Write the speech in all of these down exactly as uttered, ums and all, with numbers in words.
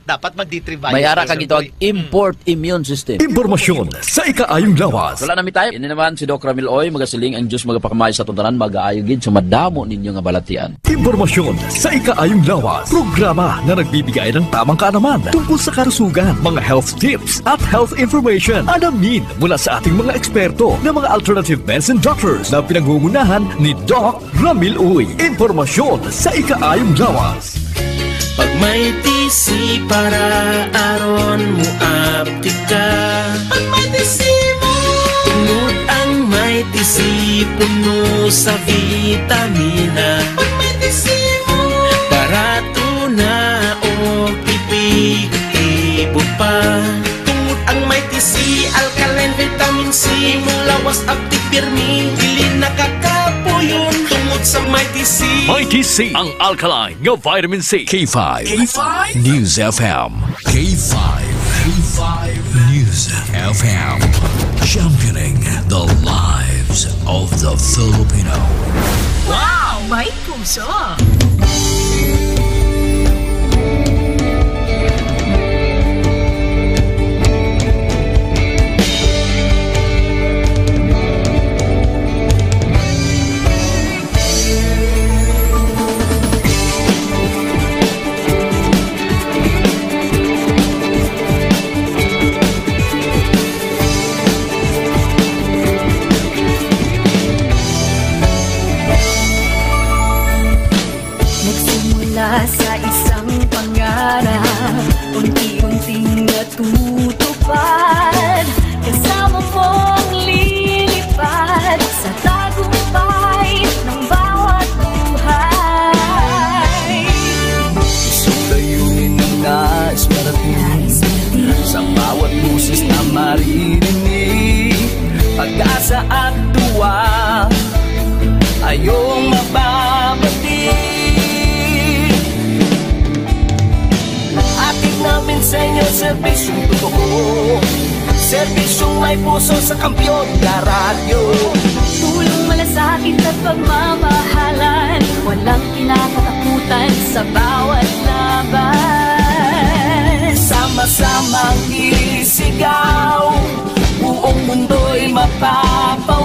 Dapat mag-D three bias May ara ka, ka gitawag Sir Boy. Import immune system. Impormasyon sa ikaayong lawas. Wala na mi time. Ini naman si Doc Ramil Oy, magasiling ang Diyos magapakamay sa tanan, magaayo gid sa madamo ninyo nga balatian. Impormasyon sa ikaayong lawas. Programa na nagbibigay ng tamang kaalaman tungkol sa kalusugan, mga health tips at health information. Alamin mula sa ating mga eksperto na mga alternative medicine doctors na pinangungunahan ni Doc Ramil Uy. Impormasyon sa ikaayong lawas. Pag may T C para aron mo aptik ka. Pag may T C mo. Tungod ang may T C puno sa vitamina. Pag may T C mo. Barato na o epektibo pa. Tungod ang may T C, alkaline vitamin C, imong lawas aptik pirmi, dili nakakapuyon tungod sa may T C. May T C, ang alkaline nga vitamin C. K five. K five. News F M. K five. K five. News F M. Championing the lives of the Filipino. Wow! May puso! Nagsimula sa isang pangarap, unti-unting natutupad. Kasama mong lilipad sa tagumpay ng bawat buhay. Isang layunin ang nais marating. Sa bawat boses na maririnig, pag-asa at tuwa, ayong mababati. Hatid namin sa inyo serbisyong totoo, serbisyong may puso sa Kampiyon na Radyo. Tulong, malasakit at pagmamahalan, walang kinakatakutan sa bawat laban. Sama-samang isigaw, buong mundo'y mapapawaw.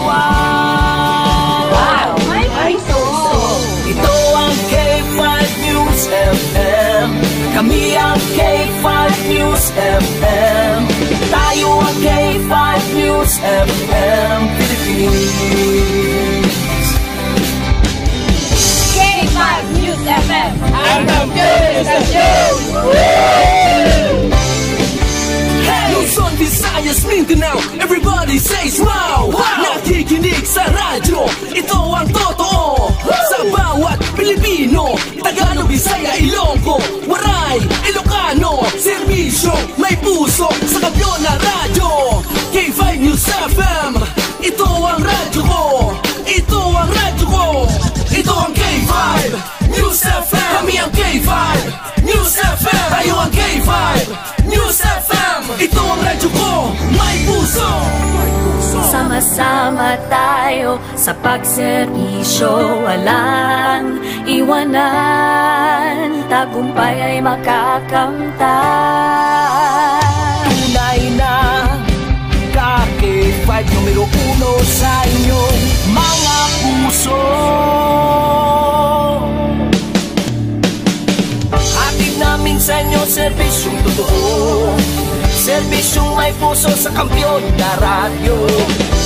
Wow! May puso! Ito ang K five News F M. Kami ang K five News F M. Tayo ang K five News F M Philippines. K five News F M. Ang kampiyon sa show! Hey! Luzon, Visayas, Mindanao, everybody says wow! Wow! Nakikinig sa radyo, ito ang totoo. Sa bawat Pilipino, Tagalog, Bisaya, Ilonggo, Waray, Ilocano, serbisyo, may puso, sa Kampiyon na Radyo. K five News F M, ito ang radyo ko. Ito ang radyo ko. Ito ang K five News F M. Kami ang K five News F M. Tayo ang K five News F M. Ito ang radyo ko. May puso. Sama-sama tayo sa pagserbisyo, walang iwanan, tagumpay ay makakamtan. Tunay na ka K five, numero uno sa inyong mga puso. Hatid namin sa inyo serbisyong totoo, serbisyong may puso sa Kampiyon na Radyo.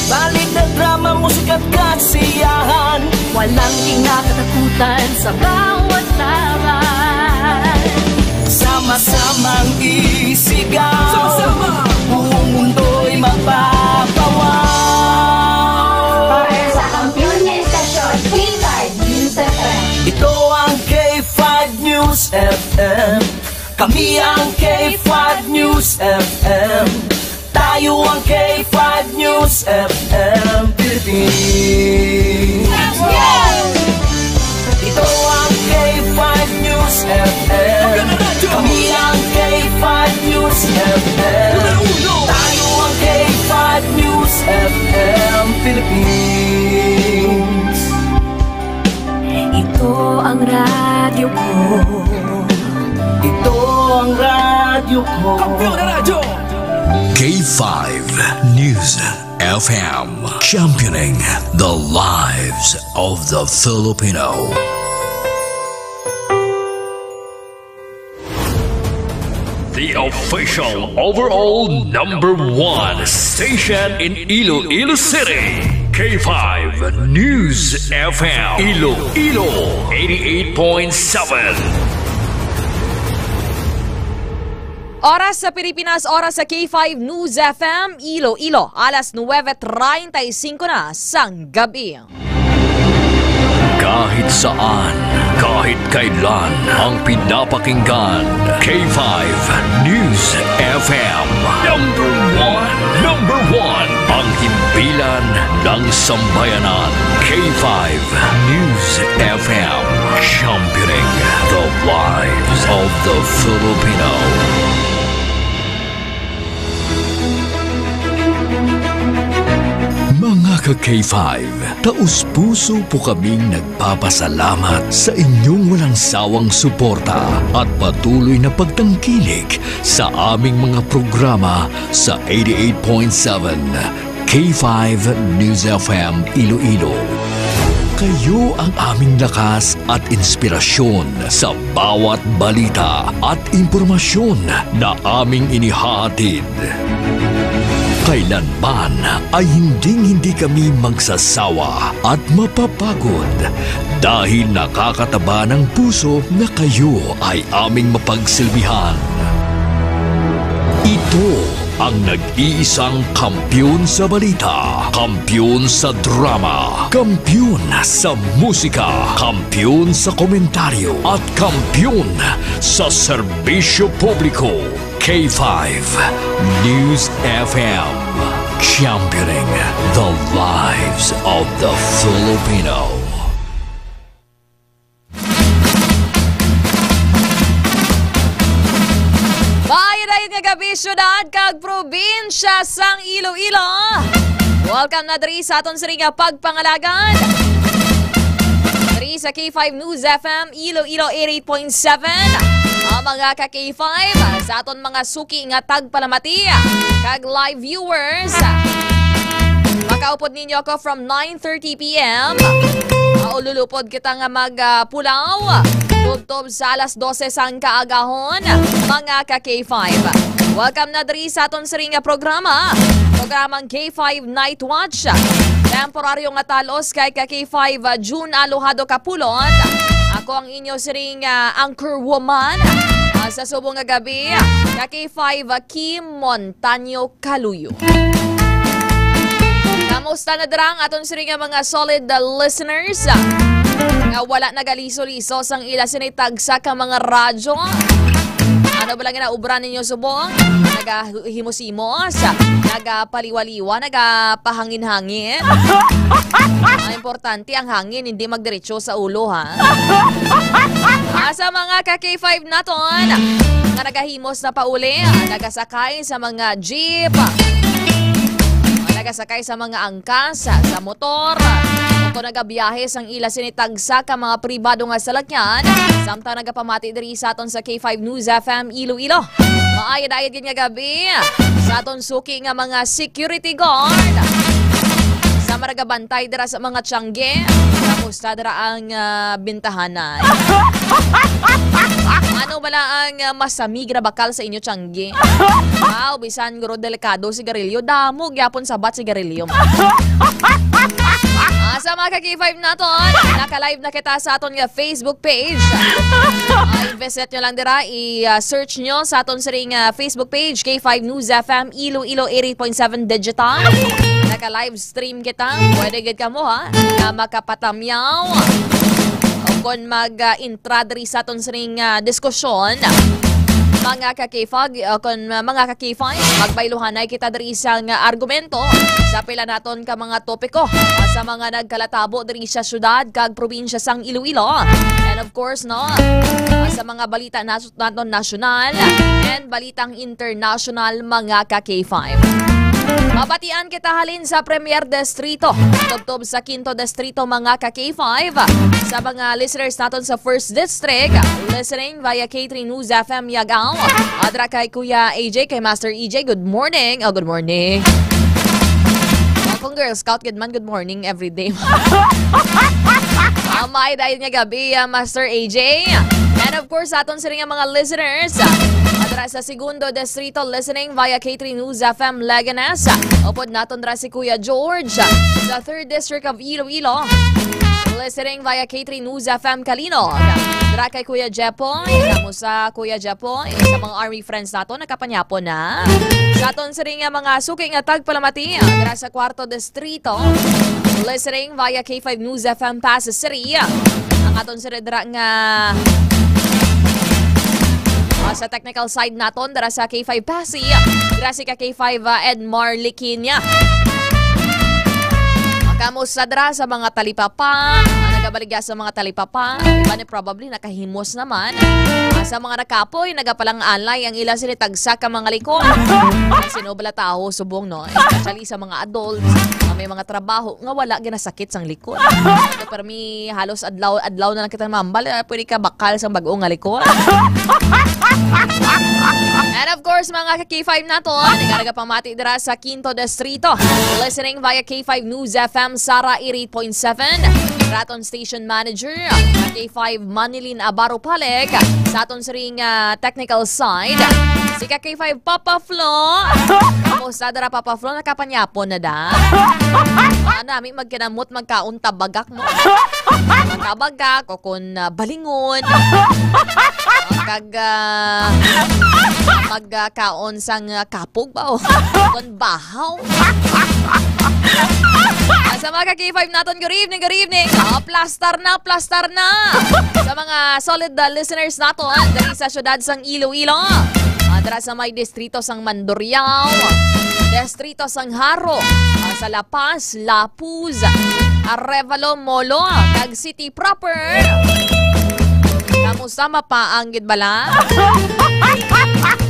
Balita, drama, musika at kasiyahan, walang kinakatakutan sa bawat laban. Sama-samang isigaw, sama-sama, buong mundo'y mapapawaw. Para sa kampiyon nga istasyon, K five News F M. Ito ang K five News F M. Kami ang K five News F M. Tayo ang K five News F M Philippines. Ito ang K five News F M. Kami ang K five News F M. Tayo ang K five News F M Philippines. Ito ang radyo ko. Ito ang radyo Kampiyon na Radyo. K five News F M, championing the lives of the Filipino. The official overall number one station in Iloilo City, K five News F M, Iloilo eighty-eight point seven. Oras sa Pilipinas, oras sa K five News F M Iloilo, alas nuwebe treinta y cinco na sang gabi. Kahit saan, kahit kailan, ang pinapakinggan, K five News F M. Number one, number one, ang himpilan ng sambayanan, K five News F M, championing the lives of the Filipino. Mga ka K five, taos-puso po kaming nagpapasalamat sa inyong walang sawang suporta at patuloy na pagtangkilik sa aming mga programa sa eighty-eight point seven K five News F M Iloilo. Kayo ang aming lakas at inspirasyon sa bawat balita at impormasyon na aming inihahatid. Kailanman ay hinding-hindi kami magsasawa at mapapagod dahil nakakataba ng puso na kayo ay aming mapagsilbihan. Ito ang nag-iisang kampiyon sa balita, kampiyon sa drama, kampiyon sa musika, kampiyon sa komentaryo, at kampiyon sa serbisyo publiko. K five News F M, championing the lives of the Filipino. Maayo dayon nga gabi, syudad kag probinsya sang Iloilo. Welcome na diri sa aton sini nga pagpangalagan. Diri sa K five News F M Iloilo eighty-eight point seven. Ang mga ka K five, sa aton mga suki nga tagpalamati kag live viewers, makaupod ninyo ako from nine thirty p m. Maululupod kita nga magpulaw tubtob sa alas dose sang kaagahon, mga ka K five. Welcome na diri sa aton sini nga programa, programang K five Night Watch. Temporaryo nga talos kay ka K five, ah, June Alojado Capulon. Ako ang inyo siring, ah, anchor woman, ah, sa subong nga gabi, ka K five, ah, Kim Montaño Kaluyo. Kamusta na dira ang aton sini nga mga solid, uh, listeners, uh, nga wala nagaliso-liso sang ila sini tagsa ka mga radyo? Ano ba lang ginaubra ninyo subong? Nagahimos-himos, nagapaliwaliwa, nagapahangin-hangin? Ang importante, ang hangin hindi magdiretso sa ulo, ha? Ah, sa mga ka K five naton nga nagahimos na pauli, ah, nagasakay sa mga jeep, ah, nagasakay sa mga angkas, ah, sa motor, ah, o kung nagabiyahe sang ila sini tagsa ka mga pribado nga salakyan, samtang nagapamati diri sa aton sa K five News F M Iloilo. Maayod-ayod gid nga gabi sa aton suki nga mga security guard, sa maragabantay dira sa mga tiyangge. Kamusta dira ang, ah, bintahanan? Ano bala ang, ah, masamig na bakal sa inyo tiyangge? Wow, bisan guro delikado sigarilyo, damo gyapon sabat sigarilyo. Ah, sa mga ka K five naton, naka-live na kita sa aton nga Facebook page. Ah, i-visit nyo lang dira, i-search nyo sa aton siring, ah, Facebook page, K five News F M Iloilo eighty point seven Digital. Naka-live stream kita. Pwede gid kamo, ha, nga makapatamyaw o kon mag, ah, intra diri sa aton sining, ah, diskusyon. Mga ka K five, o kon, ah, mga ka K five, magbayluhanay kita diri sa nga argumento sa pila naton ka mga topiko, ah, sa mga nagkalatabo diri sa syudad kag probinsya sang Iloilo. And of course, no, ah, sa mga balita nas-, naton nasyonal and balitang international, mga ka K five. Mabatian kita halin sa Premier Distrito, tubtob sa Quinto Distrito, mga ka K five. Sa mga listeners naton sa First District, listening via K three News F M Yagaw. Adra kay Kuya A J, kay Master E J, good morning. Oh, good morning. Akong Girl Scout, good man, good morning every day. Amay, dahil nga gabi, ah, Master A J. And of course, sa aton sila nga mga listeners, ah, adra sa Segundo Distrito, listening via K three News F M Leganes. Upod naton dra si Kuya George sa Third District of Iloilo. Listening via K three News F M Kalinog. Dra kay Kuya Jepoy. Kamusta, Kuya Jepoy? Sa mga army friends nato, nakapanyapo na. Sa aton sila nga mga suki nga tagpalamati, dra sa Kwarto Distrito. Listening via K five News F M Pasay City. Ang aton sila dra nga, ah, sa technical side naton, dra sa K five Pasay. Dra si ka K five, ah, Edmar Liquiña. Kamusta dra sa mga talipapa? Ang nagabaligya sa mga talipapa. Iba ni probably nakahimos naman. Ah, sa mga nakapoy, nagapalang-alay ang ila sila tagsa ka mga likod. Sino bala tawo subong, no? Especially sa mga adults, ah, may mga trabaho nga wala ginasakit sang likod. So, pero mi halos adlaw-adlaw na lang kita mambal, ah, pwede ka bakal sang bag-o nga likod. And of course, mga ka K five naton, nagaraga pamati dira sa Quinto Distrito. Listening via K five News F M Sara eighty-eight point seven. Raton Station Manager, K five Manilin Abaro Palek. Sa aton siring, ah, technical side, si ka K five Papa Flo. Kamusta dira, Papa Flo? Nakapanyapon na da? Ah, nami magkinamot magkaon tabagak, no? Ang tabagak o kun, ah, balingon. Ah, kag, ah, mag, ah, kaon sang, ah, kapog ba? O kun bahaw. Ah, sa mga ka K five naton, good evening, good evening. Ah, plastar na, plastar na. Sa mga solid, ah, listeners naton, diri sa siyudad sang Iloilo. Ah, dira sa may distrito sang Mandurriao, distrito sang Jaro, ah, sa La Paz, Lapuz, Arevalo, Molo, kag City proper. Kamusta, mapaang gid bala?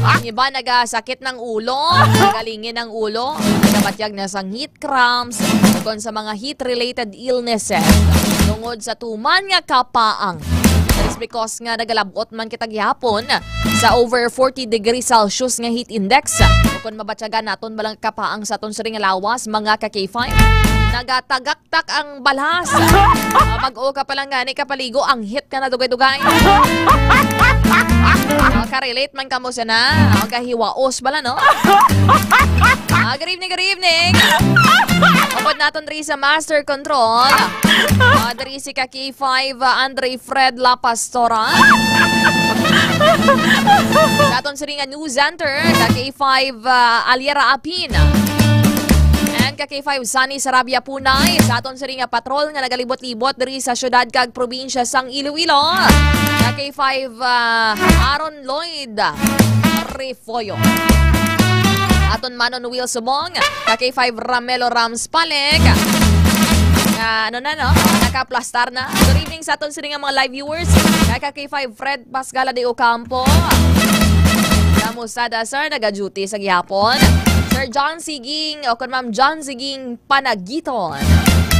Ang iba nagasakit ng ulo, nagalingin ang ulo, nagabatyag na sang heat cramps, ukon sa mga heat-related illnesses tungod sa tuman nga kapaang. That is because nga nagalabot man kita gihapon sa over forty degrees Celsius nga heat index. Ukon mabatyagan naton balang kapaang sa aton siring nga lawas, mga ka K five. Nagatagaktak ang balas. Ah, bag-o ka pa lang gani kapaligo, ang heat ka na dugay-dugay. Ah, ka-relate man kamo siya na. Ah, gahiwaos bala, no? Ah, good evening, good evening. Upod naton diri sa Master Control. Ah, diri si ka K five, ah, Andre Fred La Pastora. Sa aton siring nga news center, ka K five, ah, Aliera Apin. And ka K five Sunny Sarabia Punay. Sa aton siring nga patrol nga nagalibot-libot diri sa siyudad kag probinsya sang Iloilo. Ka K five, ah, Aaron Lloyd Refollo. Aton Manon Will Subong, ka K five Ramelo Rams Palek. Nga, ano na, no? Nakaplastar na. Good evening sa aton sini nga mga live viewers. Ka K five Fred Pasgala de Ocampo. Kamusta da, sir? Naga-duty sa gihapon. Sir John Siging, o kun Ma'am John Siging Panagiton.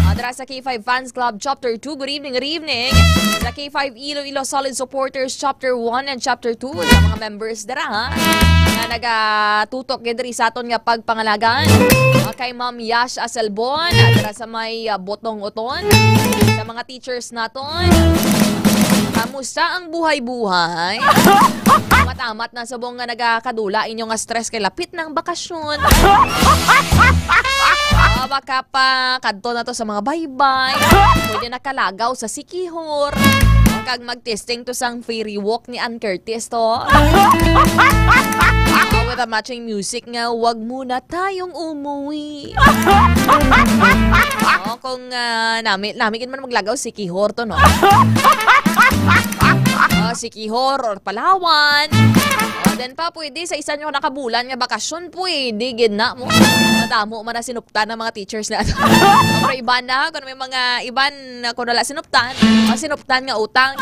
Ah, dira sa K five Fans Club Chapter two, good evening, good evening. Sa K five Iloilo Solid Supporters Chapter one and Chapter two, sa mga members dira, ha, nga nagatutok gid diri sa aton nga pagpangalagan. Ah, kay Ma'am Yash Aselbon, ah, dira sa may, ah, Botong Uton, sa mga teachers naton. Kamusta ang buhay-buhay? Matamat na subong nga nagakadula inyo nga stress kay lapit ng bakasyon. Ah, baka pa kadto na to sa mga baybay. Pwede nakalagaw sa Siquijor. Kag mag-testing to sang ferry walk ni Ann Curtis to. Ah, with a matching music nga, "Wag muna tayong umuwi." Oh, kung, ah, nami, nami gid man maglagaw, Siquijor to, no? Oh, Siquijor or Palawan. Oh, then pa, pwede sa isa nyo nakabulan nga bakasyon, pwede gid na mo. Madamo man na sinuptan ng mga teachers na. Pero iban na, kung may mga iban na kung wala sinuptan, ang sinuptan nga utang.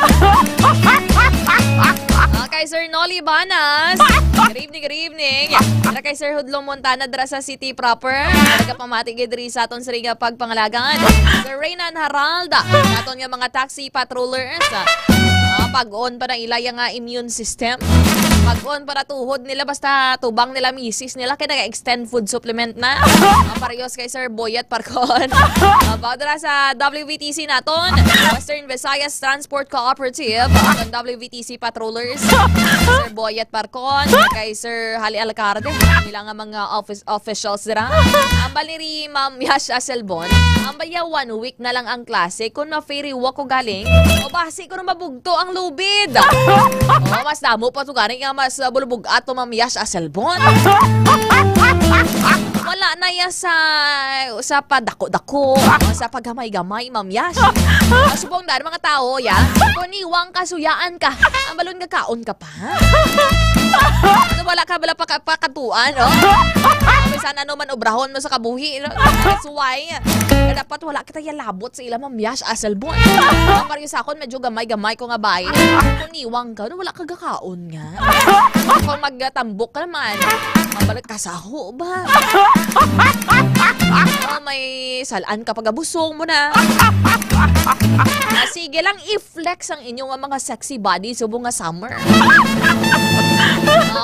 Ah, kay Sir Nolly Banas. Good evening, good evening. Para kay Sir Hudlong Montana dira sa city proper. Nagapamati gid diri sa aton sa Riga pagpangalagan. Sir Reynan Harald, aton nga mga taxi patrollers. Ah, pag-on pa na ila nga immune system. Pag-on pa na tuhod nila basta tubang nila misis nila kay nag-extend food supplement na. Ah, parehas kay Sir Boyet Parcon. Ah, about dira sa W V T C naton, Western Visayas Transport Cooperative, ang W V T C patrollers, Sir Boyet Parcon, kay Sir Hali Alcarde, nila nga mga office officials dira. Ambal ni Ma'am Yash Aselbon, ambal ya one week na lang ang klase, kung ma-ferry walk ko galing, o basi ko na mabugto ang lubid. O, mas damo pa to gani nga mas uh, bulubog ato Ma'am Yash Aselbon. Wala na ya sa sa padako-dako, o sa paggamay-gamay, Ma'am Yash. Subong daan mga tao ya, kung niwang kasuyaan ka, ang balon nga kaon ka pa. Ano, wala ka bala paka, pakatuan, no? Bisan ano man obrahon mo sa kabuhi, no? That's why, kaya dapat wala kita yalabot sa ila, Ma'am Yash Aselbon. Ang paryo sa akon, medyo gamay-gamay ko nga bay. Kung niwang ka, no, wala ka gakaon nga. Kung magtambok ka naman, mabalik ka sa ho ba? Oh, may salaan ka pagabusong mo na. Ah, sige lang, if flex ang inyo nga mga sexy body subong nga summer.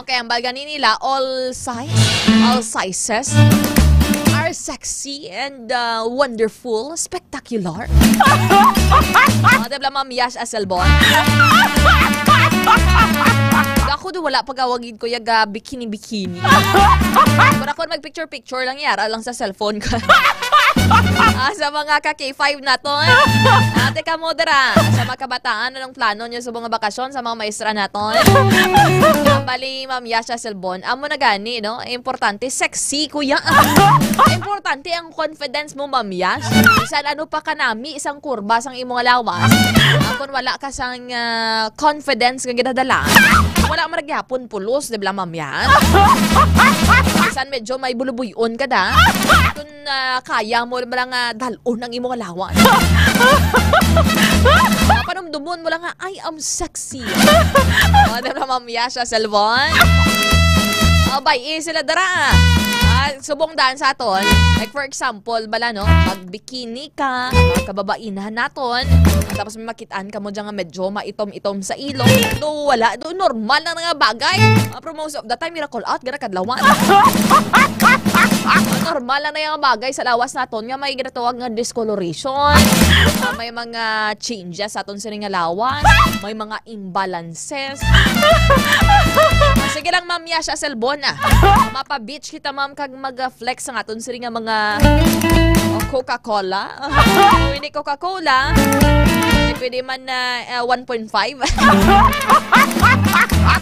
Okay, ang balgani nila, all size, all sizes are sexy and uh, wonderful, spectacular. Mga debla Ma'am Yash Aselbon. Ako do wala pagawagid ko yaga bikini-bikini. Pero ako mag-picture-picture lang, yara lang sa cellphone ko. Ah, sa mga ka K five naton. Ate ka mo dira, sa mga kabataan, anong plano niyo sa mga bakasyon sa mga maestra naton? Bali, Ma'am Yasha Selbon, amo na gani, no? Importante, sexy, kuya. Importante ang confidence mo, Ma'am Yash. Bisan ano pa kanami isang kurba sang imo nga lawas, ah, kung wala ka sang ah, confidence nga ginadala, wala man gyapon pulos, di ba, Ma'am Yash? Bisan medyo may bulubuyon ka da, kung ah, kaya mo lang nga dalon ang imong lawas. Ah, panumdumon mo lang nga, "I am sexy." O, di ba, Ma'am Yasha Selbon? O, bay, eh, sila dara. Ah, subong daan sa aton. Like, for example, bala, no? Mag-bikini ka, kababainhan naton. Tapos may makitaan ka mo dyan nga medyo maitom-itom sa ilong. Do, wala. Do, normal na nga bagay. Ah, pero most of the time, miracle out, gana kadlawan. Normal lang na yung bagay sa lawas naton nga may ginatawag nga discoloration. Ah, may mga changes sa aton sini nga lawas. May mga imbalances. Sige lang, Ma'am Yasha Selbon, ah. Mapa-beach kita, ma'am, kag mag-flex ang aton sini nga mga, oh, Coca-Cola. Kung hindi Coca-Cola, eh, pwede man na, ah, one point five.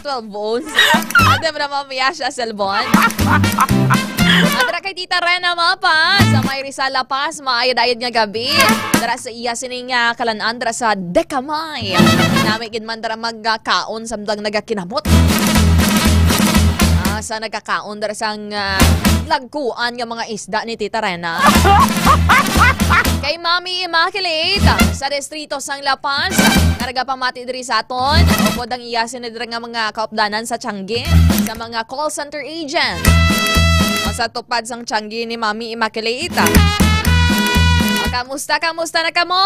Twelve ounce. Ate mo na, Ma'am Yasha Selbon. Andra kay Tita Rena Mapa, sa may Rizal, La Paz, maayad-ayad nga gabi. Dara sa iya sining, ah, kalan-an dara sa Decamay. Nami gid man dara magkaon samtang nagakinabot. Ah, sa nagkakaon dara sang, ah, lagkuan nga mga isda ni Tita Rena. Kay Mami Immaculate sa distrito sang La Paz, karga pamati diri sa aton. Upod ang iya sinidra nga mga kaupdanan sa Tiangge, sa mga call center agent. Sa tupad sang Tiangge ni Mami Immaculate. Ah, kamusta, kamusta na kamo?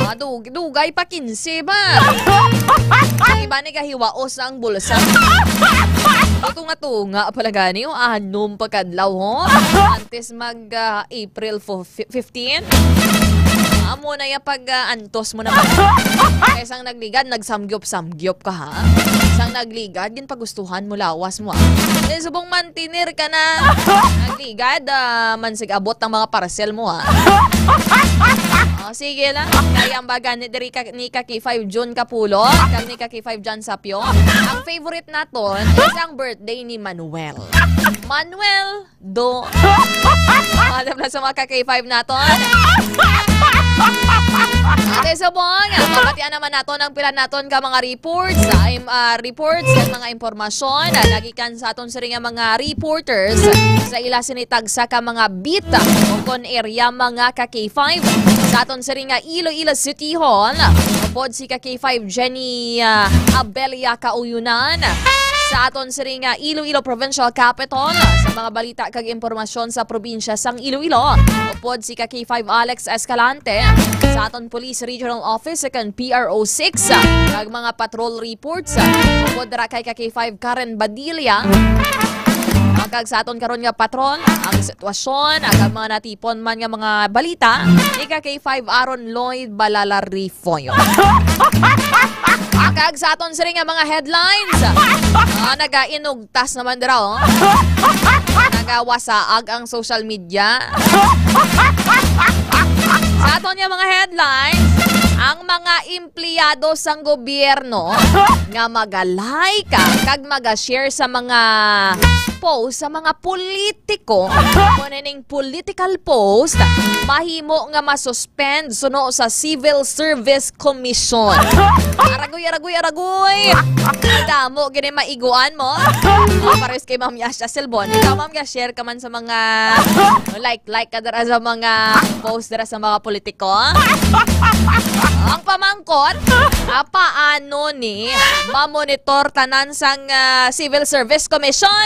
Ah, dug-, dugay pa kinse ba? Ang iba ni gahiwaos ang bulsa. Tunga-tunga pala gani, o, anom pa kadlaw, ho? Antes mag, ah, April fo-, fi-, fifteen. Amo na ya pag, ah, antos mo naman. Kay sang nagligad, nagsamgyop-samgyop ka, ha? Sang nagligad, ginpagustuhan mo lawas mo, ha? Kay subong mantener ka na. Nagligad, ah, man sig abot ang mga parcel mo, ha? Oh, sige lang. Kaya ang baga ni diri ka, ni ka K five June Kapulo, kag ni ka K five John Sapyo. Ang favorite naton is ang birthday ni Manuel. Manuel, do. Madam na sa mga ka K five naton. Ate Subong, mabatian naman naton ang pila naton ka mga reports, ah, im-, ah, reports, ang mga impormasyon, ah, nagikan sa aton sini nga mga reporters sa ila sini tagsa ka mga beat, ah, o kon area mga ka K five. Sa aton sini nga Iloilo City Hall, upod si ka K five Jenny, ah, Abelia Kauyunan. Sa aton sini nga Iloilo Provincial Capitol, sa mga balita kag impormasyon sa probinsya sang Iloilo, upod si ka K five Alex Escalante. Sa aton Police Regional Office, second P R O six, kag mga patrol reports, upod ra kay ka K five Karen Badilla. Kag sa aton karon nga patrol, ang sitwasyon, ang mga natipon man nga mga balita, ni ka K five Aaron Lloyd Balala Refollo. Kag sa aton sini nga mga headlines, ah, nagainugtas naman dira, oh. Nagawasaag ang social media. Sa aton nga mga headlines, ang mga empleyado sang gobyerno nga maga-like kag maga-share sa mga post sa mga politiko, kung ining political post, mahimo nga masuspend suno sa Civil Service Commission. Aragoy, aragoy, aragoy! Damo gini maiguan mo. Ah, pares kay Ma'am Yasha Selbon. Ikaw, Ma'am Yasha, share ka man sa mga like, like ka dira sa mga post dira sa mga politiko. Ang pamangkot, ah, paano ni mamonitor tanan sang, ah, Civil Service Commission?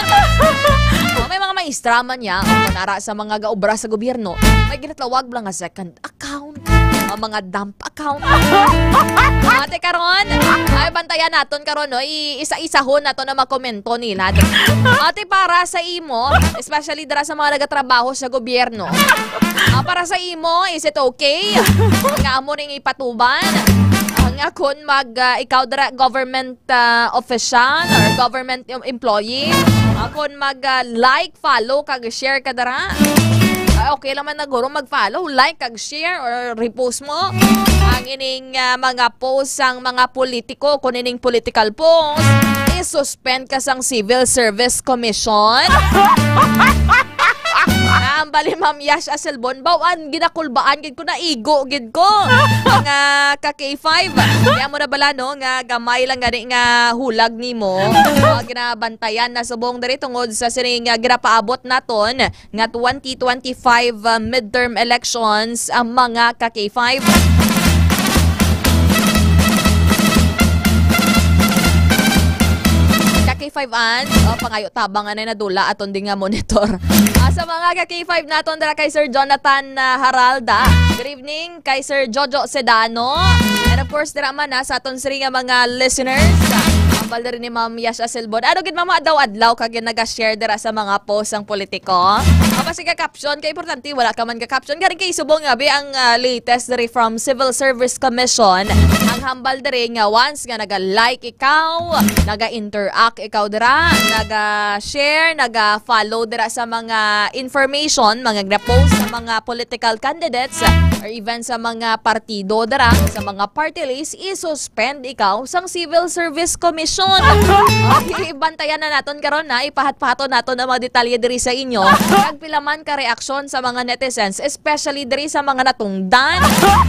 Oh, may mga maestra man niya, ang manara sa mga gaobra sa gobyerno, may ginatawag lang nga second account, ang mga dump account. Ate, karon, ay, bantayan naton karon, no? I-isa-isahon nato na makomento nila. Ate, para sa imo, especially dira sa mga nagatrabaho sa gobyerno, ah, para sa imo, is it okay nga amo ning ipatuban? Ah, nga kun mag, ah, ikaw dira government, ah, official or government em-, employee, ah, kun mag, ah, like, follow kag share ka dira. Ah, okay lang man na guro mag-follow, like kag share or repost mo ang ining, ah, mga post sang mga politiko. Kung ining political post, i-suspend ka sang Civil Service Commission. Ang bali, Ma'am Yash Aselbon, bawan, ginakulbaan gid ko, naigo gid ko. Nga ka K five. Kaya mo na bala, no, nga gamay lang gani nga hulag nimo. Ah, ginabantayan na subong diri tungod sa sining, ah, ginapaabot naton nga twenty twenty-five, ah, midterm elections ang mga ka K five. Ka K five an, oh, pangayo tabang anay nadula aton di nga monitor. Ah, sa mga ka K five naton dira kay Sir Jonathan, ah, Haralda. Good evening kay Sir Jojo Sedano. And of course, dira man, ah, sa aton siri nga mga listeners. Ah, hambal diri ni Ma'am Yash Asilbon. Ano gid, Ma'am, adlaw-adlaw ka gid naga-share dira sa mga post ang politiko? Apa si ka-caption? Kay importante, wala ka man ka-caption. Garing kay subong nga, bi, ang, ah, latest diri from Civil Service Commission. Ang hambal diri nga once nga naga-like ikaw, naga-interact ikaw dira, naga-share, naga-follow dira sa mga information, mga gina-post sa mga political candidates, or even sa mga partido dira, sa mga party list, i-suspend ikaw sang Civil Service Commission. Okay, bantayan na naton karon na, ipahat-pahaton naton ang mga detalye diri sa inyo. Kag pila man ka reaksyon sa mga netizens, especially diri sa mga natungdan.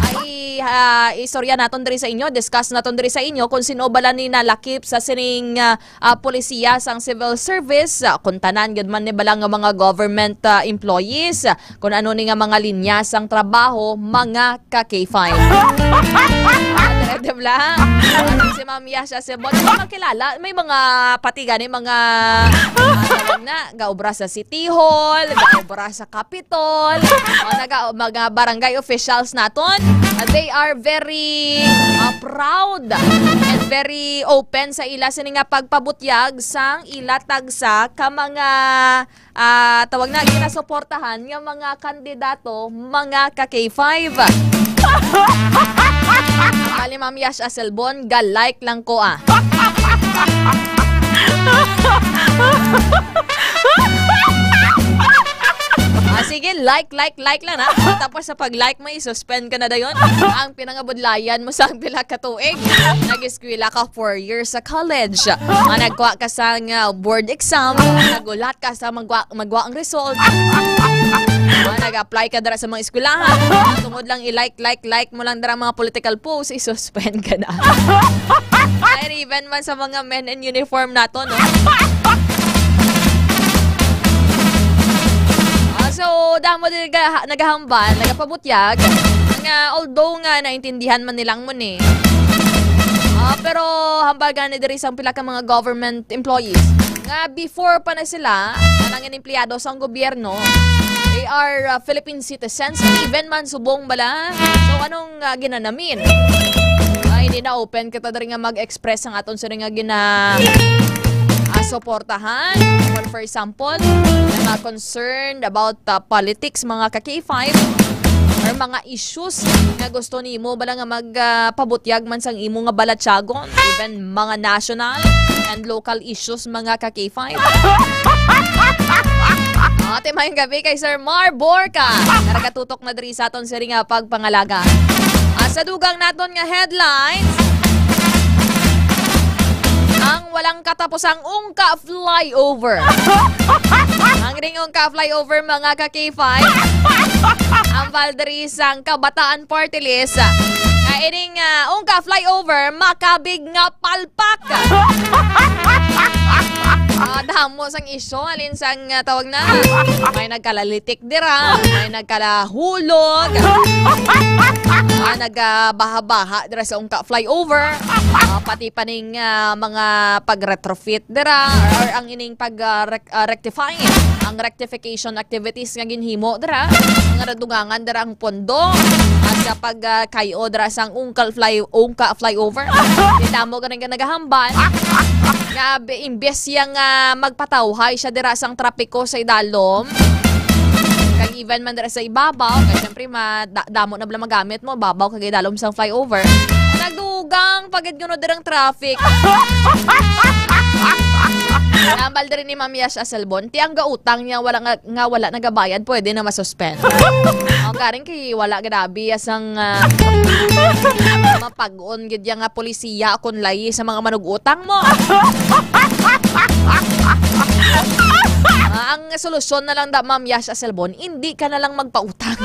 Ay, ah, istorya naton diri sa inyo, discuss naton diri sa inyo kung sino bala ni nalakip sa sining, ah, ah, polisiya sang civil service, ah, kung tanan gid man ni bala nga mga government, ah, employees, ah, kung ano ni nga mga linya sang trabaho, mga ka K five. Ah, dire, di ba? Ah, si Ma'am Yasha Sebon, di ba kilala? May mga pati gani, mga, ah, tawag na, gaobra sa City Hall, gaobra sa Capitol, o naga-, mga barangay officials naton, uh, they are very, uh, proud and very open sa ila sini nga pagpabutyag sang ila tagsa ka mga, uh, tawag na, ginasuportahan nga mga kandidato, mga ka K five. Bali, Ma'am Yash Aselbon, ga-like lang ko, ah. Ah, sige, like, like, like lang, ha. Tapos sa pag-like mo, i-suspend ka na dayon. Ang pinangabudlayan mo sa pila ka tuig. Nag-eskwela ka four years sa college. Ah, nagkuha ka sa nga board exam. Nagulat ka sa magwa-, magwa ang result. Ah, nag-apply ka dira sa mga eskwelahan. Tungod lang i-like, like, like mo lang dira mga political post, i-suspend ka na. Ay, even man sa mga men in uniform nato, no? Ah, so, damo din naga-, nagahambal, nagapabutyag. Ang Ah, although nga naintindihan man nilang mo ni. Ah, pero hambal gani diri sang pila ka mga government employees nga before pa na sila, kanang empleyado sang gobyerno, they are, ah, Philippine citizens, even man subong bala. So, anong, ah, ginanamin? Ay, hindi na open kita diri nga mag-express ang aton sini nga gina, ah, suportahan. Kung, for example, mga concerned about, ah, politics, mga ka K five, or mga issues nga gusto nimo bala nga mag, ah, pabutyag man sang imo nga balatyagon, even mga national and local issues, mga ka K five. Ate, mayong gabi kay Sir Mar Borca, nga nagatutok na diri sa aton sini nga pagpangalaga. Ah, sa dugang naton nga headlines, ang walang katapusang ungka flyover. Ang ring ungka flyover, mga ka K five, ang baldri sang Kabataan Party List, nga ining, ah, ungka flyover makabig nga palpak. Ah, damo sang isyu, halin sang, ah, tawag na, may nagkalalitik dira, may nagkalahulog, ah, nagabaha-baha dira sa ungka flyover, ah, pati pa ning, ah, mga pag-retrofit dira, or ang ining pag, ah, rec-, ah, rectify, ang rectification activities nga ginhimo dira, nga nadugangan dira ang pondo, ah, sa pag, ah, kayo dira sang ungkal fly, ungka flyover. Di damo ganing nga nagahambal nga bi-, imbes yang, ah, magpatawhay siya dira sang trapiko sa idalom, kag even man dira sa ibabaw, kay syempre, ma-, da-, damo na bala magamit mo, babaw kag idalom sang flyover. Nagdugang pa gid kuno dirang traffic. Nambal diri ni Ma'am Yash Aselbon, ti ang gautang niya wala nga, nga wala nagabayad, pwede na masuspend. Ang garing kay wala gadabi sang, ah, mapag-on gid ya nga polisiya kon layi sa mga manug-utang mo. Ah, ang solusyon na lang da, Ma'am Yash Aselbon, hindi ka na lang magpautang.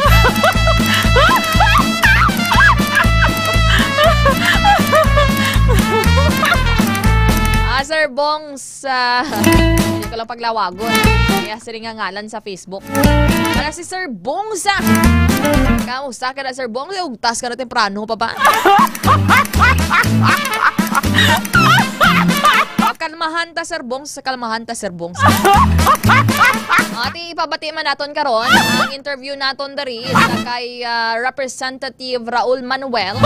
Ah, Sir Bongs, ah, hindi ko lang paglawagon. Kaya sila nga ngalan sa Facebook. Para si Sir Bongs, ah. Kamusta ka na, Sir Bongs? Eh, ugtas ka na temprano pa ba? Kalmahan ta, Sir Bongs. Kalmahan ta, Sir Bongs. Ati, ipabati man naton karon ang interview naton diri sa kay, ah, Representative Raul Manuel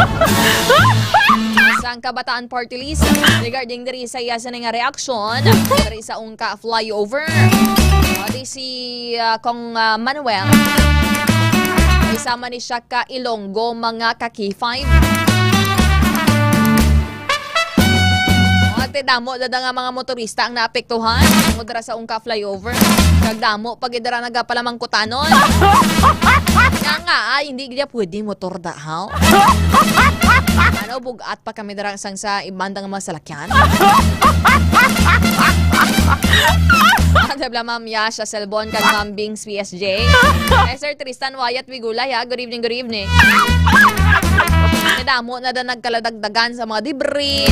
sang Kabataan Party List regarding diri sa iya sini nga reaksyon diri sa ungka flyover. Ati si, ah, Kong, ah, Manuel, isama ni siya ka Ilonggo, mga ka K five. Ate, damo dada nga mga motorista ang naapektuhan tungod dira sa ungka flyover. Kag damo pa gid dira nagapalamangkutanon. Nga nga, ay, hindi gid pwede motor da, ha? Ano, bugat pa kami dira sang sa ibang mga salakyan. Ate bla, Ma'am Yasha Selbon kag Ma'am Bings P S J. Eh, Sir Tristan Wyatt Wigulay, ha? Good evening, good evening. Damo na da nagkaladagdagan sa mga debris.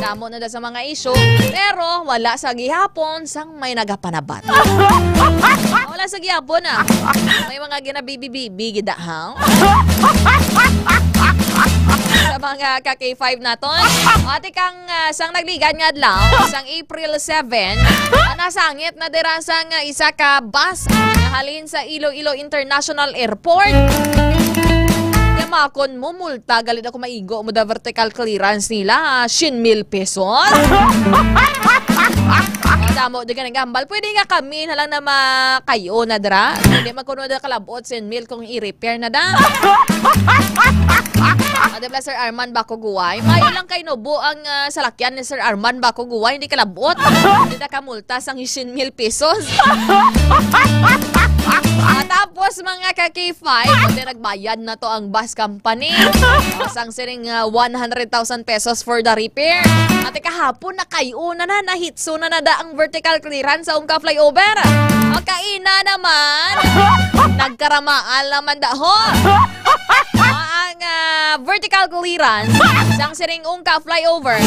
Damo na da sa mga issue. Pero wala sa gihapon sang may nagapanabat. Wala sa gihapon, ah. May mga ginabibi-bibi gid, ha? Sa mga ka K five naton. Ate kang, ah, sang nagligad nga adlaw, sang April seven, ah, nasangit na dira sang, ah, isa ka bus nga halin sa Iloilo International Airport. Kaya makon mo, multa, galit ako maigo mo da vertical clearance nila, ah, sien mil pesos. Ang damo di ka nagambal. Pwede nga kami na lang na makayo na dira. Hindi man kuno da kalabot, sien mil kung i-repair na da. Ah, di ba, Sir Arman Bakuguway? Mayo lang kay nubo ang, ah, salakyan ni Sir Arman Bakuguway, hindi kalabot. Hindi na kamulta sang sien mil pesos. Ah, tapos, mga ka K five, pwede nagbayad na to ang bus company. Ah, sang siring, ah, one hundred thousand pesos for the repair. Ate, kahapon, nakayo na na, nahitso na na da ang vertical clearance sa ungka flyover. Ang kaina naman, nagkaramaal naman da ho. Ah, ang ah, vertical clearance sang sining Ungka flyover,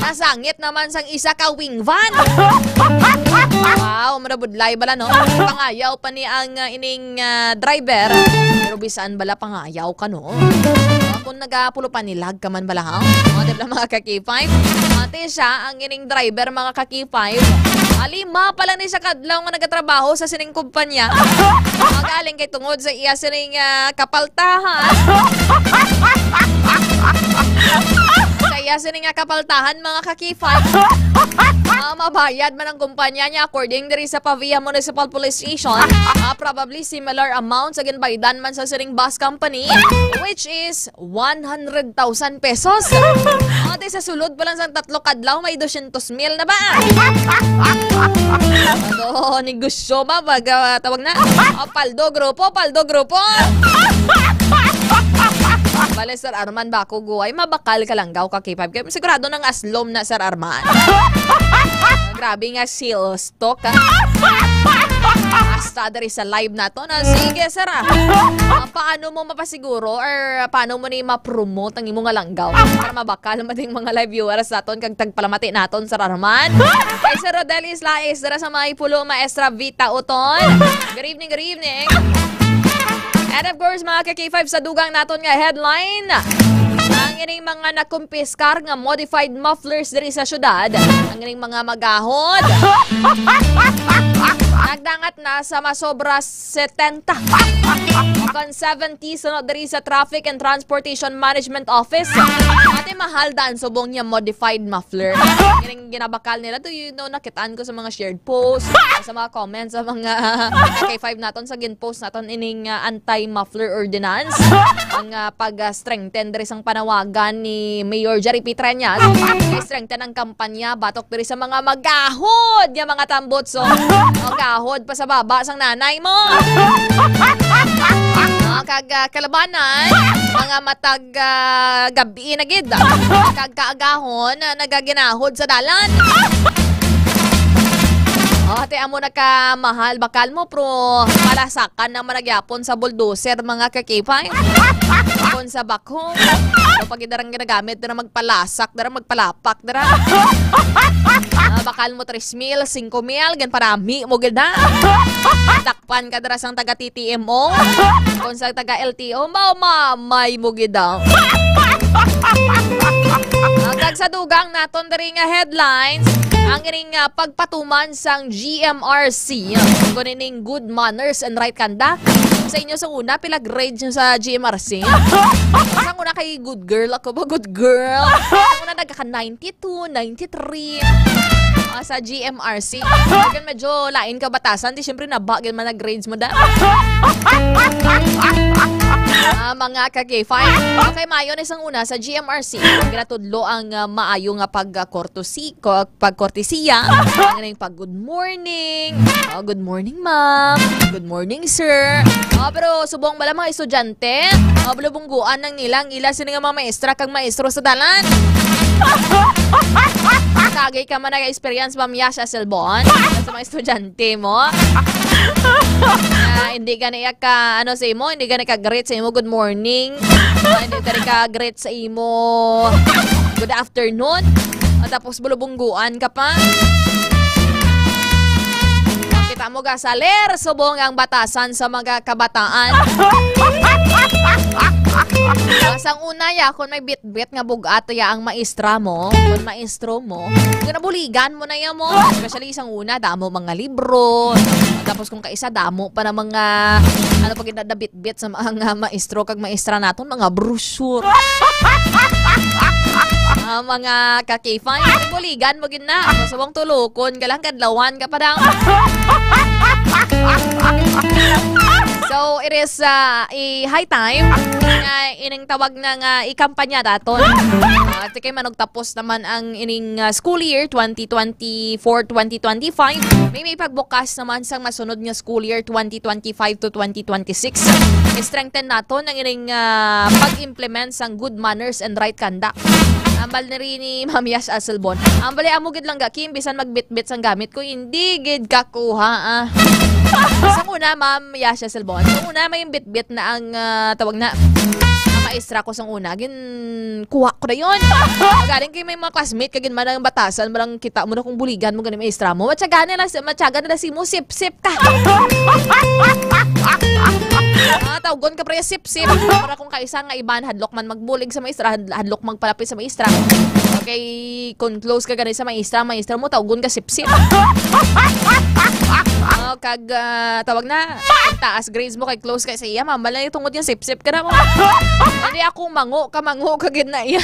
nasangit naman sang isa ka wing van. Wow, marabudlay bala, no? Pangayaw pa ni ang, ah, ining, ah, driver. Pero bisan bala pangayaw ka, no? Ah, kung nagapulupanilag ka man bala, ha? O, di ba, mga ka-K five? Mati siya, ang ining driver, mga ka-K five. Ah, lima pa lang ni siya kadlaw nga nagatrabaho sa sining kumpanya. Magaling kay tungod sa iya sining, ah, kapaltahan. Sa iya sining, ah, kapaltahan, mga ka-K five. Ah, mabayad man ang kumpanya niya, according diri sa Pavia Municipal Police Station. Ah, probably similar amount sa ginbaydan man sa sining bus company, which is one hundred thousand pesos. Ate, sa sulod pa lang sang tatlo kadlaw, may dosyentos mil na ba? Ano, negosyo ba? Pag, ah, tawag na? Ah, paldo grupo, paldo grupo. Bale, Sir Arman, bako guway, mabakal ka lang gaw ka K five. Kaya sigurado nang aslom na, Sir Arman. Grabe nga sales talk, ah. Hasta diri sa live nato na. Sige, sir, ah. Ah, paano mo mapasiguro or paano mo ni ma-promote ang imo nga langgaw para mabakal man ding mga live viewers naton kag tagpalamati naton, Sir Arman? Kay Sir Rodel Islais, dira sa may pulo, Maestra Vita Uton. Good evening, good evening. And of course, mga ka-K five, sa dugang naton nga headline, ang ining mga nakumpiskar nga modified mufflers diri sa syudad, ang ining mga magahod, nagdangat na sa masobra setenta kon seventy sunod diri sa Traffic and Transportation Management Office. Ate, mahal daan subong niya modified muffler. Ining ginabakal nila, do you know, nakitaan ko sa mga shared posts, sa mga comments, sa mga K five naton, sa gin-post naton ining, ah, anti-muffler ordinance, ang, ah, pag, ah, strengthen diri sang panawagan ni Mayor Jerry P. Treñas, i-strengthen ang kampanya batok diri sa mga magahod nga mga tambutso. Magahod pa sa baba sang nanay mo. Ah, kag, ah, kalabanan, mga matag, ah, gabi na gid. Kag kaagahon, ah, nagaginahod sa dalan. Oh, ate, amo na ka mahal bakal mo, pero palasakan naman nagyapon sa bulldozer, mga ka-K five. Kung sa backhoe, pero pag darang ginagamit, dara magpalasak, dara magpalapak, dara. Ah, bakal mo tres mil, singko mil, gan parami mo gid na. Dakpan ka dara sang taga T T M O. Kung sa taga L T O, mao mamay mo gid daw. Ang tag sa dugang naton diri nga headlines, ang ining, ah, pagpatuman sang G M R C. Kung ining good manners and right conduct. Sa inyo sa una, pila grade nyo sa G M R C? Sa una kay good girl ako ba? Good girl. Sa una nagka ninety-two, ninety-three. Ah, sa G M R C. Kaya medyo lain ka batasan, di syempre naba gyud man ang grades mo da. Ah, mga ka-K five. Okay, maayo na sang una sa G M R C. Ginatudlo ang, ah, maayo nga pagkortesi-, ko-, pagkortesiya. Ang ning pag-good morning. Oh, good morning, ma'am. Good morning, sir. Oh, pero subong bala mga estudyante. Oh, bulubungguan nang nilang ila sini nga mga maestra kag maestro sa dalan. Kagay ka man nag-experience, Ma'am Yasha Selbon, sa mga estudyante mo. Ah, hindi gani ka, ano, sa imo, hindi gani ka greet sa imo, "Good morning." Ah, hindi gani ka greet sa imo, "Good afternoon." Ah, tapos bulubungguan ka pa. Kita mo, gasaler, subong ang batasan sa mga kabataan. Ah, sang una, ya, kung may bitbit nga bug-at, ya, ang maestra mo, kung maestro mo, kung nabuligan mo na, ya, mo. Especially sang una, damo mga libro. Tapos kung kaisa, damo pa na mga, ano, pag inadabitbit sa mga maestro kag maestra naton, mga brochure. Ah, mga ka-K five, buligan mo gid na. Subong tulokon ka lang, kadlawan ka pa daw. So, it is, uh, a high time nga ining tawag na nga ikampanya daton. Ah, ate kay manugtapos naman ang ining, uh, school year twenty twenty-four twenty twenty-five. May, may pagbukas naman sang masunod nga school year twenty twenty-five to twenty twenty-six. I-strengthen naton ang ining, uh, pag-implement sang good manners and right conduct. Ambal na rin ni Ma'am Yash Aselbon. Ambali, amo gid lang ga, Kim, bisan magbitbit sang gamit ko, hindi gid kakuha, ah. Sa una, Ma'am Yash Aselbon, sa una, may bitbit na ang, ah, tawag na, ang maestra ko sang una, ginkuha ko dayon. Galing kay may mga classmate, kag man ang batasan, marang kita mo na kung buligan mo gani maestra mo. Matyaga na lang si, matyaga na lang si mo, sip-sip ka. Ah, tawgon ka, pre, sip-sip. Para kung kaisa nga iban, hadlok man magbulig sa maestra, had-, hadlok magpalapit sa maestra. Okay, kung close ka gani sa maestra, maestra mo, tawgon ka, sip-sip. Oh, kag, ah, tawag na, taas grades mo kay close kay sa iya, mambal na yung tungod yung sip-sip ka na mo. Hindi ako mango, kamango ka gid na iya.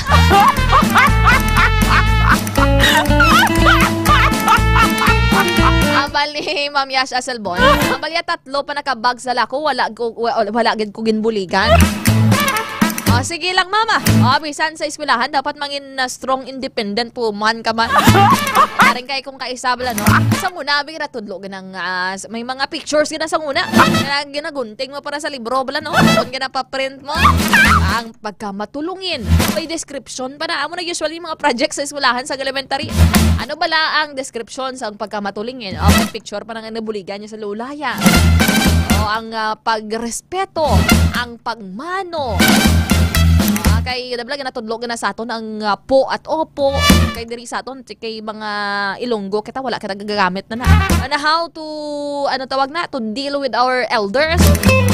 Ang bali, Ma'am Yash Aselbon. Ang bali, tatlo pa nakabag sa lako, wala ko, wa-, wala gid ko ginbuligan. Oh, sige lang, mama. Oh, bisan sa eskwelahan, dapat mangin na strong, independent woman ka man. Karing kay kung kaisa bala, no? Sa una, abi, natudlo ganang, ah, s-, may mga pictures gina sa una. Gina-, ginagunting mo para sa libro bala, no? Kung ginapaprint mo, ang pagkamatulungin. May description pa na. Amo na usually mga project sa eskwelahan sa elementary. Ano bala ang description sa pagkamatulungin? O, may picture pa na nga nabuligan niya sa lulaya. O, ang, ah, pagrespeto, ang pagmano. Ah, kay, dabla, ginatudlo gina sa aton ang, ah, po at opo. Kay diri sa aton, kay mga Ilonggo kita, wala kita gagamit na na. And how to, ano tawag na, to deal with our elders.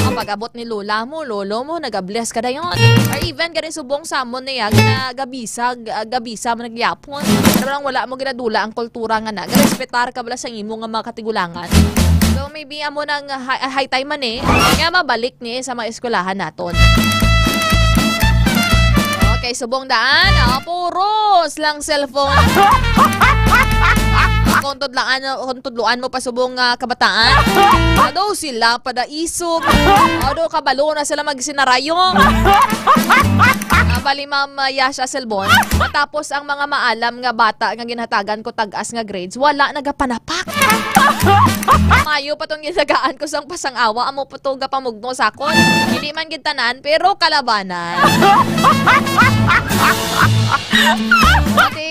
Ang pag-abot ni lola mo, lolo mo, nag-bless ka dayon. Or even gani subong sa amon niya, nagabisa, g-, ah, gabisa mo nagyapon. Pero lang wala mo ginadula ang kultura nga na. Respetar ka bala sa imo nga mga katigulangan. So maybe amo nang high, high time man eh. Nga mabalik ni sa mga eskwelahan naton. Okay, subong daan. Ah, puros lang cellphone. Kung tudlaan, kung tudluan mo pa subong, ah, kabataan. Ado sila padaisog. Ado kabalo na sila magsinarayo. Ah, bali, Ma'am, ah, Yasha Selbon. Matapos ang mga maalam nga bata nga ginhatagan ko tag-as nga grades, wala nagapanapak. Mayo pa tong ginagaan ko sang pasang-awa, amo pa to gapamugno sa akon. Hindi man gid tanan, pero kalabanan. Ate,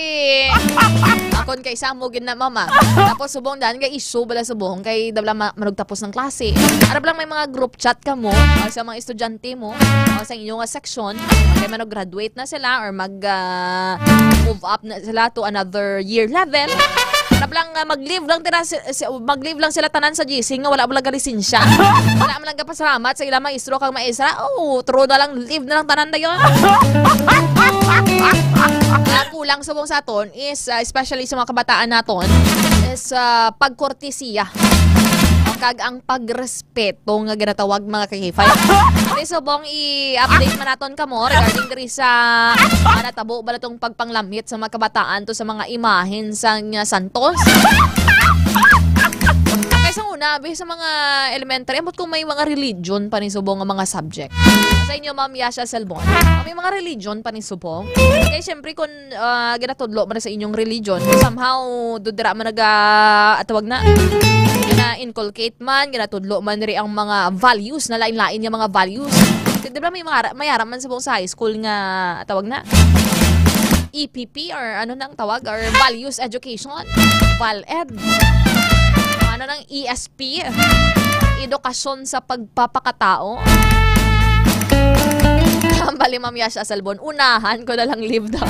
akon kay sa mo gid na, mama. Tapos subong dan kay issue bala subong kay dabla ma-, manugtapos ng klase. Arap lang may mga group chat ka mo, ah, sa mga estudyante mo, ah, sa inyo nga section, kay manag-graduate na sila or mag, ah, move up na sila to another year level. Arap lang, ah, mag-leave lang tira si, si, mag-leave lang sila tanan sa G C nga wala mo lang lisensya. Wala mo lang gapasalamat sa ilang maestro kang maestra. Oh, true na lang, leave na lang tanan dayon. Ang kulang subong sa aton is, ah, especially sa mga kabataan naton, is, ah, pagkortesiya. O kag ang pagrespeto nga ginatawag, mga ka-K five. Ate, subong i-update man naton kamo regarding diri sa, ah, natabo bala tong pagpanglamit sa mga kabataan to sa mga imahen sang, ah, santos. Kay sa una, abi, sa mga elementary, ambot kung may mga religion pa ni subong nga mga subject. Sa inyo, Ma'am Yasha Selbon, may mga religion pa ni subong? Kay syempre, kung, ah, ginatudlo man sa inyong religion, somehow, do dira man naga, ah, tawag na, na-inculcate man, ginatudlo man diri ang mga values, na lain-lain nga mga values. Di, di ba may mga ara-, may ara man subong sa high school nga, tawag na, E P P or ano nang tawag, or values education, val ed. Ano nang E S P, edukasyon sa pagpapakatao. Ang bali, Ma'am Yasha Salbon, unahan ko na lang leave daw.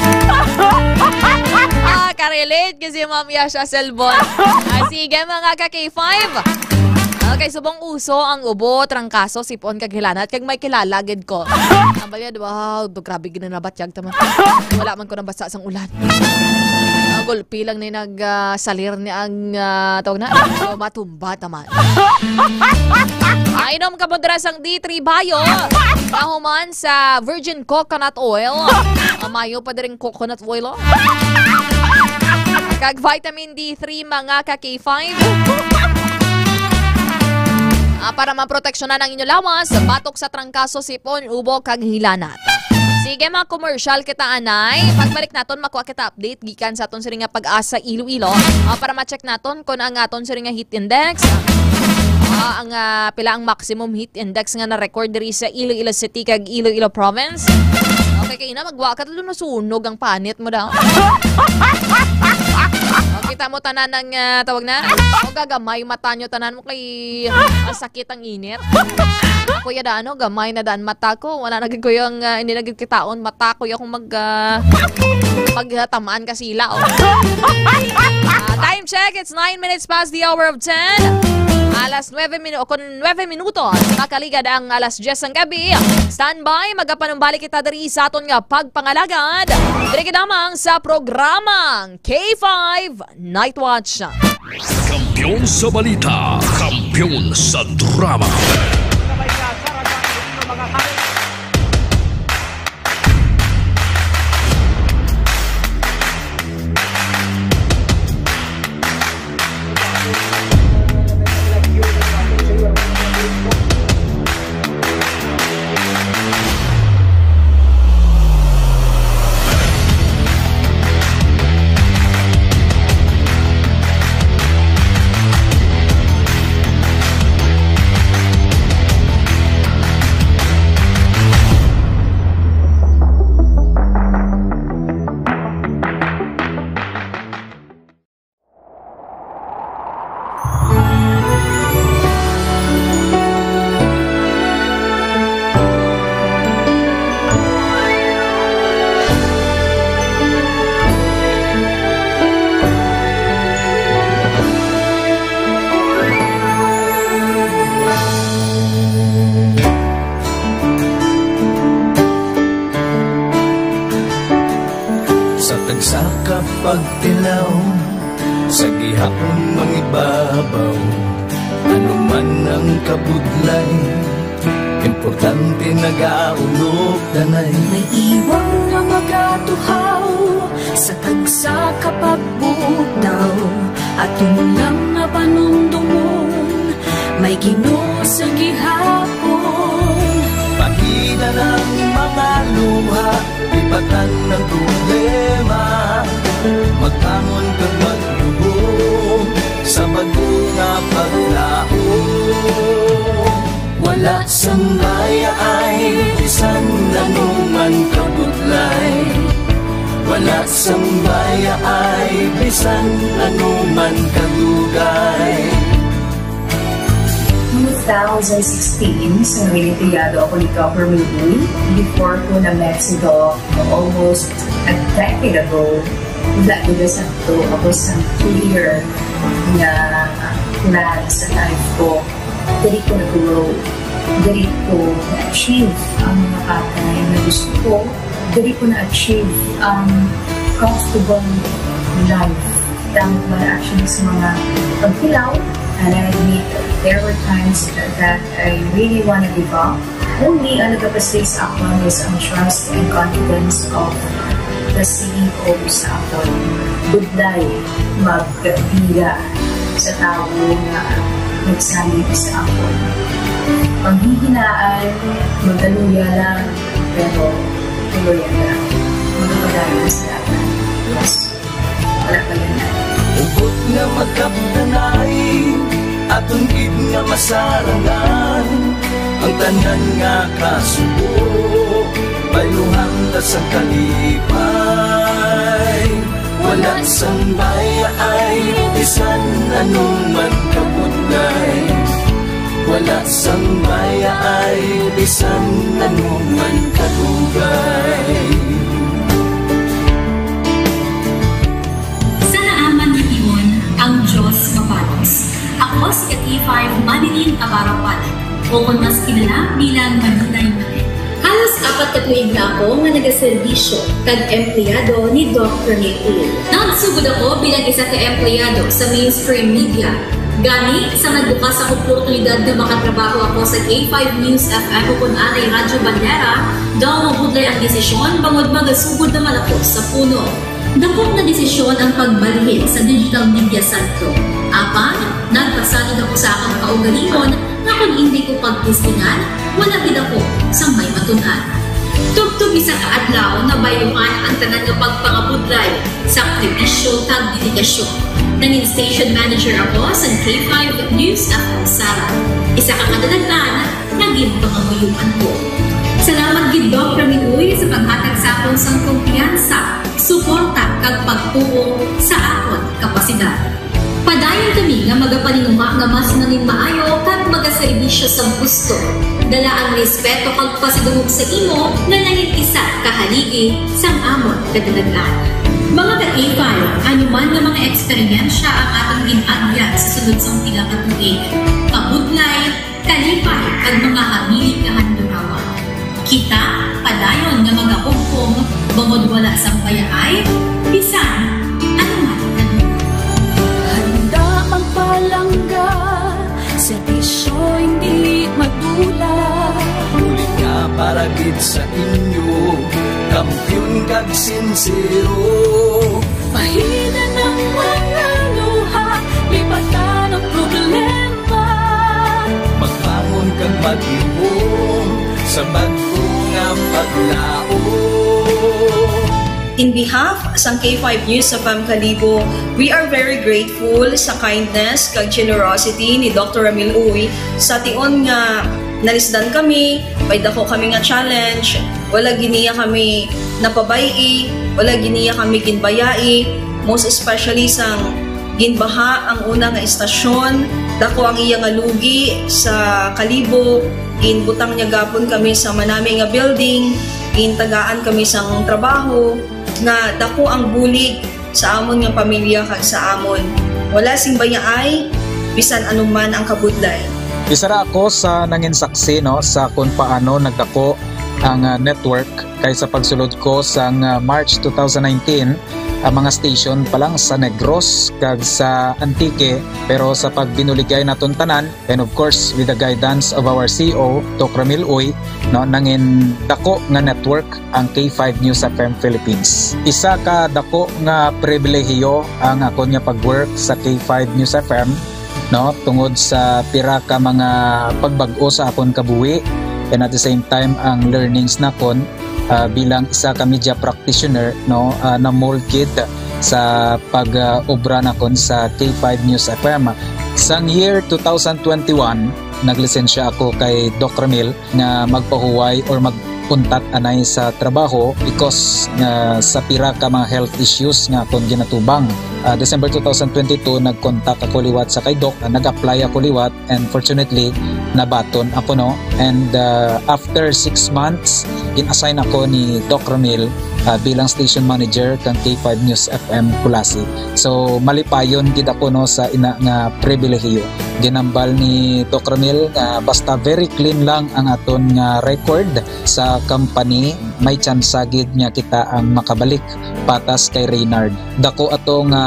Ah, ka-relate kasi Ma'am Yasha Salbon. Ah, sige, mga ka-K five. Okay, subong uso ang ubo, trangkaso, sipon, kag hilanat, kag may kilala gid ko. Ang bali, wow, do, grabe gid na nabatyag tama. Wala man ko nabasa sang ulan. Ah, gulpi lang ni nag, ah, salir ni ang, ah, tawag na, matumba tama. Ah, inom ka mo dira sang D three Bio. Kahuman sa virgin coconut oil. Ah, mayo pa diring coconut oil, oh. Kag vitamin D three, mga ka-K five. Ah, para maproteksyonan ang inyo lawas, batok sa trangkaso, sipon, ubo, kag hilanat. Sige, mga commercial kita, anay. Pagbalik naton, makuha kita update gikan sa aton siring nga PAGASA Iloilo. Ah, para ma-check naton kung ang aton siring nga heat index, ah, ang, ah, pila ang maximum heat index nga na-record diri sa Iloilo City kag Iloilo Province. Okay, kay na magwa ka, tulo nasunog ang panit mo daw. Oh, kita mo tanan ang, ah, tawag na? O, gagamay mata nyo tanan mo kay masakit ang init. Ako yada, ano, gamay na daan mata ko. Wala na gid ko yung, ah, hindi na gid kitaon mata ko yung akong mag, ah, magtamaan ka sila, oh. Ah, time check, it's nine minutes past the hour of ten. Alas nuebe minu-, kun nuebe minutos, makaligad ang alas diyes sang gabi. Standby, magapanumbalik kita diri sa aton nga pagpangalagad. Diri kita lamang sa programang K five Night Watch. Kampiyon sa balita, kampiyon sa drama. Sa tagsa ka pagtilaw, sa gihapon mangibabaw, ano man ang kabudlay, importante nagaulog tanay. May iwang nga magatuhaw sa tagsa ka pagbutaw, aton lang nga panumdomon, may Ginoo sa gihapon. Pahida lang mga luha, lipatan ang problema, magbangon kag magluhod sa bag-o nga paglaom. Wala sang bayaay bisan ano man kabudlay. Wala sang bayaay bisan ano man kadugay. Two thousand sixteen, sa Reynoleado ako ni Governor Uy. Before ko na-met si Doc almost a decade ago, wala ko na sakto. Ako sa clear nga plan sa life ko. Diri ko nag-grow. Diri ko na-achieve ang mga bagay na gusto ko. Diri ko na-achieve ang comfortable life. Tangod man actually sa mga pagkilaw, and I admit there were times that I really wanna give up. Only ang nagapastay sa akon is ang trust and confidence of the C E O sa akon. Budlay magpila sa tawo nga nagsalig sa akon. Panghihinaan, magkaluya lang, pero tuloy lang. Magpapadayon sa dalan. Yes. Wala pa yan. Hugot nga magkapdanay, aton gid nga masarangan ang tanan nga kasubo. Bayluhan ta sa kalipay. Wala sang bayaay, bisan ano man kabudlay. Wala sang bayaay, bisan ano man kadugay. Sa naaman nga tion, ang Dios mabalos. Ako si K five Madeline Abarapan, o kon mas kilala bilang Maninay Mane. Halos apat ka tuig na ako nga nagaserbisyo kag empleyado ni Doc Rene Uy. Nagsugod ako bilang isa ka empleyado sa mainstream media. Gani, sa nagbukas ang oportunidad nga makatrabaho ako sa K five News F M o kon anay Radyo Bandera, daw mabudlay ang desisyon bangod magasugod naman ako sa puno. Dako nga desisyon ang pagbalhin sa digital media sentro. Apan, nagpasalig ako sa akon kaugalingon nga kon indi ko pagtistingan, wala gid ako sang may matun-an. Tubtob isa ka adlaw, nabayluhan ang tanan nga pagpangabudlay, sakripisyo, kag dedikasyon. Nangin station manager ako sa K five News F M Sara. Isa ka kadalaghan nga ginpangamuyoan ko. Salamat gid, Doc Rene Uy, sa paghatag sa akon sang kumpiyansa, suporta, kag pagtuo sa akon kapasidad. nga magapaninguha nga mas manginmaayo kag magaserbisyo sang husto. Dala ang respeto kag pasidungog sa imo nga nangin isa ka haligi sang amon kadalagan. Mga ka-K five, ano man nga mga eksperyensya ang atong gin-agyan sa sulod sang pila ka tuig, kabudlay, kalipay, kag mga hamili nga handurawa. Kita padayon nga magahugpong bangod wala sang bayaay bisan ano man. Handa magpalangga, serbisyo hindi madula. Bulig nga para gid sa inyo, kampiyon kag sinsero. Pahina ng mga luha, lipatan ang problema. Magbangon kag maghimom sa bag-o nga paglaom. In behalf sang K five News F M Kalibo, we are very grateful sa kindness kag generosity ni Doctor Ramil Uy. Sa tion nga nalisdan kami, may dako kami nga challenge, wala gid niya kami napabay-i, wala gid niya kami ginbayai, most especially sang ginbaha ang una nga estasyon, dako ang iya nga lugi sa Kalibo, ginbutang niya gapon kami sa manami nga building, gintagaan kami sang trabaho, nga dako ang bulig sa amon nga pamilya kag sa amon. Wala sing bayaay, bisan ano man ang kabudlay. Isa ra ako sa nangin saksi, no, sa kung paano nagdako ang, ah, network, kay sa pagsulod ko sang, ah, March two thousand nineteen, ang mga station pa lang sa Negros kag sa Antique, pero sa pagbinuligay naton tanan, and of course with the guidance of our C E O, Doc Ramil Uy, no, nangin dako nga network ang K five News F M Philippines. Isa ka dako nga pribilehiyo ang akon nga pag-work sa K five News F M, no, tungod sa pira ka mga pagbag-o sa akon kabuhi, and at the same time ang learnings nakon, ah, bilang isa ka media practitioner, no, ah, na-mold gid sa pag-obra nakon sa K five News F M. Sang year two thousand twenty-one, naglisensya ako kay Doc Ramil nga magpahuway or mag untat anay sa trabaho because nga sa pira ka mga health issues nga akon ginatubang. Ah, December two thousand twenty-two, nag-contact ako liwat sa kay Doc, ah, nag-apply ako liwat, and fortunately nabaton ako, no. And, ah, after six months, gin-assign ako ni Doc Ramil, ah, bilang station manager kang K five News F M Culasi. So malipayon gid ako, no, sa ina nga pribilehiyo. Ginambal ni Doc Ramil nga basta very clean lang ang aton nga record sa company, may tsansa gid nga kita ang makabalik patas kay Reynard. Dako ato nga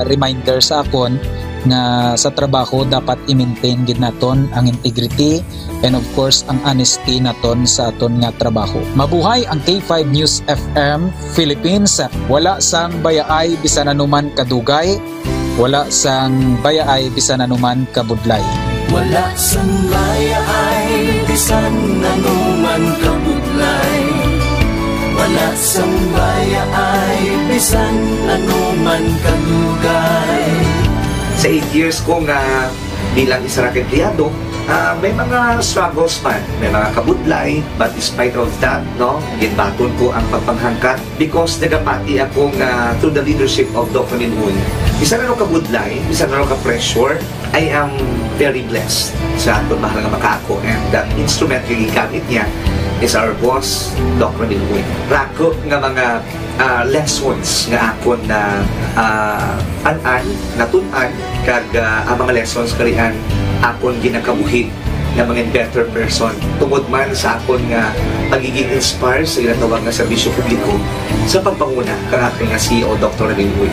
reminder sa akon nga sa trabaho dapat i-maintain gid naton ang integrity and of course ang honesty naton sa aton nga trabaho. Mabuhay ang K five News F M Philippines. Wala sang bayaay bisan anuman kadugay, wala sang bayaay bisan anuman kabudlay. Wala sang bayaay bisan anuman kabudlay. Wala sang bayaay bisan anuman kadugay. Sa eight years ko nga bilang isa ra ka empleyado, ah, may mga struggles man, may mga kabudlay, but despite of that, no, ginbaton ko ang pagpanghangkat because nagapati ako nga through the leadership of Doc Ramil Uy, bisan ano kabudlay, bisan ano ka pressure, I am very blessed sa aton mahal nga makaako, and the instrument nga gigamit niya is our boss, Doc Ramil Uy. Rako nga mga, ah, lessons nga akon na, ah, an-an, natun-an, kag, ah, ang mga lessons karian akon ginakabuhi nga mangin better person tungod man sa akon nga pagiging inspire sa ginatawag nga serbisyo publiko sa pagpanguna kang akon nga C E O, Doctor Ramil Uy.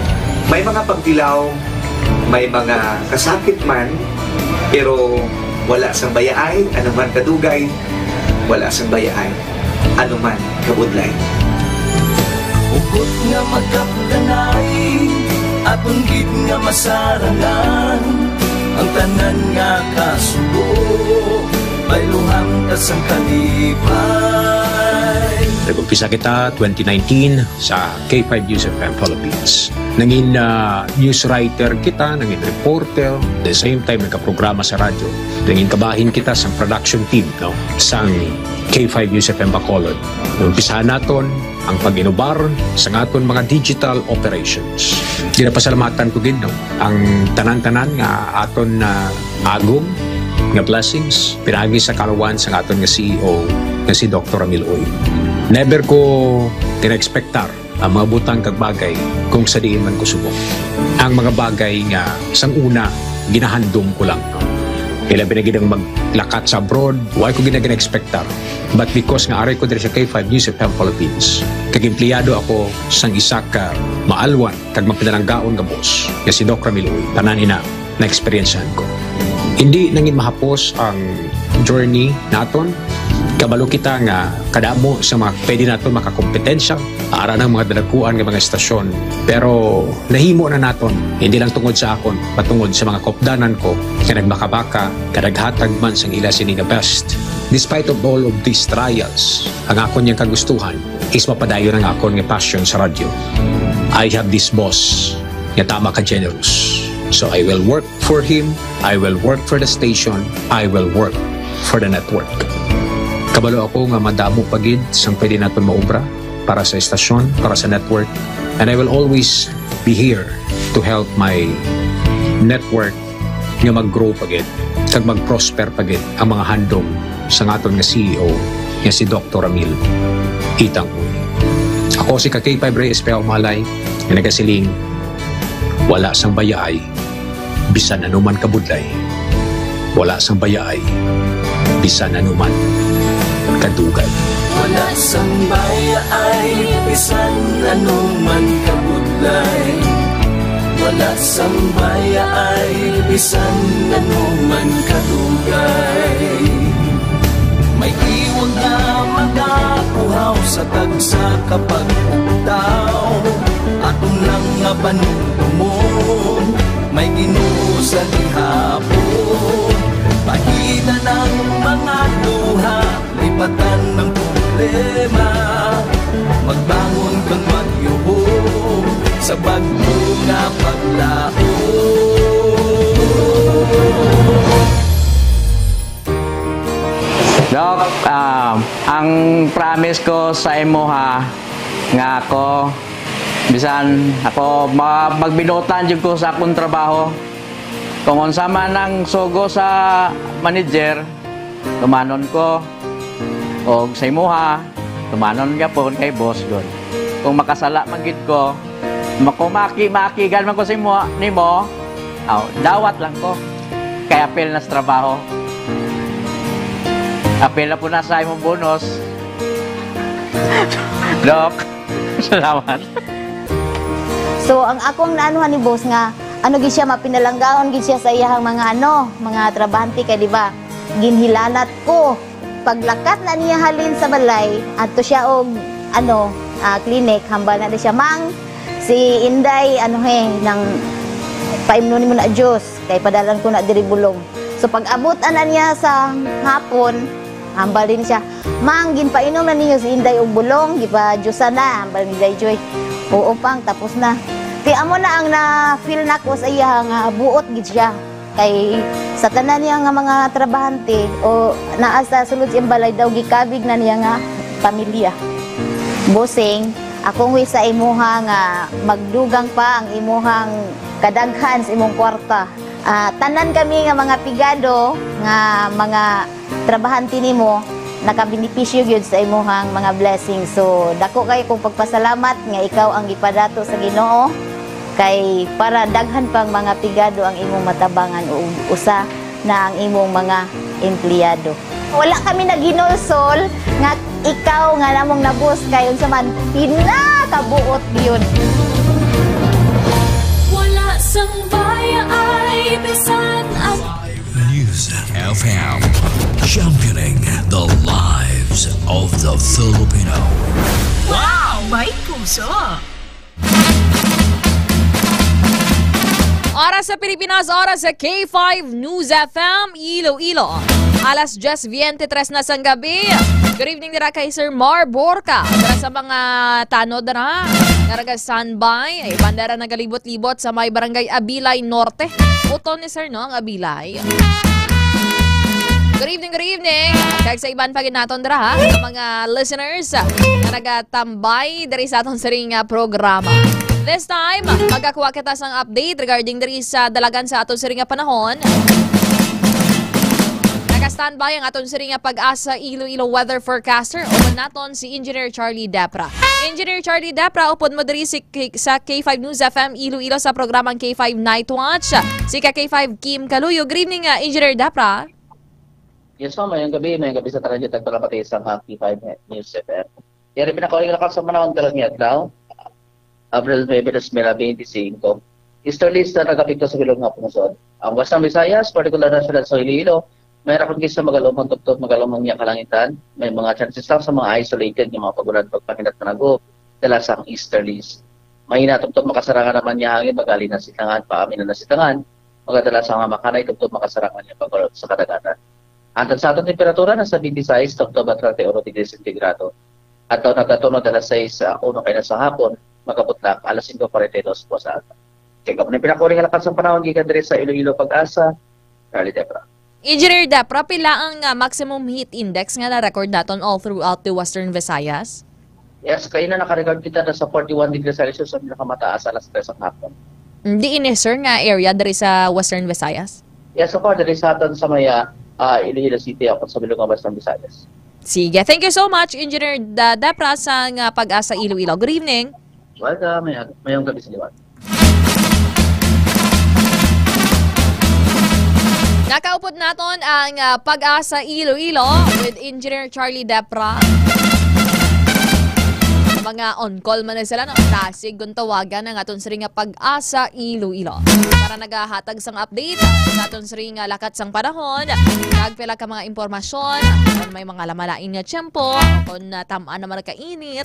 May mga pagtilaw, may mga kasakit man, pero wala sang bayaay, ano man kadugay, wala sang bayaay, ano man kabudlay. Hugot nga magkapdanay, aton gid nga masarangan, ang tanan nga kasubo, bayluhan ta sang kalipay. Nag-umpisa kita twenty nineteen sa K five News F M Philippines. Nangin, ah, news writer kita, nangin reporter, the same time nagkaprograma sa radyo. Nangin kabahin kita sa production team, no, sang K five News F M Bacolod. Umpisahan naton ang pag-inubar sa aton mga digital operations. Ginapasalamatan ko gid, no, ang tanan-tanan nga aton na agom nga blessings pinaagi sa kalawan sa aton nga C E O nga si Doktor Ramil Uy. Never ko gina-expectar ang mga butang kag bagay kung sa diin man ko subong. Ang mga bagay nga sang una, ginahandom ko lang. Ilabi na gid ang maglakat sa abroad, wa ko gina-, gina-expectar. But because nga ari ko diri sa K five News F M Philippines, kag empleyado ako sang isa ka maalwan kag mapinalanggaon nga boss, nga si Doc Ramil Uy, tanan ina na-eksperyensyahan ko. Hindi nangin mahapos ang journey naton. Kabalo kita nga kadamo sa mga pwede naton makakompetensya, ara ng mga dalakuan nga mga estasyon. Pero nahimo na naton, hindi lang tungod sa akon, patungod sa mga kopdanan ko nga nagbakabaka, kadaghatag man sang ila sini nga best. Despite of all of these trials, ang akon yang kagustuhan is mapadayon ang akon nga passion sa radyo. I have this boss nga tama ka generous. So I will work for him, I will work for the station, I will work for the network. Kabalo ako nga madamo pa gid sang pwede naton maobra para sa estasyon, para sa network, and I will always be here to help my network nga mag-grow pa gid kag mag-prosper pa gid ang mga handom sa aton nga C E O nga si Doktor Ramil Itang Uy. Ako si ka K five Rey Espejo Malay nga nagasiling, wala sang bayaay bisan anuman kabudlay, wala sang bayaay bisan anuman kadugay. Wala sang bayaay bisan anuman kabudlay, wala sang bayaay bisan anuman kadugay. May iwag nga magapuhaw sa tagsa ka pagpugtaw. Aton lang nga panumdumon, may Ginoo sa gihapon. Pahidan ang mga luha, lipatan ang problema. Magbangon kang magyubo sa bag-o nga paglaom. Doc, ah, ang promise ko sa imo, ha, nga ako, bisan ako, ma-, magbinuotan jud ko sa akong trabaho. Kung unsa man ang sugo sa manager, tumanon ko. Og sa imuha, tumanon gyapon kay boss gud. Kung makasala man gid ko, makumaki-makigan man ko sa imo, nimo, aw, dawat lang ko. Kay apil na sa trabaho. Apil na po na sa imong bonus. Doc, salamat. So, ang akong naanuhan ni boss nga, ano gid siya, mapinalanggaon gid siya sa iyahang mga, ano, mga trabahante kay, di ba, ginhilanat ko. Paglakat na niya halin sa balay, adto siya og, ano, ah, clinic, hambal na siya, "Mang, si Inday, ano he, nang paimnon nimo na juice, kay padalan ko na diri bulong." So, pag-abot ana niya sa hapon, hambal din siya, "Mang, ginpainom na ninyo si Inday og bulong, gipa-juicean na," hambal ni Day Joy. "Oo, Pang, tapos na." Kay amo na ang na-feel nako sa iya nga buot gid siya. Kay sa tanan niya nga mga trabahante o naa sa sulod sa iyang balay daw, gikabig na niya nga pamilya. Bossing, akong wish sa imuha nga magdugang pa ang imuhang kadaghan sa imong kwarta. Ah, tanan kami nga mga pigado nga mga trabahante nimo nakabenepisyo gyud sa imuhang mga blessings. So, dako kay kong pagpasalamat nga ikaw ang gipadato sa Ginoo, kay para daghan pang mga pigado ang imong matabangan, ug usa na ang imong mga empleyado. Wala kami naghinulsol nga ikaw nga namong nabus kay unsa man pinakabuot gyud. Wala sang bayaay bisan ang News F M, championing the lives of the Filipino. Wow! May puso! Oras sa Pilipinas, oras sa K five News F M Iloilo. Alas diyes beintitres na sang gabi. Good evening dira kay Sir Mar Borca. Dira sa mga tanod dira nga naga-standby. Ay, bandera nagalibot-libot sa may Barangay Abilay Norte. Uton ni Sir, no, ang Abilay. Good evening, good evening. Kag sa iban pa gid naton dira, ha, sa mga listeners, ah, nga nagatambay diri sa aton siring nga programa. This time, magakuha kita sang update regarding diri sa dalagan sa aton siring nga panahon. Naka-standby ang aton siring nga PAGASA Iloilo weather forecaster. Upod naton si Engineer Charlie Depra. Engineer Charlie Depra, upod mo diri si K-, sa K five News F M Iloilo sa programang K five Night Watch. Si ka K five Kim Kaluyo. Good evening, ah, Engineer Depra. Yes, ma'am. Mayong gabi, mayong gabi sa tanan nga tagpalamati sa mga K five News F M. Yari pinakauli nga lakat sa panahon karong adlaw, April nuebe, dos mil beintisinko. Easterlies na nagapekto sa bilog nga pungsod. Ang Western Visayas, partikular na siyudad sa Iloilo, may rakuan gid sa magalumhon tubtob magalumhon nga kalangitan. May mga chances lang sa mga isolated nga mga pag-ulan, pagpanginat nga nag-uok dala sang easterlies. Mahina tubtob makasarangan naman nga hangin, magali na silangan, paami na nasitangan, magadala sa mga makanay tubtob makasarangan nga pag-ulan sa kadagatan. Ang tansatong temperatura nasa twenty-six tubtob at thirty-one degrees centigrado. At daw nagatuno alas sais, ah, uno kay na sa hapon, magabot lang alas singko kuwarenta y dos po sa aga. Check up na pinakuli nga lakas ang panahon gikan diri sa Iloilo, PAGASA, Charlie Depra. Engineer Depra, pila ang, ah, maximum heat index nga na-record naton all throughout the Western Visayas? Yes, kaina naka-record kita na sa forty-one degrees Celsius ang pinakamataas alas tres ang hapon. Di ini, sir, nga area diri sa Western Visayas? Yes, of course, diri sa aton sa may, ah, ah, Iloilo City, ako sa bilog nga Western Visayas. Sige, thank you so much, Engineer Da-, Depra, sa nga PAGASA Iloilo. Good evening. Welcome, may-, mayong gabi sa liwat. Nakaupod naton ang, ah, PAGASA Iloilo with Engineer Charlie Depra. Mga on call man na sila, no? Dasig kung tawagan ang aton siring nga PAGASA Iloilo para nagahatag sang update sa aton siring nga lakat sang panahon, kag pila ka mga impormasyon, kung may mga lamalain nga tiyempo, kung, ah, tam-an naman kainit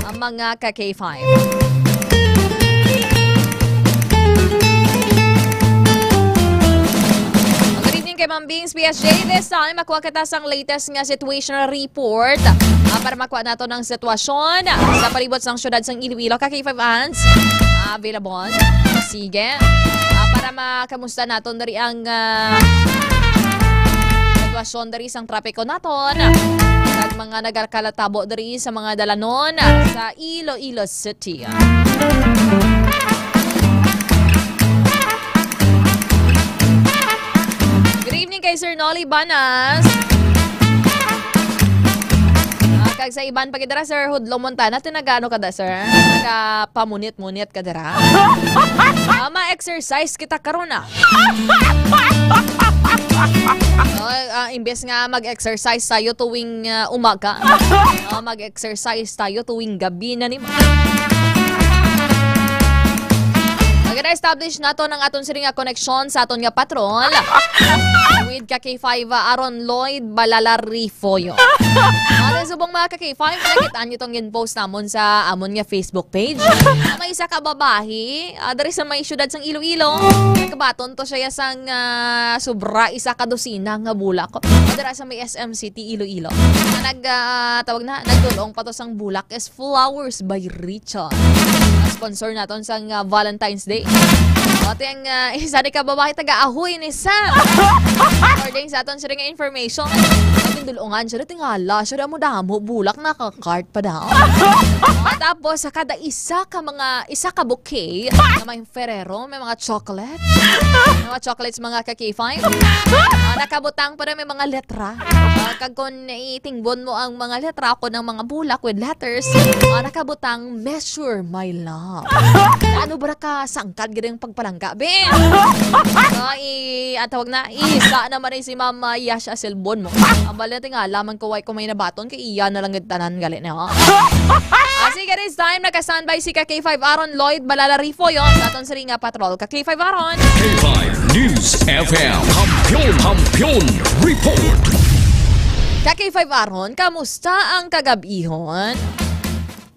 ang mga ka K five. Good evening kay Ma'am Bings, P S J. This time, makuha kita sang latest nga situational report, ah, para makuha nato ng sitwasyon sa palibot sang syudad sang Iloilo. Ka K five Ans, ah, available. Sige. Ah, para makamusta naton diri ang, ah, sitwasyon diri sang trapiko naton. Kag mga nagakalatabo diri sa mga dalanon sa Iloilo City. Good evening kay Sir Nolly Banas. Ah, kag sa iban pa gid dira, Sir Hudlo Montana, tinagano ka da, sir? Nagapamunit-munit ka dira? Ah, ma-exercise kita karon, ah. Oh, ah, imbes nga mag-exercise tayo tuwing, ah, umaga, oh, mag-exercise tayo tuwing gabi na ni. Maganda establish nato ng aton siring nga koneksyon sa aton nga patrol with ka K five, ah, Aaron Lloyd Balala Refollo. Ano subong mga ka K five, nakita niyo tong gin-post namon sa amon nga Facebook page? May isa ka babahi, ah, diri sa may syudad sang Iloilo. Nagkabaton to siya sang, ah, sobra isa ka dosina nga bulak. Dira sa may S M City, Iloilo. Nga nag, ah, tawag na, nagdulong pa to sang bulak is Flowers by Richard. Sponsor naton sang, ah, Valentine's Day. O, tiyang, ah, isa ni ka babae taga Ahoy ni Sam. According sa aton siring nga information, nagdulungan siya, tingala siya, damo-damo, bulak, naka-cart pa daw. O, tapos, sa kada isa ka mga, isa ka bouquet, na may Ferrero, may mga chocolate. May mga chocolates, mga ka K five. Ah, nakabutang pa na may mga letra. Ah, kag kung itingbon mo ang mga letra, ako ng mga bulak with letters, ah, nakabutang, "Measure my love." Ano ba ka sangkad gid ang pagpalangga, be? Ah, i-, ang tawag na, isa naman ay si Mama Yasha Silbon mo. Ang bala, tingala man ko, way ko may nabaton, kay iya na lang gid tanan gali na, ha? Ah, sige, this time, naka-standby si ka K five Aaron Lloyd Balala Refollo sa aton siring nga patrol. Ka K five Aaron. K five News F M. Kampiyon, Kampiyon Report. Ka K five Aaron, kamusta ang kagabihon?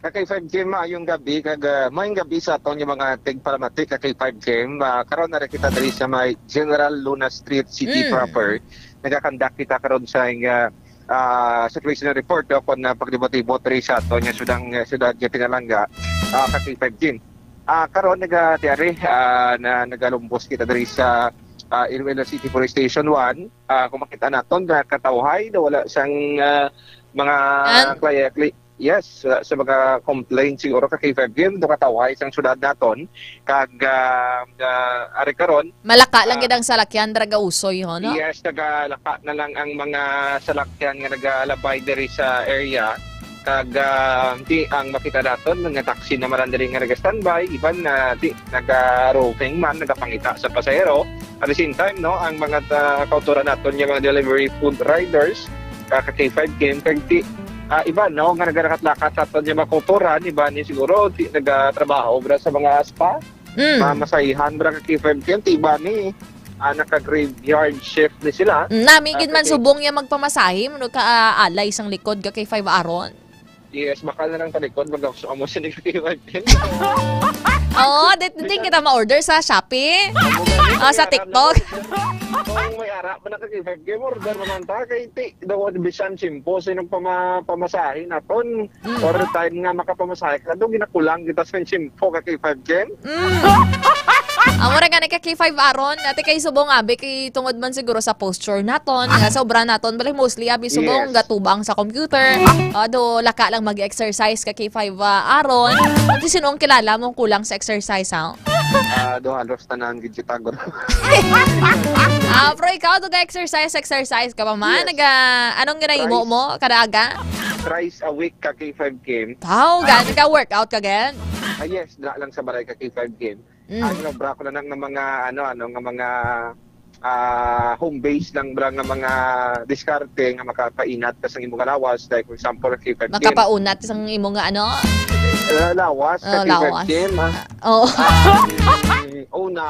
Ka K five Kim, maayong gabi, kag, ah, maayong gabi sa aton nga mga tigpalamati ka K five Kim. Ah, karon na rin kita diri sa may General Luna Street, City Mm. proper. Nagakandak kita karon sa, ah, ah, situation report, no, kung, ah, paglibot-libot diri sa aton nga sudang, ah, sudad nga pinalangga, ah, ka K five Kim. Ah, karon naga-, tiari, ah, na nagalumbos kita diri sa, ah, Iloilo City Police Station one. Ah, kung makita naton, nakatawhay na wala sang, ah, mga An? klaya-, kli-, Yes, sa, sa mga complaint siguro ka K five Kim, do katawhay sang syudad naton, kag, ah, ah, ari karon, Malaka lang ah, gid ang salakyan, dira gausoy, ho, no? Yes, nagalaka na lang ang mga salakyan nga nagalabay diri sa area. Kag, ah, di ang makita naton, mga taxi naman ang diri nga naga-standby, iban na di, naga-roving man, nagapangita sa pasahero. At the same time, no, ang mga ta-, kautoran naton nga mga delivery food riders, ah, ka K five Kim, kag di, ah, iba, no, nga nagalakat-lakat sa aton nga mga kautoran, iba ni siguro, di nagatrabaho, bra, sa mga spa, Mm. mga masahihan, bra, ka K five Kim, di iba ni, ah, naka-graveyard shift ni sila. Mm, nami Ah, gid man kay subong niya magpamasahe, no, ka, ah, alay sang likod ka K five Aaron. Yes, baka na lang talikod, mag-, amo siya ni K five Kim. Oo, di, di kita ma-order sa Shopee. Amo gani, Ah, sa may ara TikTok. na, kung may ara pa na ka K five Kim, order naman ta, kay ti, daw, bisan simple, sino pama-, pamasahe naton? Mm. Or time nga makapamasahe ka, daw, ginakulang kita sa simple ka K five Kim. Mm. Amo ra gani ka K five Aaron, ate, kay subong abi, kay tungod man siguro sa posture naton, nga sa obra naton, bali mostly abi subong Yes. gatubang sa computer. Ah, do laka lang mag-exercise ka K five, ah, Aaron. Ate, sino ang kilala mong kulang sa exercise, ha? Ah, do halos tanan gid kita, guro. Ah, pero ikaw, do ga-exercise, exercise ka pa man? Yes. Naga, anong ginahimo Thrice. mo kada aga? Thrice a week ka K five Kim. Tao, Ah, ga, naga-workout ka, gan? Ah, yes, dra lang sa baray ka K five Kim. Mm. Ang nabra ko na lang ng mga, ano, ano, nga mga, ah, home base lang, bra, nga mga diskarte nga makapainat ka sa imong lawas. Like, for example, K five Kim. Makapaunat sang imo nga, ano? Eh, lawas, Oh, sa K five lawas. Kim, ah. Oh. Ah, una,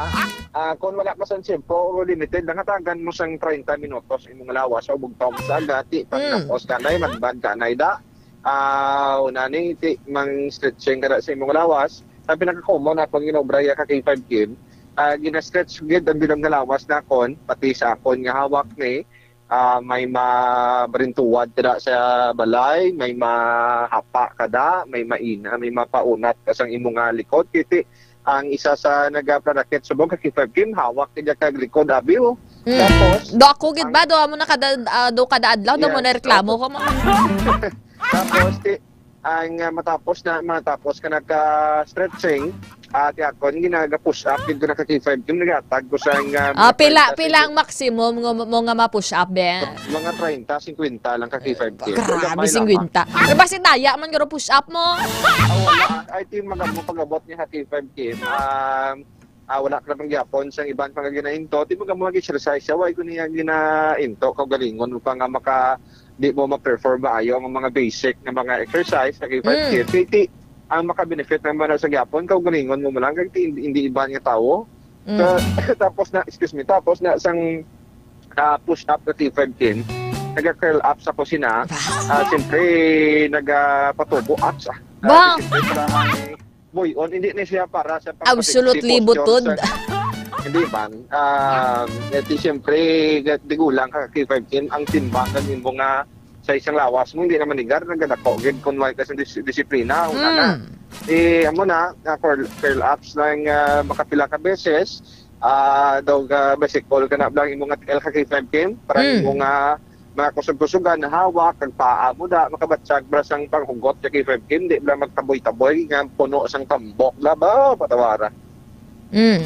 ah, kung wala ka sa tiyempo, limited lang, hatagan mo sang treinta minutos imong lawas, o bugtaw mo sa agati, pag Mm. tapos ka na, magbad ka na, ida. Ah, una ni, ti, mang stretching ka na sa imong lawas. Ang pinaka-common na akong ginobra ya ka K five Kim, ah, gina-stretch gid ang bilog nga lawas na akon, pati sa akon nga hawak ni, ah, may mabarintuwad ka da sa balay, may mahapa ka da, may maina, may mapaunat ka sang imo nga likod. Kiti, ang isa sa nagapranakit subong ka K five Kim, hawak ka kag likod, abi, oh. Mm. Tapos, Do ako gid ang ba? Do amo na kada, ah, do kada adlaw, do mo Yes, na reklamo opo. ko mo. Tapos, ti, ang, ah, matapos na, matapos ka nagka-stretching, ah, ti akon, ginaga-push up, gid ko naka K five Kim, nagatag ko sa, ah, Ah, mga pila, treinta pila ang seconds. maximum nga mo, mo nga ma-push up, be? Mga treinta, cincuenta lang ka K five Kim. Grabe, Gamay lamang. cincuenta. Pero basi daya man guro push up mo. Ah, wala. Ay, ti, magamo pag-abot niya sa K five Kim. Um, ah, wala ka naman gyapon sa iban pa nga ginainto. Ti, magamo mag-exercise siya. Why ko niya ginainto? Kaugalingon mo pa nga maka, di mo ma-perform maayo ang mga basic nga mga exercise sa K five K. Mm. Kay ti, ang maka-benefit naman sa gyapon, kaugalingon mo lang, kay ti, hindi, hindi iban nga tawo. Mm. Sa, tapos na, excuse me, tapos na sang, ah, push up na K five Kim, naga-curl up sa kusina. Wow. Ah, siyempre, nagapatubo ups, ah. Ah, Ba? Siyempre, para ang buy-on, hindi na siya para sa pang-, Absolutely sexy posture butod. sa, hindi man. Ah, ito, siyempre, ga-, di gulang ka, K five Kim, ang timbang ng imo nga sa isang lawas mo, hindi naman nigar, nagadako, gid, kung wala ka sa dis-, disiplina, una na. Mm. Eh, amo na, na curl, curl ups lang, ah, makapila ka beses, ah, daw, ah, bicycle ka na lang, imo nga L ka K five Kim, para Mm. imo nga mga kusog-kusugan, hawak, kag paa mo da, makabatsag, bra sang panghugot ka K five Kim, di bla magtaboy-taboy, nga puno sang tambok, bla, ba, patawara. Mm.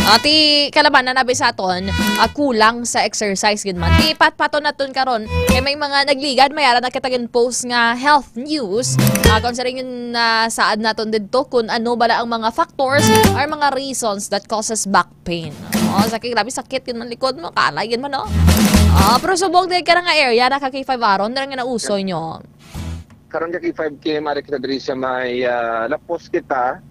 Ah, ti kalabanan na bi sa aton, ah, kulang sa exercise gid man. Ti patpaton naton karon, kay may mga nagligad, may ara na kita gin-post nga health news. Ah, considering yun, ah, saad naton didto kung ano bala ang mga factors or mga reasons that causes back pain. Oh, sakit, grabe sakit gid man likod mo, kalay gid man, no? Ah, pero subong di ka na nga area na ka K five Aaron, na nga nauso nyo. Karon ka K five K, mari kita diri sa may, ah, Lapos kita,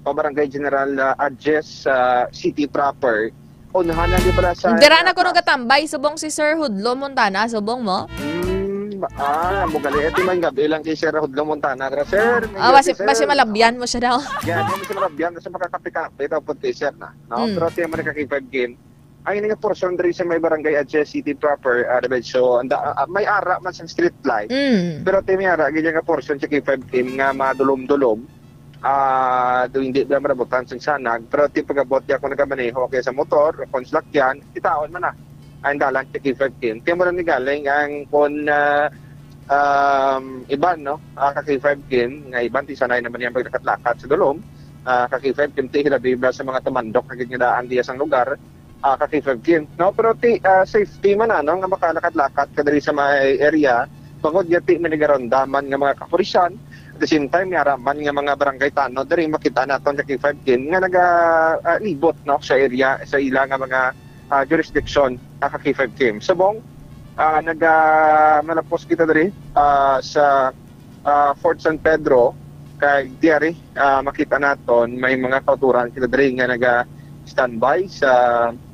o Barangay General, ah, Adjes, sa city proper. Unahan lang di pala sa Dira na kuno katambay, subong si Sir Hudlo Montana, subong mo? Mm, Ah, mo gali. Ito man gabi lang kay Sir Hudlo Montana. Dra, Sir, may Ah, gabi, basi, basi sir. Malabyan mo siya daw. Yan, hindi siya malabyan. Kasi makakape-kape daw po kay Sir na. No? Mm. Pero ito yung mga ka-K five game. Ang ini nga portion diri sa may barangay Atche City proper, ah, Rebed, so, anda, ah, may ara man sa street light. Mm. Pero ito may ara, ganyan nga portion sa K five game nga madulom-dulom. Ah, do hindi na marabutan sa sanag. Pero ito pag-abot niya kung nagamaneho kaya sa motor o kung salakyan, kitaon man na ang dalan sa K five game. Kaya mo na ni galing ang kung, ah, um, iban, no? Ah, ka K five game, nga iban, ti sanay naman yan paglakat-lakat sa dulom. Ah, ka K five game, ti hilabi ba sa mga tumandok na gid nga daan diya sang lugar, ah, ka K five game, no? Pero ti, ah, safety man, ano, nga makalakat-lakat ka diri sa may area, bangod nga ti may nagaramdaman nga mga kapulisan, at the same time, may araman nga mga barangay tanod diri makita naton sa K five game nga naga, ah, libot, no, sa area, sa ila nga mga, ah, jurisdiction, ah, ka K five game. Subong, ah, naga, malapos kita diri, ah, sa, ah, Fort San Pedro, kay diari, ah, makita naton may mga kauturan kita diri nga naga-standby sa,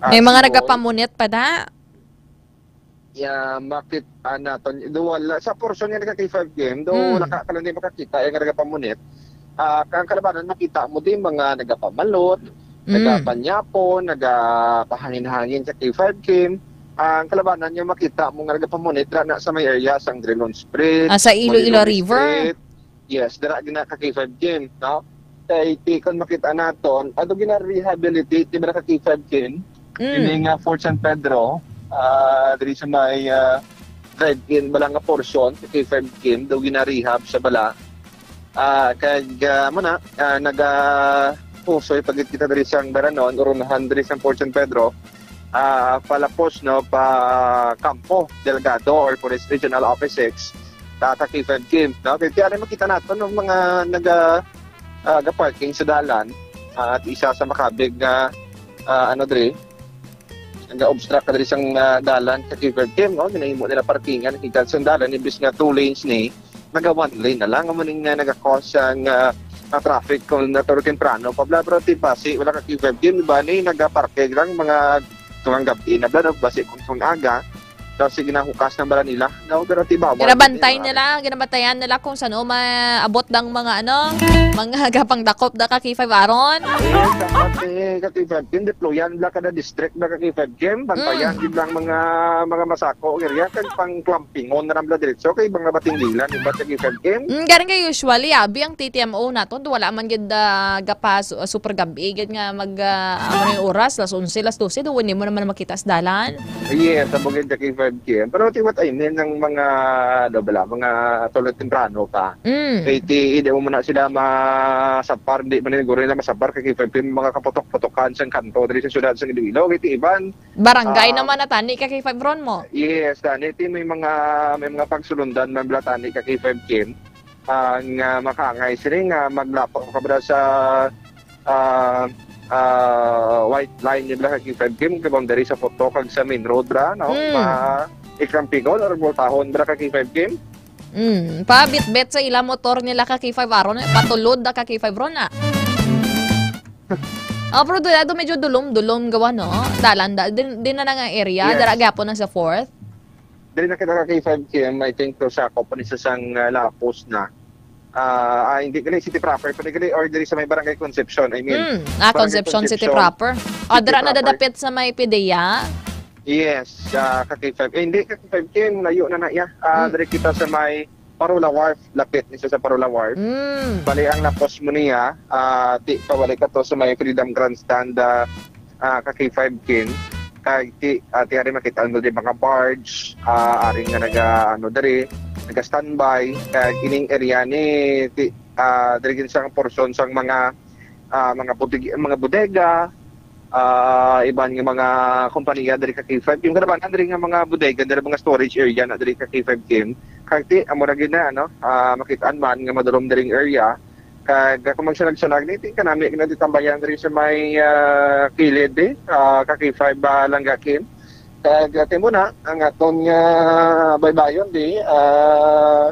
ah, May mga Sibol. Nagapamunit pa da? Ya, makita naton. Do wala sa portion nga naga K five game, do Mm. wala ka, kalang di makakita yung nagapamunit. Ah, ang kalabanan, makita mo di mga nagapamalot, Mm. nagapanyapon, nagapahangin-hangin sa K five game. Ang kalabanan, yung makita mo nga nagapamunit, ra na sa may area sang Drilon Spring, Ah, sa Iloilo Malilones River? Street. Yes, dira gina ka K five game, no? Kay ti kon makita naton, ato gina-rehabilitate, di ba, ka K five game? Mm. Ini nga Fort San Pedro, ah, diri sa may, ah, drive-in bala nga portion sa K five game, daw gina-rehab sa bala. Ah, kag, ah, mo na, ah, naga-pusoy pag kita diri sang Baranon, urunahan diri sang Fort San Pedro, ah, palapos, no, pa Campo Delgado or Police Regional Office six, ta, ta K five game, no? Kaya, kaya makita nato ng mga naga, ah, ga-parking sa dalan, ah, at isa sa makabig nga, ah, ano diri, nga obstruct ka diri sang, ah, dalan sa K five game, no? Ginahimo nila parkingan, kita sa dalan, imbis nga two lanes ni, naga one lane na lang, amo ning, ah, naga-cause ang, ah, ang traffic kung naturo temprano pa bala, pero ti basi wala ka K five game, di ba, ni nagaparke lang mga tungang gabi na bala, no? Basi kung, kung aga, tapos ginahukas ng bala nila, no? Pero ti bawal Ginabantay din, nila, ginabantayan nila kung saan maabot dang mga, ano, mga gapang dakop da ka K five Aaron. Yes, dapat, eh, ka K five game, deployan bala kada district bala ka K five game, bantayan Mm. gid lang mga, mga masako, area, kag pang clampingon na lang bala diretso, kay mga batinggilan, iba sa K five game. Mm, gani nga usually, abi ang T T M O naton, wala man gid, ah, gapa su-, super gabi, gid nga mag, ah, amo na yung oras, las onse, las dose, do, hindi mo naman makita sa dalan. Yes, sa bugid sa K five game. Pero ti what I mean, ang mga, ano bala, mga tuloy temprano pa. Mm. Kay ti, hindi mo muna sila masapar, hindi man siguro nila masapar, kay K five game, mga kaputok-putokan sa kanto, diri sa syudad sa Iloilo, kay ti iban, Barangay Ah, naman na tani ka K five Ron mo. Yes, tani ti may mga, may mga pagsulundan man bala tani ka K five game. Ang, ah, makaangay sini nga maglapo ka bala sa, ah, ah, white line ni bala ka K five game, kay boundary sa photo kag sa main road ra, no? Hmm. Ma-, ikrampingon or multahon bala ka K five game. Hmm, pabitbit sa ila motor nila ka K five Ron, eh, patulod na ka K five Ron, ah. Oh, pero do, do medyo dulom-dulom gawa, no? Dalan, da, din, din na nga area, Yes. dara gyapon na sa fourth. Diri na kita ka K five K M, I think, to sa company sa sang, uh, Lapos na. Ah, ah, hindi gali city proper, pero gali or diri sa may Barangay Concepcion, I mean. Mm, ah, Barangay Concepcion City Concepcion, proper. Ah, City dira na proper. Dadapit sa may PDEA? Yes, ah, ka K five. Eh, hindi, ka K five K M, layo na na iya. Ah, Mm. diri kita sa may Parola Wharf, lapit ni sa Parola Wharf. Mm. Bali, ang Lapos mo niya, ah, ti, pabalik ka to sa may Freedom Grandstand, ah, ah, ka K five K M. Kag ti, ah, ti ari makita mo di mga barge, ah, ari nga naga, ano, diri, naga-standby. Kag ining area ni, ti, ah, diri gid sang portion sang mga, ah, mga bodeg-, mga bodega, ah, iban nga mga kompanya diri ka K five K M. Kalabanan diri nga mga bodega, diri mga storage area na diri ka K five K M. Kag ti, amo ra gid na, ano, ah, makitaan man nga madulom diri nga area. Kag kung magsanag-sanag ni, ti kanami nga ditambayan diri sa may, ah, kilid, eh, ah, ka K five, ah, Langga Kim. Kag, ah, timo na, ang aton nga baybayon di, ah,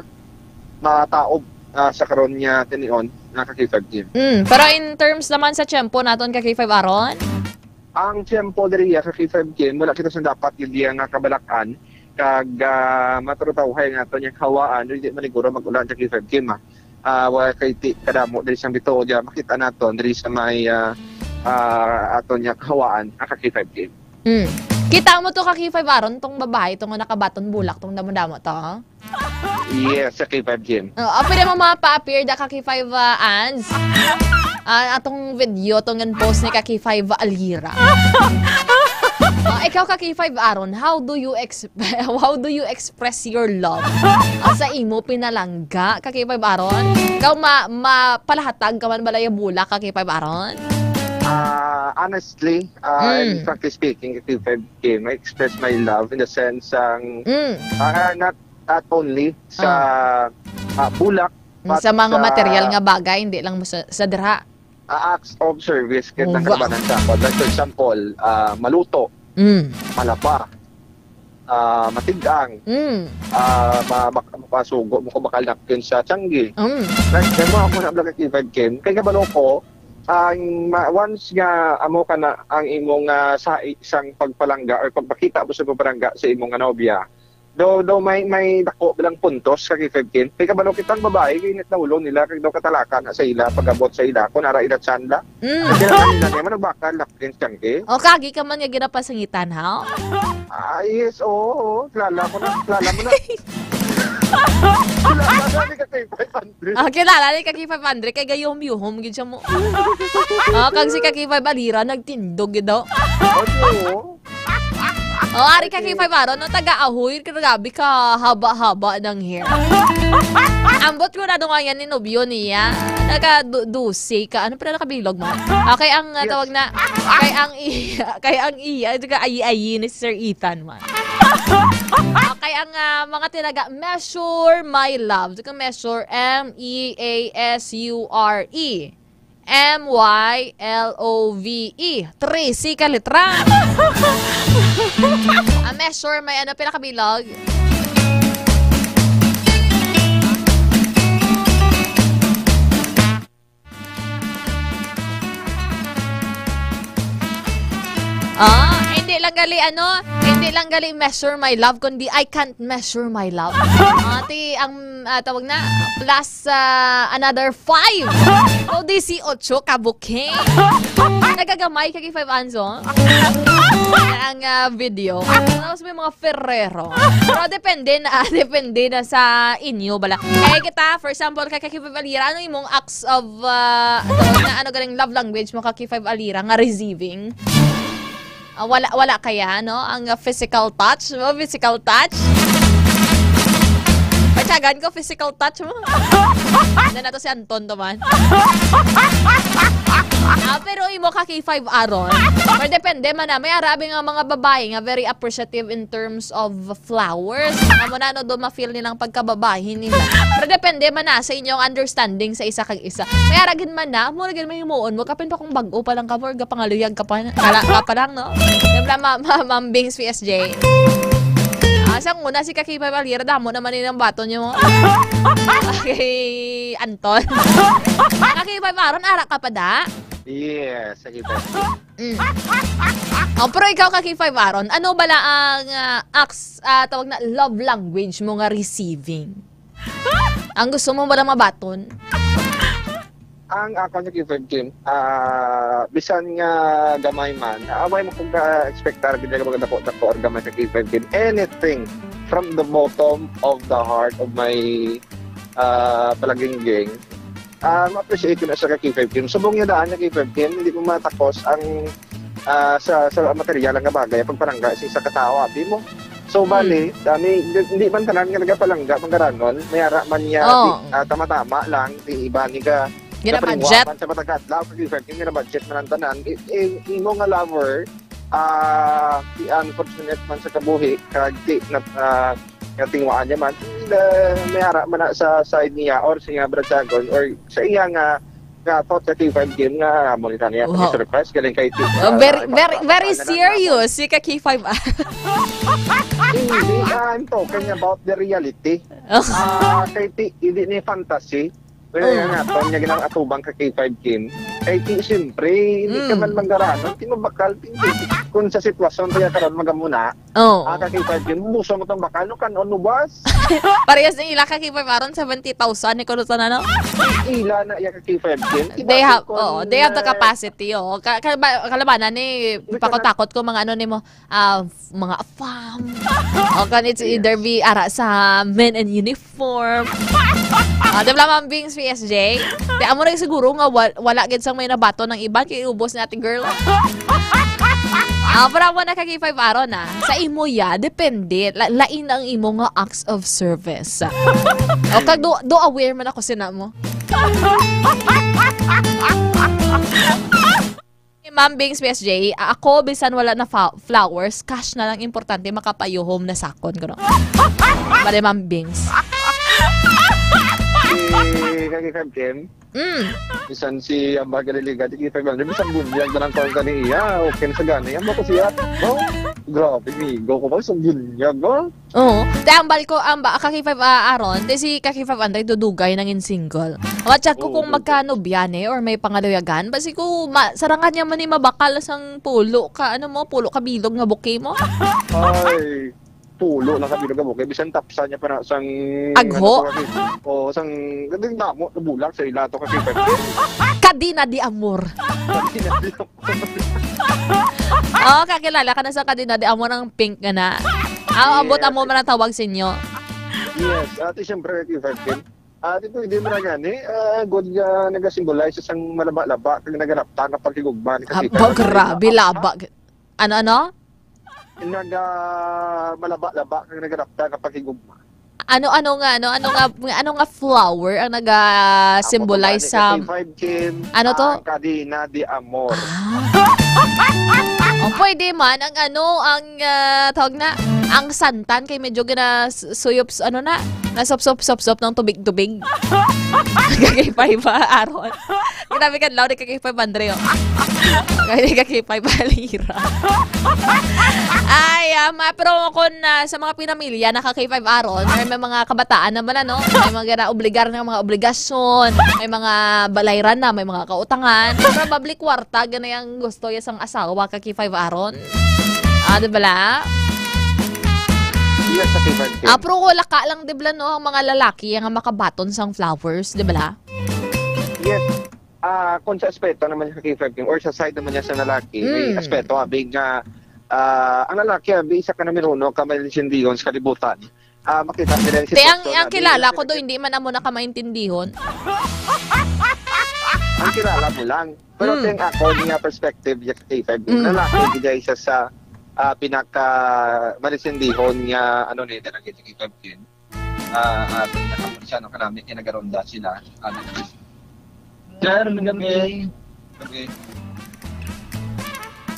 mataob, ah, sa karon nga tinion, nga ka K five Kim. Mm, pero in terms naman sa tiyempo naton ka K five Aaron? Ang tiyempo diri, ah, ka K five Kim, wala kita sa dapat gid diya nga kabalakan. Kag, ah, maturutawhay nga ato niya kahawaan, hindi man siguro mag-ulan sa K five Kim, ah. Ah, wala kay ti-, kadamo diri sa bituo diya, makita nato diri sa may, ah, ah, ato niya kahawaan, ang ka K five Kim. Mm. Kita mo to ka K five Aaron, tong babae, tong nakabaton bulak, tong damo-damo to, ha? Yes, sa K five Kim. Oh, ah, pwede mo mapa-appear da ka K five, ah, Ans? Ah, atong video, tong post ni ka K five Alira. Ah, ikaw ka K five Aaron, how do you ex-, how do you express your love, ah, sa imo pinalangga ka K five Aaron? Ikaw ma-, mapalahatag ka man balay bulak ka K five Aaron? Ah, honestly, ah, and Mm. frankly speaking, ka K five Kim, I express my love in the sense ang, Mm. ah, not, not only sa, Ah. ah, bulak, Mm, but sa mga sa material nga bagay, hindi lang mo sa, sa dira. Ah, acts of service, kaya Uwa. nang kalabanan sa ako. Like, for example, ah, maluto, Mm. malaba, ah, matigang, Mm. ah, ma-, mak-, mapasugo mo kung bakal napkin sa tiyanggi. Mm. Like, kaya mo ako na vlog K five Kim. Kaya kabalo ko, ang ma-, once nga amo ka na ang imong, ah, sa isang pagpalangga or pagpakita mo sa pagpalangga sa imong nga nobya, daw, daw may, may dako bilang puntos ka K five Kim. Kaya kabalo kitang babae, kay init na ulo nila, kay daw katalaka na sa ila, pag-abot sa ila, kung ara ila tiyan la. Mm. Kaya kanina niya, manubakal, Prince Changke? O, kagi ka man nga ginapasangitan, ha? Ah, yes, oo, oo. Kilala ko na, kilala mo na. Kilala na ni ka K five hundred. Ah, kilala ni ka K five hundred, kay gayom-yuhom gid siya mo. Ah, kag si ka K five Alira, nagtindog gid daw. Ay, oo. Oh, ari ka K five Aaron, no? Taga Ahoy, grabe ka haba-haba ng hair. Ambot ko na doon yan ni nobyo niya. Naka du-, dose ka. Ano pala nakabilog mo? Okay, ang, uh, Yes. tawag na, kay ang iya, kay ang iya, ito ka, ayi-ayi ni Sir Ethan man. Okay, ang, uh, mga tinaga, measure my love. Ito ka measure, M E A S U R E. M Y L O V E. Trese ka litra. Ah, measure, may ano, pila ka bilog? Ah, hindi lang gali, ano, hindi lang gali measure my love, kundi I can't measure my love. Ah, ti, ang, ah, tawag na, plus, ah, another five. So, di si ocho ka bouquet. Nagagamay ka kay five anso. Ang, ah, video. Tapos may mga Ferrero. Pero depende na, depende na sa inyo, bala. Kaya kita, for example, kay Kaki Five Alira, ano imong acts of, ah, ano, na, ano galing love language mo, Kaki Five Alira, nga receiving? Ah, wala, wala kaya, no? Ang, ah, physical touch mo, physical touch? Patyagan ko, physical touch mo. Ano na to si Anton to man? Ah, pero imo ka K five Aaron. Pero depende man na. May arabi nga mga babae nga very appreciative in terms of flowers. Amo na, no, doon ma-feel nilang pagkababae nila. Pero depende man na sa inyong understanding sa isa kag isa. May aragin man na, mo lagi may himuon mo. Kapin pa kung bag-o pa lang ka mo, or gapangaluyag ka pa, kala, ka pa lang, no? Siyempre, ma, ma, Ma'am Bings P S J. Ah, sa una, si Kakipay Valera, damo naman yun ang baton niyo. Okay, Anton. Kakipay Baron, ara ka pa da? Yes, sige po. Mm. Oh, pero ikaw, Kakipay Baron, ano bala ang, ah, acts, ah, tawag na love language mo nga receiving? Ang gusto mo bala mabaton? Ang ako sa K five Kim, ah, bisan nga gamay man, ah, way mo kung ka-expectar gid nga mga dako-dako or gamay sa K five Kim. Anything from the bottom of the heart of my, ah, palagingging, ah, ma-appreciate ko na sa K five Kim. Subong niya daan na K five Kim, hindi mo matakos ang, ah, sa, sa material nga bagay, ang pagpalangga sa isa ka tawo, abi mo. So, Hmm. bali, ah, may, di, di man tanan nga nagapalangga, mangaranon, may ara man niya, Oh. di, ah, tama-tama lang, di iba ni ka, Gina-budget? kaparinguha man sa matag adlaw, kasi sa akin, gina-budget man ang tanan. I, i, imo nga lover, ah, di unfortunate man sa kabuhi, kag di na, ah, natingwaan niya man, di, may ara man na sa side niya, or sa iya brad sagon, or sa iya nga, nga thought sa K five Kim nga, amo ni niya, Wow. surprise, galing kay T. Oh, very, Ah, very, very ipapakita na lang serious, naman. Si ka K five, ah. Hindi, I'm talking about the reality. Ah, kay T, hindi ni fantasy. Kaya nga, to niya ginang atubang ka K five Kim. Kay ti, siyempre, hindi ka Mm. man manggaranon, ti mabakal, ti, kung sa sitwasyon kaya karon magamuna, Oh. ah, ka K five Kim, busa mo tong bakal, no, kan ano, bas? Parehas ang ila ka K five aron seventy thousand ni kuno sana, no? Ila na iya ka K five Kim. Di They ba, have, kung, oh, they have the eh, capacity, oh. Ka-, ka-, ba-, kalabanan ni, Hindi ka na pakot-takot ko mga ano nimo, ah, f-, mga fam. O kan it's Yes. either be ara sa men in uniform. Ah, di ba, Ma'am Bings, P S J? Di, amo na siguro nga wal-, wala gid sang may nabato ng iban kay ubos na ating girl. Ah, para mo na ka K five aron, ah. Sa imo ya, depende. La-, lain ang imo nga acts of service. O kag do, do aware man ako sina mo. Eh, Ma'am Bings, P S J, a-, ako, bisan wala na fa-, flowers, cash na lang importante, makapayuhom na sakon, gano. Pare, Ma'am Bings. Eh, kay Captain, Mm. bisan si Ambar Galiligad, di kita gani, bisan bunyag na lang ko kani iya, okay na sa gani. Amo ko siya, oh, grabe, migo ko ba, sa bunyag, oh. Oo. Te, ambal ko, amba, ka K five, ah, Aaron, te si ka K five Andre, dudugay nangin single. Wa-check ko Oo, kung dudugay. Magkano biyane or may pangaluyagan. Basi ko, ma-, sarangan niya man ni mabakal sang pulo ka, ano mo, pulo ka bilog nga buki mo. Ay, pulo lang ka bilog nga buki. Bisan tapsa niya pa na sang, Agho? Ano to, kasi, o, sang, naging damo, nabulak sa ilato ka K five. Kadina di amor. Kadina di amor. Oh, kakilala ka na sa kadina di amor ang pink nga na. Ah, abot Yes. Amo man ang tawag sa inyo. Yes, ate, siyempre, K five Kim. Ate, pwede mo na gani. Ah, good nga nagasimbolize sa isang malaba-laba kag nagalapta nga paghigugma ni Ah, Kasikan ba, Rodrigo. Grabe, Ah, laba. Ano, ano? Naga-, malaba-laba kag nagalapta nga paghigugma. Ano, ano nga, ano, ano nga, ano nga flower ang naga-symbolize Amo sa, ka K five Kim, ano to? Ang kadina di amor. Ah. Oh, pwede man ang ano, ang, ah, tawag na, ang santan kay medyo gina-, suyop, ano na, nasopsop-sopsop ng tubig-tubig. Kagay pa iba, Aaron. Grabe ka, Laura, kay five hundred, oh. Kay ka kay five lira. Ay, ah, ma-, pero kung, ah, sa mga pinamilya, naka K five aron, or may mga kabataan naman, ano, may mga na-obligar ng mga obligasyon, may mga balayran na, may mga kautangan, probably kwarta, ganay ang gusto ya sang asawa ka K five aron. Ah, di ba la? Yes, sa K five K. Ah, pero wala ka lang, di ba, no, ang mga lalaki, ang makabaton sang flowers, di ba la? Yes. Ah, kung sa aspeto naman niya sa K five Kim or sa side naman niya sa lalaki, may Mm. aspeto, abi, nga, ah, ang lalaki, abi, isa ka numero uno ka malintindihon sa kalibutan. Ah, makita nila yung Te, ang, sitwasyon, ang abi, kilala ko do, hindi man amo na ka maintindihon. Ang kilala mo lang. Pero Mm. ting ako, niya perspective, yung K five Kim, Mm. lalaki, di siya sa, ah, pinaka malintindihon nga, ano, ni, talaga yung K five Kim. Ah, ah, pinaka-Murciano kanami, kay nagaronda sila. Ano? Sir, magandang gabi. Gabi.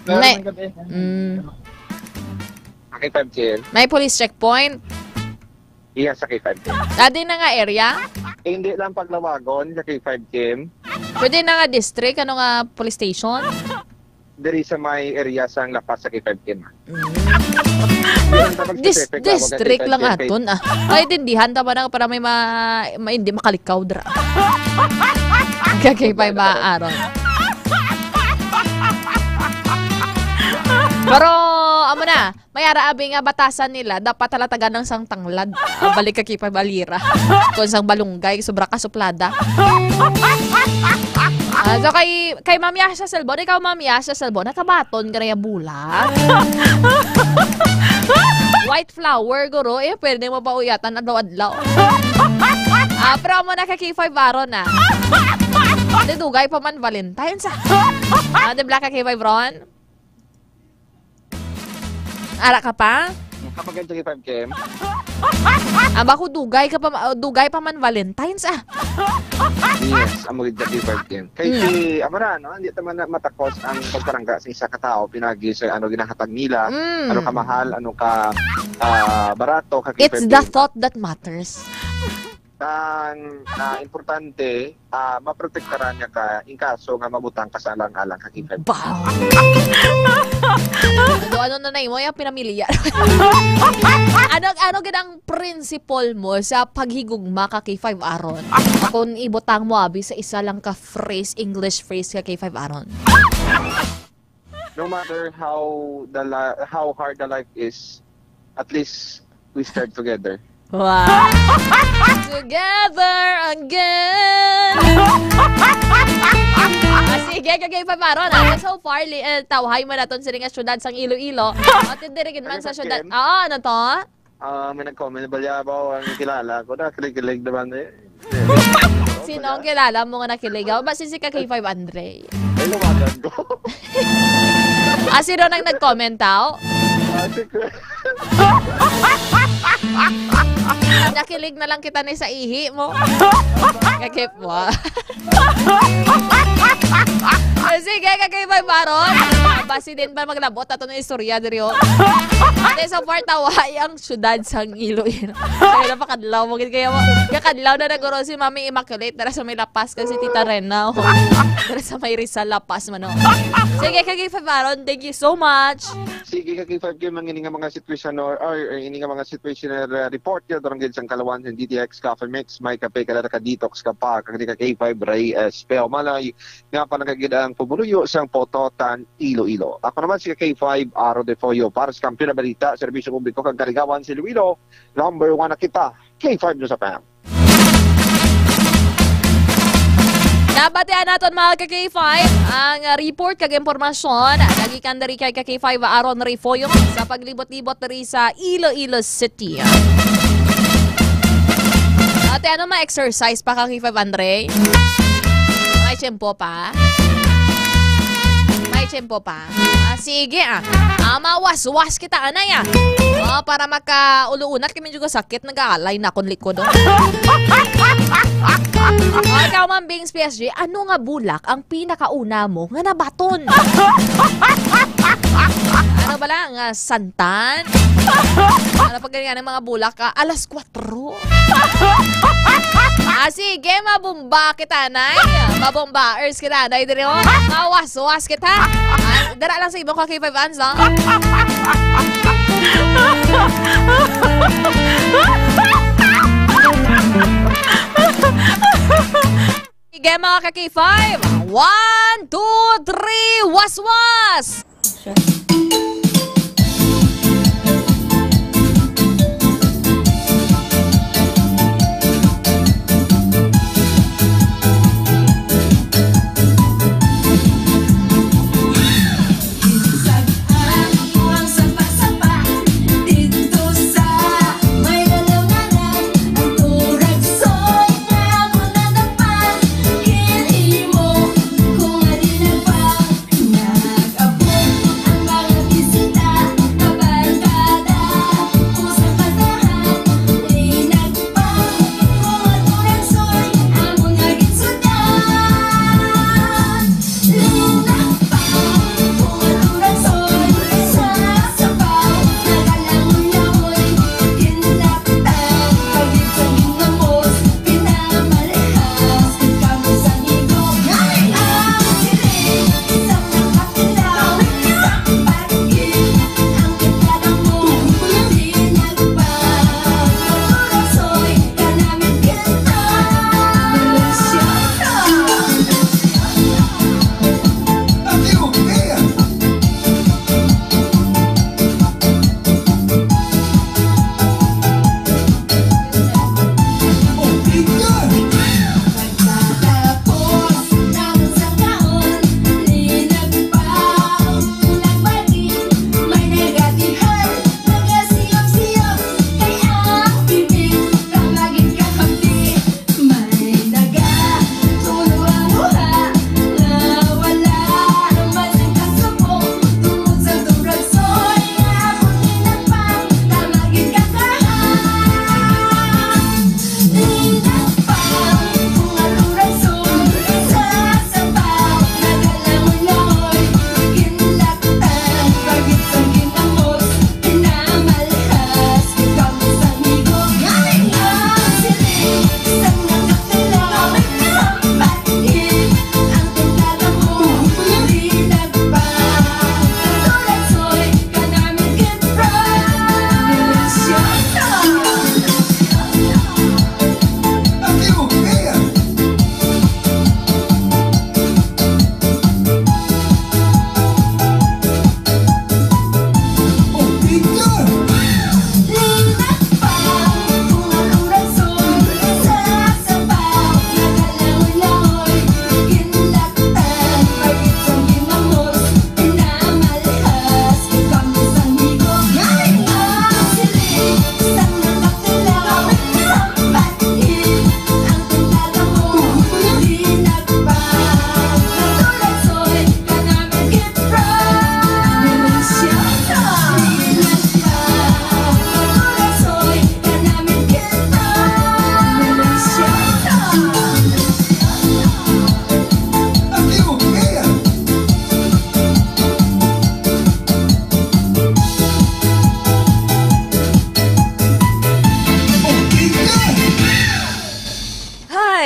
Sir, Nay-, magandang gabi. Mm. Sa K five Kim. May police checkpoint? Iya, sa K five Kim. Adi na nga area? Eh, hindi lang Paglawagon, sa K five Kim. Pwede na nga district, ano nga police station? Diri sa may area sang La Paz sa K five Kim. Mm. Hindi lang dapat Dis-, specific, tawag ka district K five lang K P. Aton, ah. Maintindihan ta ba na para may ma-, ma-, hindi makalikaw dra. Kagay pa ba, Aaron? Pero, amo na, may ara abi nga batasan nila, dapat talatagan ng sang tanglad. Ah, balik ka kipa balira. Kung sang balunggay, sobra ka suplada. Ah, so kay, kay Ma'am Yasha Selbon, ikaw, Ma'am Yasha Selbon, nakabaton ka na yung bulag? White flower, guro, eh, pwede mo pa uyatan adlaw-adlaw. Ah, pero mo na ka K five Aaron, ah. Di dugay pa man Valentine's, ah. Ah, di ba ka K five Ron? Ara ka pa? Kapag ang K five Kim. Ah, bako dugay ka pa ma-, dugay pa man Valentine's, ah. Yes, amo gid ka K five Kim. Kay Mm. si, amo na, no? Hindi naman na matakos ang pagparangga sa isa ka tao, pinagi sa ano ginahatag nila, Mm. ano ka mahal, ano ka, ah, barato, ka It's K five the Kim. Thought that matters. Ang, ah, importante, ah, maprotektaran niya ka in kaso nga mabutang ka sa alang-alang ka K five Kim. Wow! Doon Ano na nimo yung pinamilya? Ano, ano gid ang principle mo sa paghigugma ka K five Aaron? Kung ibutang mo abi sa isa lang ka phrase, English phrase ka K five Aaron. No matter how the li- how hard the life is, at least we strive together. Wow! Together again! Ah, sige, kagay pa, Baron. Ah, so far, li, eh, tawhay man naton sini nga syudad sang Iloilo. At diri gid man sa syudad. Oo, ano to? Ah, may nag-comment, balyabaw ang kilala ko. Nakilig-kilig naman eh. Sino ang kilala mo nga nakilig? Ba, si, si ka K five Andre. Ay, lumagan ko. Ah, sino nang nag-comment, tao? Ah, si Chris. Nakilig na lang kita ni sa ihi mo. Kakip mo. Sige, kakay may baron. Basi din pa maglabot ato ng istorya diri, oh. Ate, so far, tawhay ang syudad sang Iloilo. Kaya napakadlaw mo gid kaya mo. Kakadlaw na naguro si Mami Immaculate dara sa may Lapas kasi Tita Rena, oh. Dara sa may Rizal, Lapas man, oh. Sige, kakay may baron. Thank you so much. Sige, kakay five K, mga ini nga mga situation or, or, or ini nga mga situational uh, report ya, Barangay sang Kalawan, sa D T X Coffee Mix, may kape ka na ka-detox ka pa, kag di ka K five Ray Espeo Malay, nga panagagid ang pumuluyo sang Pototan, Iloilo. Ako naman si K five Aro de Foyo para sa Kampiyon na Balita, Serbisyo Publiko kag Kaligawan sa Iloilo. Number one na kita, K five News F M. Nabatian naton, mga ka-K five, ang, ah, report kag impormasyon nagikan diri kay ka-K five Aaron Refoyo sa paglibot-libot diri sa Iloilo City. Ate, ano, ma-exercise pa ka-K five Andre? May tiyempo pa? May tiyempo pa? Ah, sige, ah. Ah, mawas-was kita, anay, ah. Oh, para makauluunat kami, medyo sakit, nag-aalay na akong likod, oh. Oh, ikaw, Ma'am Bings P S G, ano nga bulak ang pinakauna mo nga nabaton? Ano bala nga santan? Ano pa gani nga mga bulak, ah, alas kwatro? Ah, sige, mabumba kita, nay. Mabumbaers kita, nay, diri, oh. Mawas-was kita. Ah, dara lang sa imo ka K five Ans, no? Sige, mga ka-K five. One, two, three, was-was!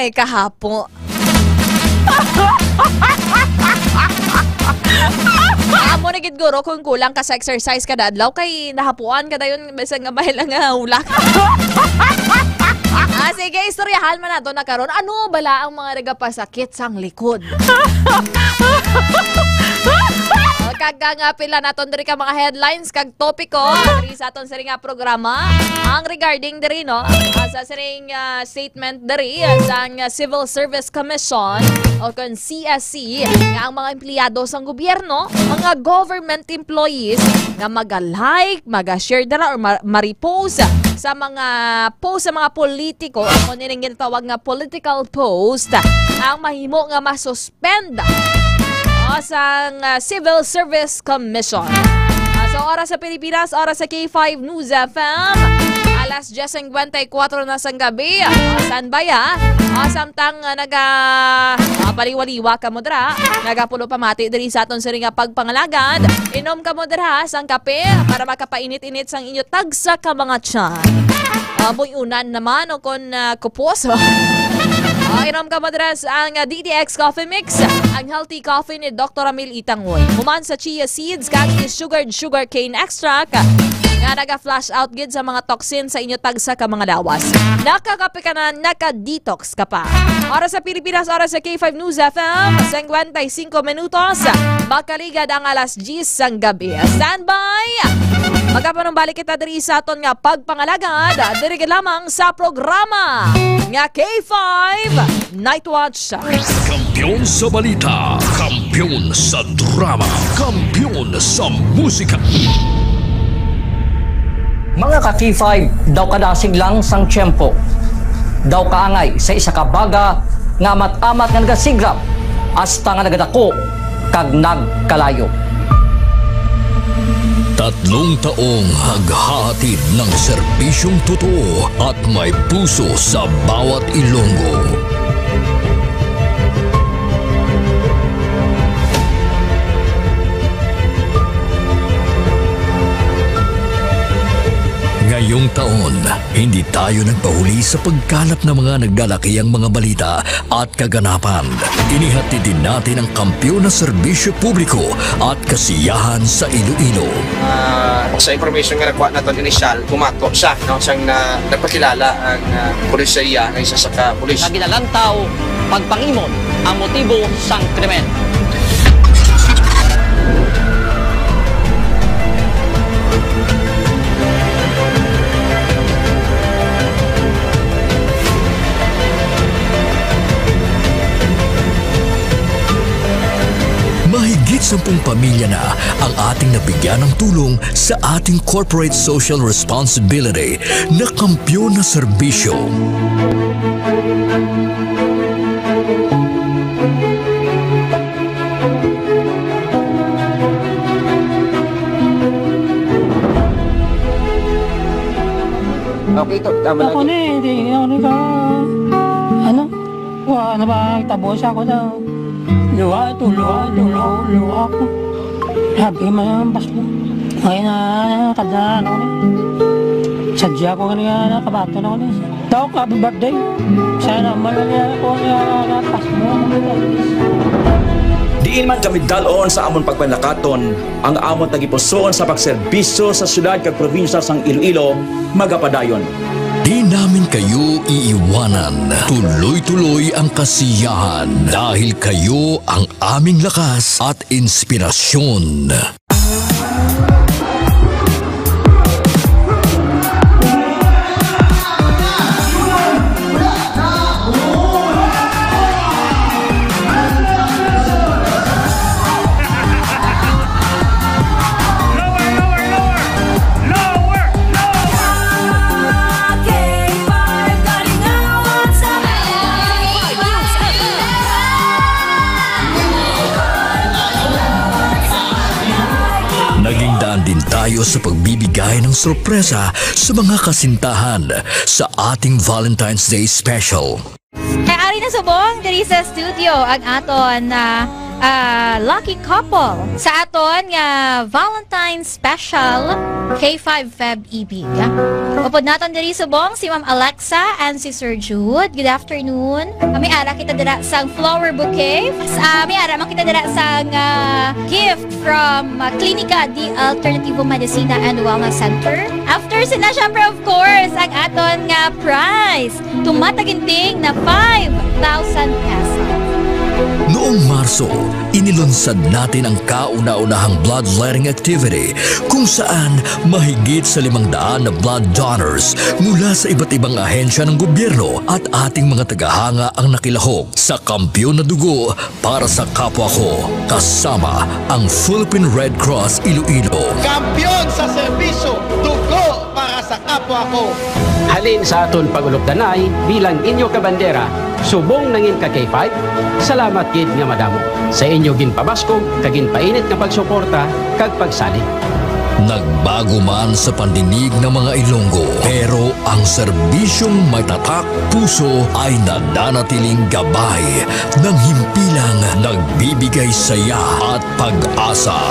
Ay, kahapo. Amo na gid, guro, kung kulang ka sa exercise kada adlaw, kay nahapuan ka dayon, bisan nga may lang nga hulak. Ah, sige, istoryahan man nato na karon. Ano bala ang mga nagapasakit sang likod? O, kag ang, ah, pila naton diri ka mga headlines kag topiko diri sa aton siring nga programa, ang regarding diri, no? Ah, sa siring, ah, statement diri, ah, sang, ah, Civil Service Commission o kon C S C, nga ang mga empleyado sang gobyerno, mga government employees nga maga-like, maga-share dira or ma-, ma-repost sa mga post sa mga politiko, o kon ining ginatawag nga political post, ang mahimo nga masus-, suspend, o, sang, ah, Civil Service Commission. Ah, sa oras sa Pilipinas, oras sa K five News F M, alas diyes singkwenta y kuwatro na sang gabi. O, standby, ha. O, samtang, ah, naga-, ah, paliwaliwa kamo dira, nagapulo pamati diri sa aton siring nga pagpangalagad, inom kamo dira sang kape para makapainit-init sang inyo tagsa ka mga tiyan. Ah, buy-unan naman o kon, ah, kupos. Ah, inom kamo dira sa ang, ah, D D X Coffee Mix, ang healthy coffee ni Doktor Ramil Itangoy. Human sa chia seeds kag sugared sugarcane extract nga naga-flush out gid sa mga toxin sa inyo tagsa ka mga lawas. Nakakape ka na, naka-detox ka pa. Oras sa Pilipinas, oras sa K five News F M, singkwenta y singko minutos. Makaligad ang alas diyes sang gabi. Standby! Magapanumbalik kita diri sa aton nga pagpangalagad, diri gid lamang sa programa nga K five Night Watch. Kampiyon sa balita, kampiyon sa drama, kampiyon sa musika. Mga ka-K five, daw kadasig lang sang tiyempo, daw kaangay sa isa ka baga nga amat-amat nga nagasigrap hasta nga nagadako kag nagkalayo. Tatlong taong naghahatid ng serbisyong totoo at may puso sa bawat Ilonggo. Ngayong taon, hindi tayo nagpahuli sa pagkalap ng mga naglalakihang mga balita at kaganapan. Inihatid din natin ang kampiyon na serbisyo publiko at kasiyahan sa Iloilo. Ah, sa information nga nakuha naton initial, bumato siya, no, siyang na, nagpakilala ang, ah, pulis sa iya nga isa sa ka pulis. Nga ginalantaw pagpangimon ang motibo sang krimen. Mahigit sampung pamilya na ang ating nabigyan ng tulong sa ating corporate social responsibility na kampiyon na serbisyo. Okay, to, tama. Ako lang. Ni, hindi, ako ni ka, ano, wa na ba, tabo siya ko daw. Luha ito, luha ito, luha, luha ako. Sabi man ang Pasko. Ngayon na, kada ano ni. Sadya ko nga nakabato na ako ni. Tawag ka, happy birthday. Sana malaya ko nga napas mo. Diin man kami dalon sa amon pagpanlakaton, ang amon tagipusoon sa pagserbisyo sa syudad kag probinsya sang Iloilo magapadayon. Di namin kayo iiwanan. Tuloy-tuloy ang kasiyahan dahil kayo ang aming lakas at inspirasyon. Naging daan din tayo sa pagbibigay ng sorpresa sa mga kasintahan sa ating Valentine's Day Special. Kay ari na subong diri sa studio ang aton, ah, ah, lucky couple sa aton nga Valentine's Special, K five Feb Ibig. Upod naton diri subong si Ma'am Alexa and si Sir Jude. Good afternoon. Kami ara kita dira sang flower bouquet. Ah, may ara man kita dira sang, ah, gift from, ah, Klinika de Alternativo Medicina and Wellness Center. After sina, syempre, of course, ang aton nga prize. Tumataginting na five thousand pesos. Noong Marso, inilunsad natin ang kauna-unahang bloodletting activity, kung saan mahigit sa limang daan na blood donors mula sa iba't ibang ahensya ng gobyerno at ating mga tagahanga ang nakilahok sa Kampiyon na Dugo para sa Kapwa Ko, kasama ang Philippine Red Cross Iloilo. Kampiyon sa serbisyo, dugo para sa kapwa ko. Halin sa aton pag-ulupdanay bilang inyo kabandera, subong nangin ka K five, salamat gid nga madamo sa inyo ginpabaskog kag ginpainit nga pagsuporta kag pagsalig. Nagbago man sa pandinig ng mga Ilonggo, pero ang serbisyong may tatak puso ay nananatiling gabay ng himpilang nagbibigay saya at pag-asa.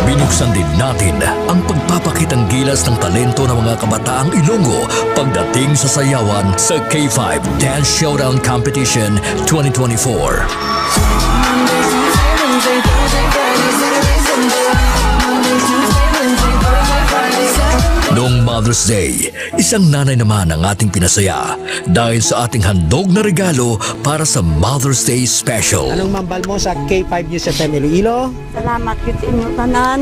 Binuksan din natin ang pagpapakitang gilas ng talento ng mga kabataang Ilonggo pagdating sa sayawan sa K five Dance Showdown Competition twenty twenty-four. Noong Mother's Day, isang nanay naman ang ating pinasaya dahil sa ating handog na regalo para sa Mother's Day Special. Anong mambal mo sa K five News F M Iloilo? Salamat gid sa inyo tanan.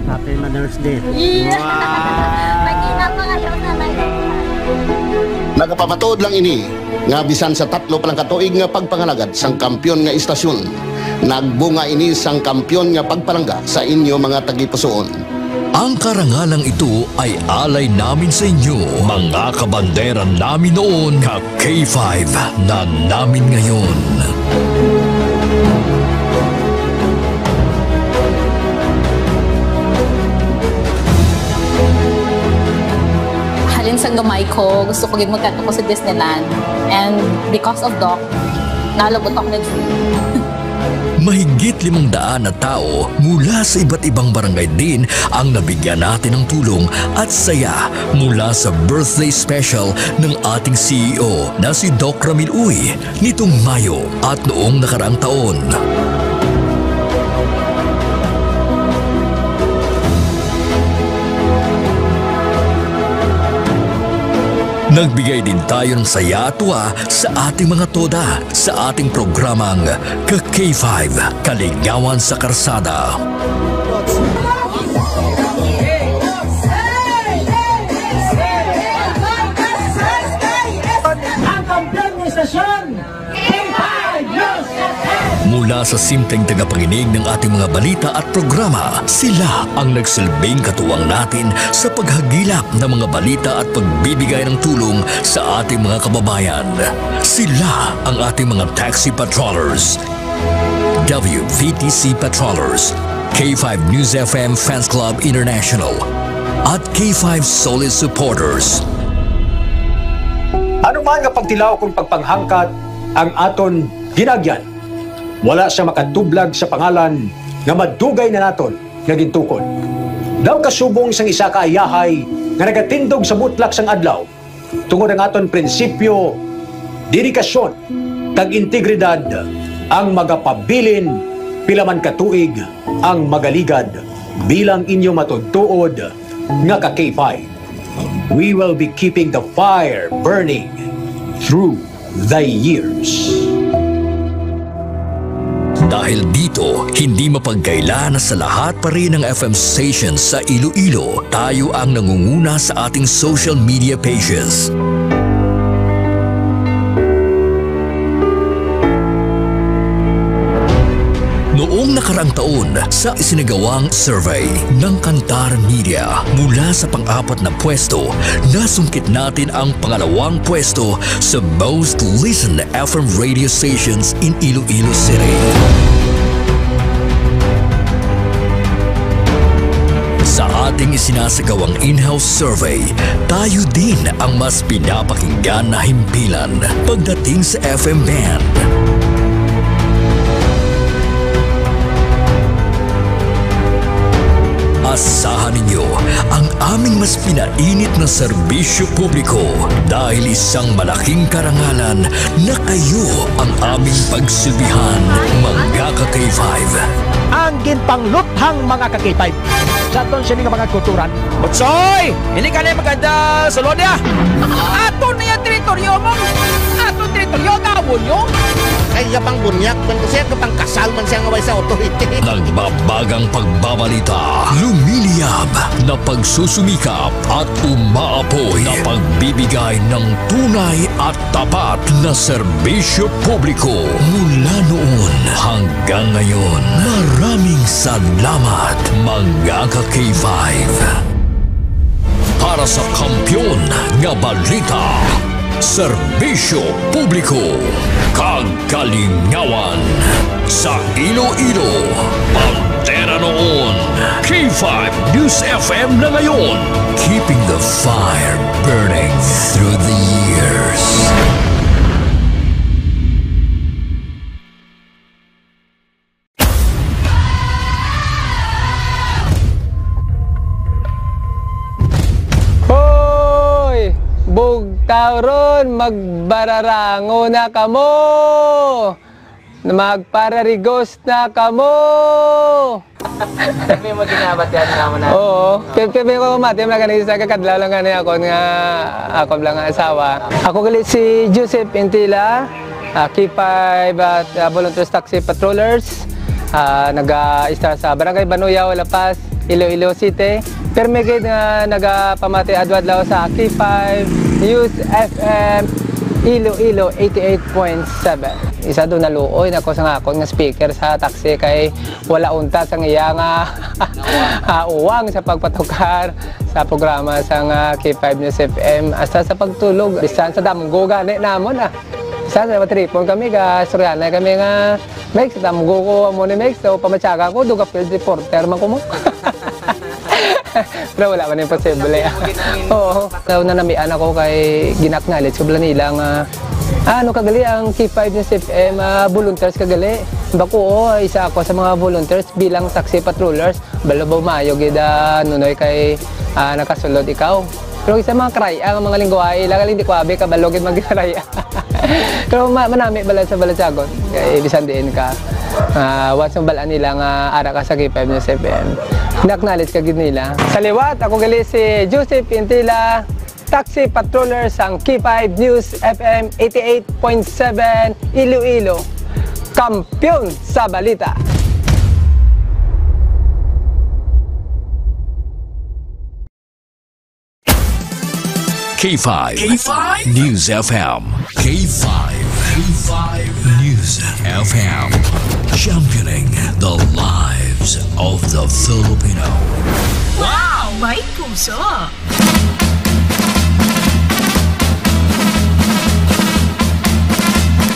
Happy Mother's Day. Iya. Wow! Pag-ina pa kayo, nanay. Nagapamatuod lang ini nga bisan sa tatlo pa lang ka tuig nga pagpangalagad sang kampiyon nga istasyon, nagbunga ini sang kampiyon nga pagpalangga sa inyo mga tagipusoon. Ang karangalang ito ay alay namin sa inyo, mga kabandera namin noon, ka K five na namin ngayon. Halin sang gamay ko, gusto ko gid magkadto ko sa Disneyland. And because of Doc, nalabot ako na. Mahigit limang daan na tao mula sa iba't ibang barangay din ang nabigyan natin ng tulong at saya mula sa birthday special ng ating C E O na si Doc Ramil Uy nitong Mayo at noong nakaraang taon. Nagbigay din tayo ng saya at tuwa sa ating mga toda sa ating programang Ka K five, Kaligawan sa Karsada. Ang kampiyon ng istasyon, K five News F M. Mula sa simpleng tagapakinig ng ating mga balita at programa, sila ang nagsilbing katuwang natin sa paghagilap ng mga balita at pagbibigay ng tulong sa ating mga kababayan. Sila ang ating mga taxi patrollers, W V T C patrollers, K five News F M Fans Club International, at K five Solid Supporters. Ano man nga pagtilaw kung pagpanghangkat ang aton ginagyan, wala siya makatublag sa pangalan nga madugay na naton nga gintukod. Daw kasubong sang isa ka ayahay nga nagatindog sa butlak sang adlaw, tungod ang aton prinsipyo, dedikasyon, kag integridad ang magapabilin pila man ka tuig ang magaligad bilang inyo matuod-tuod nga ka K five. We will be keeping the fire burning through the years. Dahil dito, hindi mapagkaila na sa lahat pa rin ng F M stations sa Iloilo, tayo ang nangunguna sa ating social media pages. Noong nakaraang taon, sa isinagawang survey ng Kantar Media, mula sa pang-apat na pwesto, nasungkit natin ang pangalawang pwesto sa most listened F M radio stations in Iloilo City. Ating isinasagawang in-house survey, tayo din ang mas pinapakinggan na himpilan pagdating sa F M band. Asahan ninyo ang aming mas pinainit na serbisyo publiko dahil isang malaking karangalan na kayo ang aming pagsilbihan, mga ka-K five. Ang ginpangluthang, mga ka-K five. Sa aton sini nga mga kulturan. Utsoy! Hindi ka na maganda sulod niya! Ato na yung teritoryo mo! Ato teritoryo, gawo nyo! Kaya pang bunyag, kung siya kapang kasal man siya nga way sa authority. Nagbabagang pagbabalita, lumiliyab na pagsusumikap at umaapoy na pagbibigay ng tunay at tapat na serbisyo publiko mula noon hanggang ngayon. Maraming salamat, mga ka-K five. Para sa kampiyon nga balita, serbisyo publiko, kag kalingawan sa Iloilo. Bandera noon, K five News F M na ngayon. Keeping the fire burning through the years. Hoy! Bugtaw ron, magbararango na kamo! Magpararigos na kamo! May maginabatian naman na. Oo. Pe-, pe-, pero mati, mga ganito, sa kakadlaw lang gani ako nga, ako lang nga asawa. Ako gali si Joseph Intila, ah, K five at, ah, Volunteers Taxi Patrollers. Ah, naga-istar sa Barangay Banuyaw, La Paz, Iloilo City. Pirmi gid nga nagapamati adlaw-adlaw sa K five News F M Iloilo eighty-eight point seven. Isa do naluoy na ko sa akon nga speaker sa taxi kay wala unta sang iya nga, ah, uwang sa pagpatukar sa programa sang, ah, K five News F M, hasta sa pagtulog, bisan sa damgo gani namon, ah. Bisan sa matripon kami, ga-istoryahanay kami nga, "Mex, damgo ko amo ni Mex, so pamatyaga ko, duga field reporter man ko mo." Pero wala man imposible. Oo. Sa una, namian ako kay gin-acknowledge ko bala nila nga, "Ah, ano ka gali ang K five News F M, ah, volunteers ka gali?" Bako, oo, isa ako sa mga volunteers bilang taxi patrollers. Balo ba maayo gid, ah, Nunoy, kay, ah, nakasulod ikaw? Pero isa mga karay-a nga mga lingwahe, ila galing di ko abi kabalo gid magkaray-a. Pero ma-, manami bala sa balatyagon. Kay bisan diin ka, ah, once mabal-an nila nga ara ka sa K five News F M, na-acknowledge ka gid nila. Sa liwat, ako gali si Joseph Intila, taxi patroller sang K five News F M eighty-eight point seven Iloilo, kampiyon sa balita. K five. K five. News F M. K five. K five News F M. Championing the lives of the Filipino. Wow! May puso!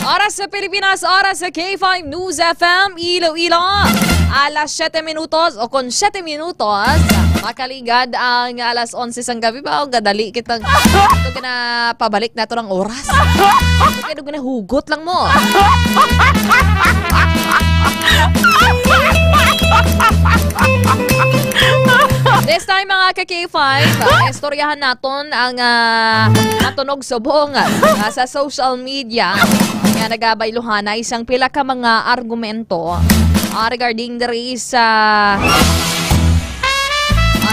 Oras sa Pilipinas, oras sa K five News F M Iloilo. Alas siyete minutos o kon siyete minutos, makaligad ang alas onse sang gabi ba? O gadali kitang ito na pabalik nato ng oras. Kaya doon na hugot lang mo. This time, mga ka-K five, ah, istoryahan naton ang, ah, natunog subong, ah, sa social media nga nagabayluhanay sang pila ka mga argumento, ah, regarding diri sa, ah,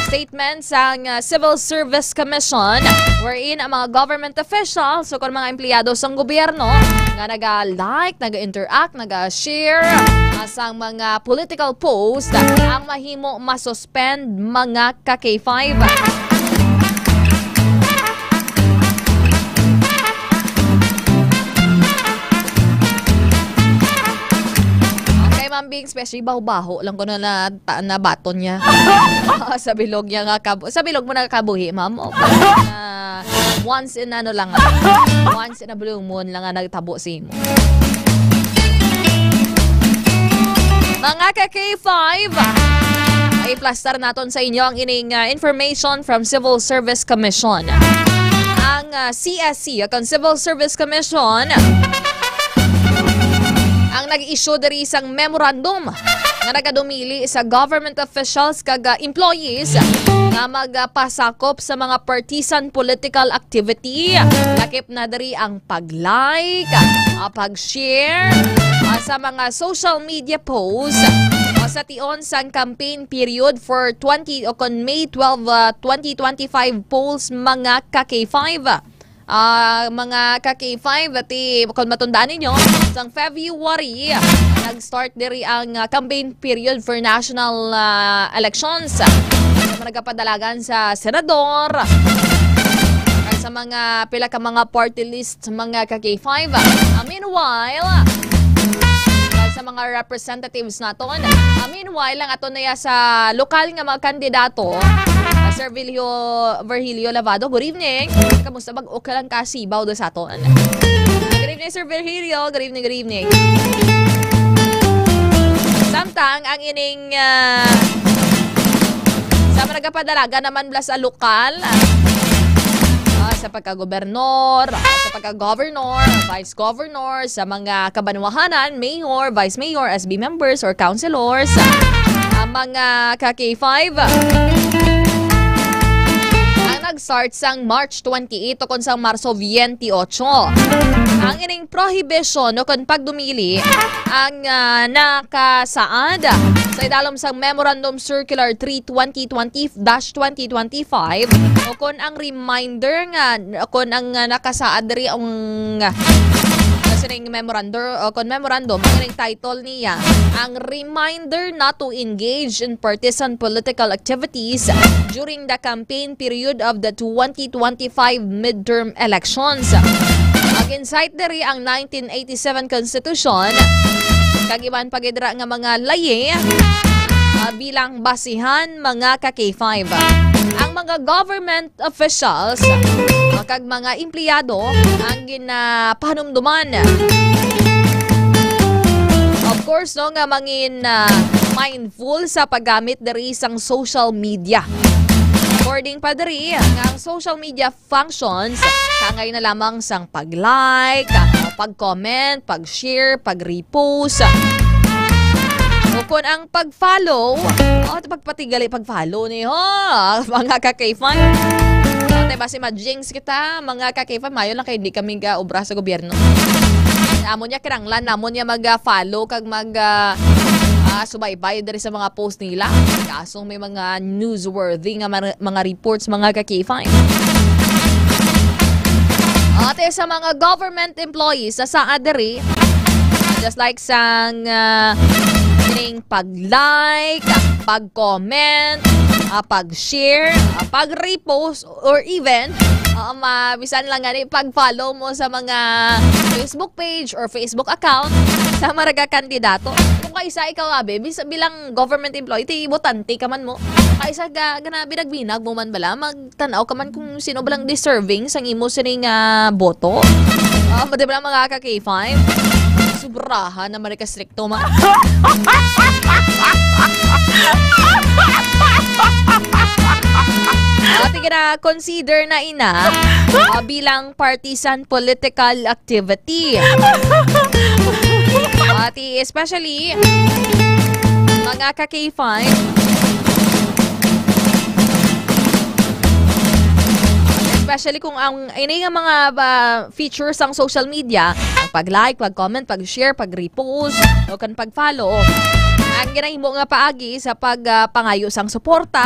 statement sang, ah, Civil Service Commission, wherein ang mga government officials o kon mga empleyado sang gobyerno nga naga-like, naga-interact, naga-share, ah, sang mga political post, ah, ang mahimo masus- spend, mga ka-K five. Okay, Ma'am Bing, especially baho-baho lang ko na, na, ta-, nabaton niya. Sa bilog niya nga kabu-, sa bilog mo na kabuhi, ma'am. Okay. Na once in ano lang, once in a blue moon lang nga nagtabo sa imo. Mga ka-K five, ay Iplastar naton sa inyo ang ining, ah, information from Civil Service Commission. Ang, ah, C S C, o kon Civil Service Commission, ang nag-issue diri sang memorandum nga nagadumili sa government officials kag, ah, employees nga magpasakop sa mga partisan political activity. Lakip na diri ang pag-like, ah, pag-share, ah, sa mga social media posts, ah, sa tion sang campaign period for twenty o kon May twelve, ah, twenty twenty-five polls, mga ka K five. Ah, mga ka K five, ti, kung matundaan ninyo, sang February, nag-start diri ang, ah, campaign period for national, ah, elections. Sa mga nagapadalagan sa senador, kag sa mga pila ka mga party list, mga ka K five. Ah, meanwhile, kag sa mga representatives naton, ah, meanwhile, ang aton na ya sa lokal nga mga kandidato, ah, Sir Virgilio, Virgilio Lavado, good evening. Kamusta, bag-o ka lang kasibaw do sa aton? Good evening, Sir Virgilio. Good evening, good evening. Samtang ang ining, ah, sa mga nagapadalagan naman bala sa lokal, ah, sa pagka-gobernador, ah, sa pagka-governor, vice governor, sa mga kabanwahanan, mayor, vice mayor, S B members, or councilors, ah, mga ka K five. Ang nag-start sang March twenty-eight o kon sang Marso twenty-eight. Ang ining prohibition o kon pagdumili ang, ah, nakasaad sa idalom sang Memorandum Circular three twenty twenty dash twenty twenty-five o kon ang reminder nga, o kon ang, ah, nakasaad diri ang, ah, sining memorandum o kon memorandum, ang ining title niya, ang reminder not to engage in partisan political activities during the campaign period of the twenty twenty-five midterm elections. Nag-incite diri ang nineteen eighty-seven Constitution, kag iban pa gid ra nga mga layi, ah, bilang basihan, mga ka K five. Ang mga government officials, ah, kag mga empleyado ang ginapahanumduman. Of course, no, nga mangin, ah, mindful sa paggamit diri sang social media. According pa diri, nga ang social media functions, kangay na lamang sang pag-like, ah, pag-comment, pag-share, pag-repost. O kon ang pag-follow, o, pagpatigali pag-follow ni ho, mga ka-K five. Ate, basi ma-jinx kita, mga ka-K five, mayo lang kay hindi kami ga-obra sa gobyerno. Amo niya, kinanglan namon niya mag-follow kag mag, ah, ah, subaybay diri sa mga post nila. Kasong may mga newsworthy nga mar-, mga reports, mga ka-K five. Ate, sa mga government employees sa saad diri, just like sang, ah, kining pag-like, pag-comment, ah, pag-share, ah, pag-repost, or even, ah, ma-, bisan lang gani pag-follow mo sa mga Facebook page or Facebook account sa mga kandidato. Kung kaisa ikaw, abi, bis-, bilang government employee, ti botante ka man mo. Kaisa ga-, gana, binag-binag mo man bala, mag-, tan-aw ka man kung sino ba lang deserving sang imo sining, ah, boto. Ah, di ba lang, mga ka-K five? Sobrahan naman ka stricto, ma. Ah, sige na, consider na ina, ah, bilang partisan political activity. Ati, especially, mga ka-K five, especially kung ang, ini nga mga, ah, features sang social media, ang pag-like, pag-comment, pag-share, pag-repost, o kan pag-follow, ang ginahimo nga paagi sa pag, ah, pangayo sang suporta,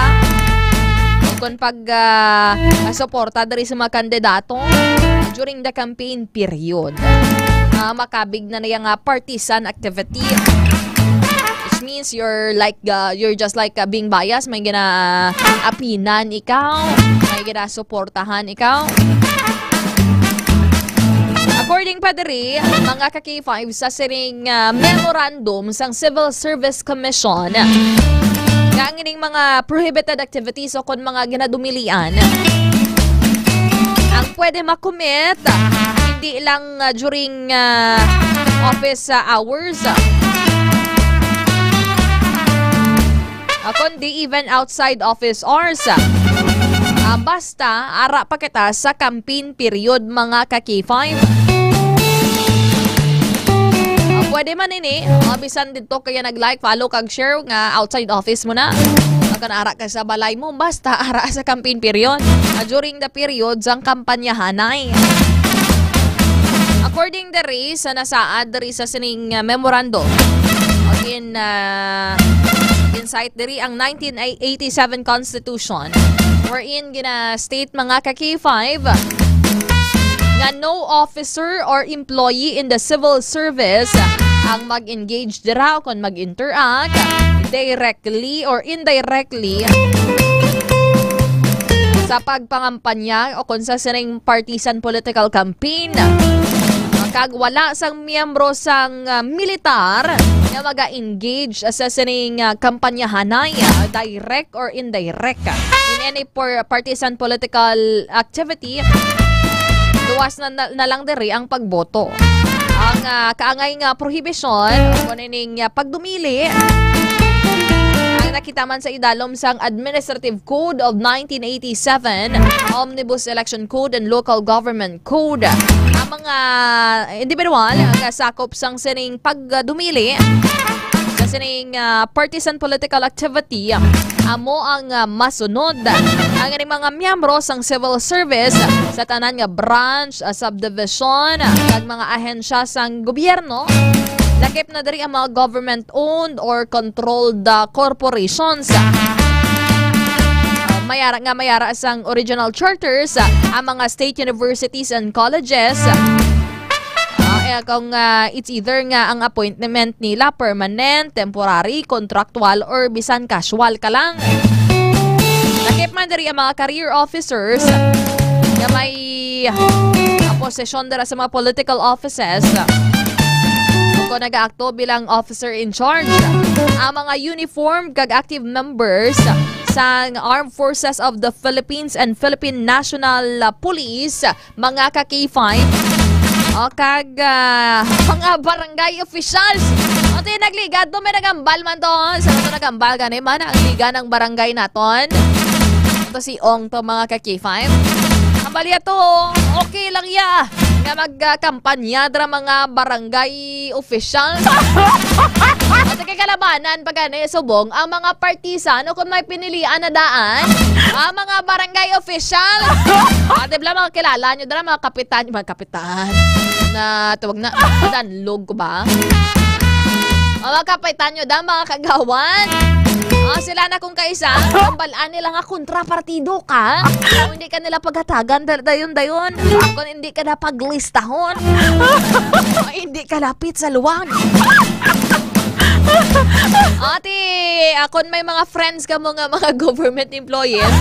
o kon pag, ah, suporta diri sa mga kandidato during the campaign period. Ah, makabig na niya nga partisan activity. Which means you're like, ah, you're just like, ah, being biased, may ginaapinan ikaw, may ginasuportahan ikaw. According pa diri, mga ka-K five, sa sining, ah, memorandum sang Civil Service Commission, nga ang ining mga prohibited activities o kon mga ginadumilian, ang pwede ma-commit, hindi lang, ah, during, ah, office, ah, hours, ah, kundi even outside office hours. Ah, basta, ara pa kita sa campaign period, mga ka-K five. Ah, pwede man ini, ah, bisan dito kaya nag-like, follow, kag share nga outside office mo na. Baka naara ka sa balay mo, basta ara sa campaign period. Ah, during the period sang kampanyahanay. According diri sa nasaad diri sa sining, ah, memorandum, again, ah, in-cite diri ang nineteen eighty-seven Constitution, wherein gina-state, mga ka-K five, nga no officer or employee in the civil service ang mag-engage dira o kon mag-interact directly or indirectly sa pagpangampanya o kon sa sining partisan political campaign. Kag wala sang miyembro sang, ah, militar nga maga-engage sa sining, ah, kampanyahanay, ah, direct or indirect, ah, in any por-, partisan political activity, luwas na, na, na lang diri ang pagboto. Ang, ah, kaangay nga prohibisyon, kuno ning, ah, pagdumili, ang nakita man sa idalom sang Administrative Code of nineteen eighty-seven, Omnibus Election Code, and Local Government Code. Ang mga individual nga sakop sang sining pagdumili sa sining, ah, partisan political activity, amo ang, ah, masunod. Ang ining mga miyembro sang civil service sa tanan nga branch, ah, subdivision, kag mga ahensya sang gobyerno, lakip na diri ang mga government-owned or controlled, ah, corporations. Ah, mayara nga mayara sang original charters, ah, ang mga state universities and colleges. Ah, eh, kung, ah, it's either nga ang appointment nila permanent, temporary, contractual, or bisan casual ka lang. Lakip man diri ang mga career officers nga may, ah, posisyon dira sa mga political offices. Kung nagaakto bilang officer in charge, ang mga uniformed kag active members sa Armed Forces of the Philippines and Philippine National, ah, Police, mga ka-K five, o kag, ah, mga barangay officials. Ato yung nagligad to, may nagambal man to. Sa to nagambal gani man ang liga ng barangay naton. Ito si Ong to, mga ka-K five. Ang balya to, okay lang ya nga magkampanya dra mga barangay official. At kay kalabanan pa gani subong ang mga partisan o kung may pinilian na daan, ang mga barangay official. Ah, di ba, mga kilala nyo dira, mga kapitan, mga kapitan na tawag na danlog ko ba? Mga kapitan nyo da, mga kagawan. Ah, sila na kung kaisa, ang balaan nila nga kontrapartido ka. Kung hindi ka nila paghatagan, da-, dayon, dayon. Kung hindi ka na paglistahon. Kung hindi ka lapit sa luwag. Ate, akon may mga friends ka mo nga mga government employees.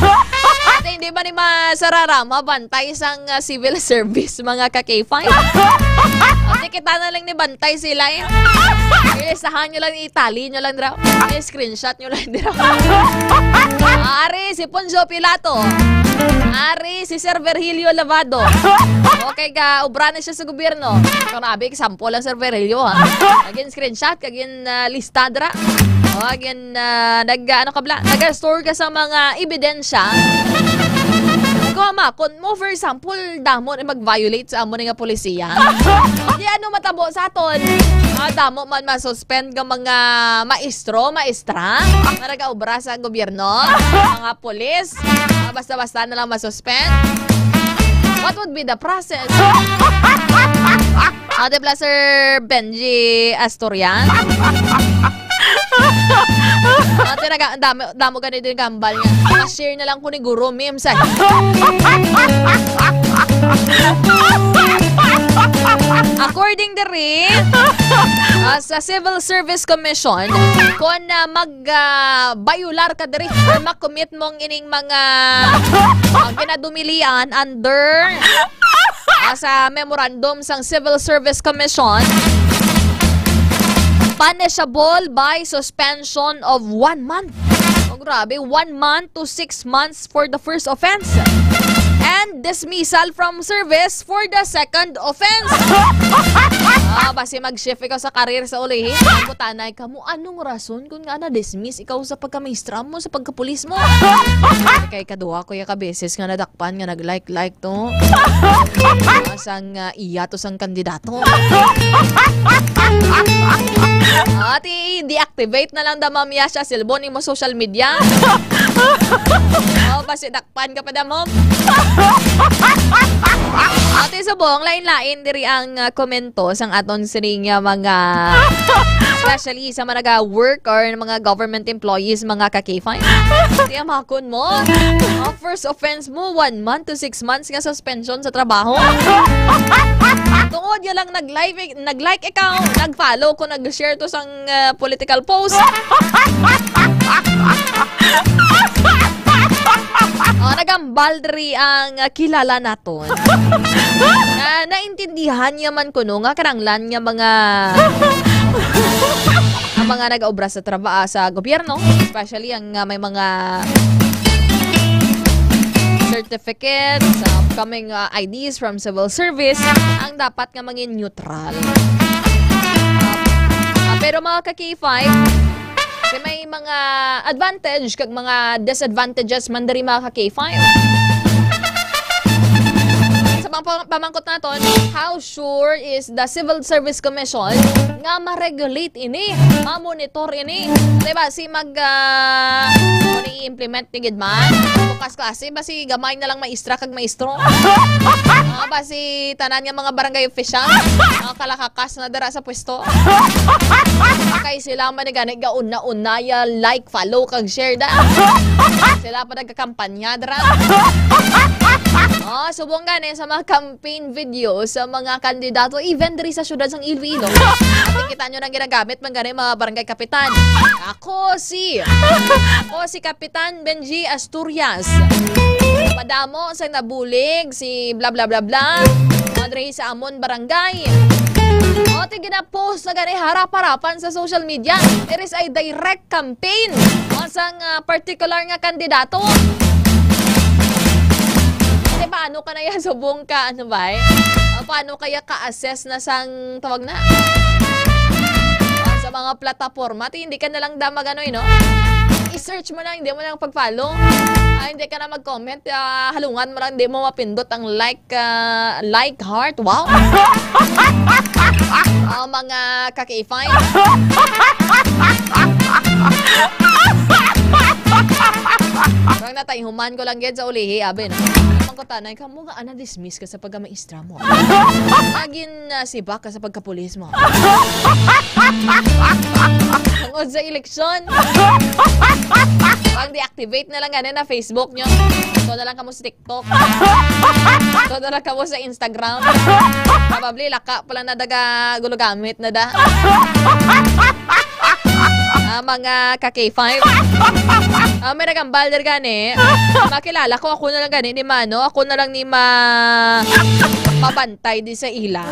Ate, hindi ba ni masarara, mabantay sang, ah, civil service, mga ka-K five? Ate, kita na lang ni bantay sila eh. Ilistahan nyo lang, itali nyo lang dira. I-screenshot nyo lang dira. Ah, ari, si Poncio Pilato. Ari, si Sir Virgilio Lavado. Okay ka, obra na siya sa gobyerno. Kung nabi, example lang, Sir Virgilio, ha? Again, screenshot, again, ah, lista dira. O, again, ah, nag, ano ka bla? Nag-store ka sa mga ebidensya. Kung ama, kung mo, for example, damo na mag-violate sa amo nga polisiya. Di ano matabo sa aton? Ah, damo man masuspend nga mga maestro, maestra, nga nagaobra sa gobyerno, mga pulis, ah, basta-basta na lang masuspend. What would be the process? Ah, di ba, Sir Benji Asturian? Ate, naga-, ang dami, damo gani din gambal nga. Pa-share na lang ko ni Guro Mims, ay. According diri, ah, sa Civil Service Commission, kung, ah, mag, ah, bayular ka diri, or makommit mong ining mga, ah, ginadumilian under, ah, sa memorandum sang Civil Service Commission, punishable by suspension of one month. Oh, grabe, one month to six months for the first offense and dismissal from service for the second offense. Ah, basi mag-shift ikaw sa career sa ulihi. Ang kutanay ka mo, anong rason kung nga na-dismiss ikaw sa pagkamaestra mo, sa pagkapulis mo? Kay kaduha ko ya ka beses nga nadakpan nga nag-like-like to. Ah, sang, ah, iya to sang kandidato. Ati, deactivate na lang da, ma'am, ya siya, silbon mo social media. Oh, basi dakpan ka pa da, ma'am. Ati, subong, lain-lain diri ang, ah, komento sang aton sining, ah, mga, especially sa mga naga-work or mga government employees, mga ka-K five. Ati, amakon mo. Ah, first offense mo, one month to six months nga suspension sa trabaho. Tungod nga lang nag-like, nag-like ikaw, nag-follow ko, nag-share to sang, ah, political post. Oh, nagambal diri ang, ah, kilala naton. Na naintindihan niya man kuno nga kinahanglan nga mga, ang mga nag-obra sa traba-, sa gobyerno, especially ang, ah, may mga certificates, upcoming, ah, I Ds from civil service, ang dapat nga mangin neutral. Ah, pero mga ka-K five, kay may mga advantage kag mga disadvantages man diri, mga ka-K five. Sa mga pam-, pamangkot naton, how sure is the Civil Service Commission nga ma-regulate ini, ma-monitor ini? Diba, si mag, ah, kung i-implement ni gid man, bukas klase, basi gamay na lang maestra kag maestro. Ah, basi tanan nga mga barangay official, mga kalakakas na dira sa pwesto. Kay sila man ni gani gauna-unaya, like, follow, kag share da. Sila pa nagkakampanya dira. Oh, subong gani sa mga campaign video sa mga kandidato, even diri sa syudad sang Iloilo. Ating kita nyo nang ginagamit man gani mga barangay kapitan. Ako si, ako si Kapitan Benji Asturias. Madamo sa nabulig si bla bla bla bla. Madre sa amon barangay. O, ti gina-post na gani harap-harapan sa social media. There is a direct campaign o sang, ah, particular nga kandidato. Kasi paano ka na yan subong ka, ano ba eh? Ah, paano kaya ka-assess na sang tawag na? Ah, sa mga plataporma, ti hindi ka na lang da mag-ano, eh, no? I-search mo lang, hindi mo lang pag-follow. Ah, hindi ka na mag-comment, ah, halungan mo lang, hindi mo mapindot ang like, ah, like, heart, wow. Ah, mga ka-K five. Parang natayhuman ko lang gid sa ulihi, abi, no? Ang kutanay ka mo nga, ana, dismiss ka sa pagkamaestra mo. Agin, ah, sibak ka sa pagkapulis mo. Tungod sa eleksyon. Pang deactivate na lang gani na Facebook nyo. Ito na lang kamo sa TikTok. Ito na lang kamo sa Instagram. Probably, laka pala na daga gulo gamit na da. Ah, mga ka-K five. Ah, may nagambal diri gani. Makilala ko, ako na lang gani ni Mano. Ako na lang ni ma-, mabantay di sa ila.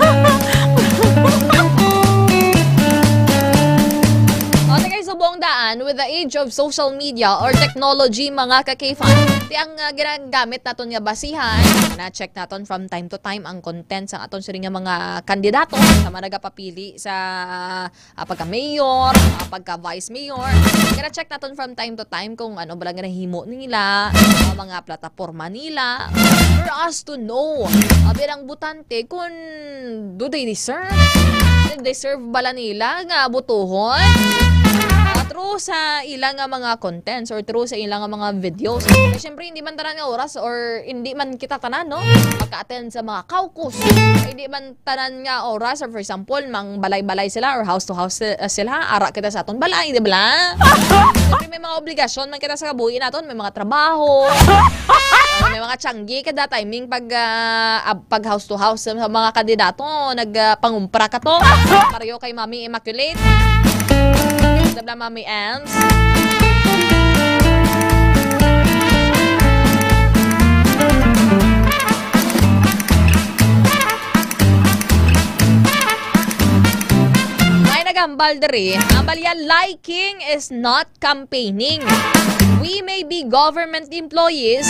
O, tagay subong daan, with the age of social media or technology, mga ka-K five, ti ang, ah, ginagamit naton nga basihan, na-check naton from time to time ang content sa aton siring nga mga kandidato sa mga nagapapili sa, ah, pagka-mayor, ah, pagka-vice mayor. Gina-check naton from time to time kung ano ba lang ginahimo nila, ang mga plataporma nila, for us to know, ah, bilang botante, kung do they deserve? Deserve bala nila nga butuhon? Ah, through sa ila nga mga contents or through sa ila nga mga videos. Kaya syempre, hindi man tanan nga oras or hindi man kita tanan, no? Magka-attend sa mga caucus. Hindi man tanan nga oras, or for example, mang balay-balay sila or house to house si-, uh, sila, ara kita sa aton balay, di ba? Siyempre, may mga obligasyon man kita sa kabuhi naton, may mga trabaho, may mga tiyanggi kada timing pag, ah, ab-, pag house to house sa mga kandidato, nag, ah, pangumpra ka to. Pareho kay Mami Immaculate. Di ba, Mami Ems? May nagambal diri. Ang balya, liking is not campaigning. We may be government employees,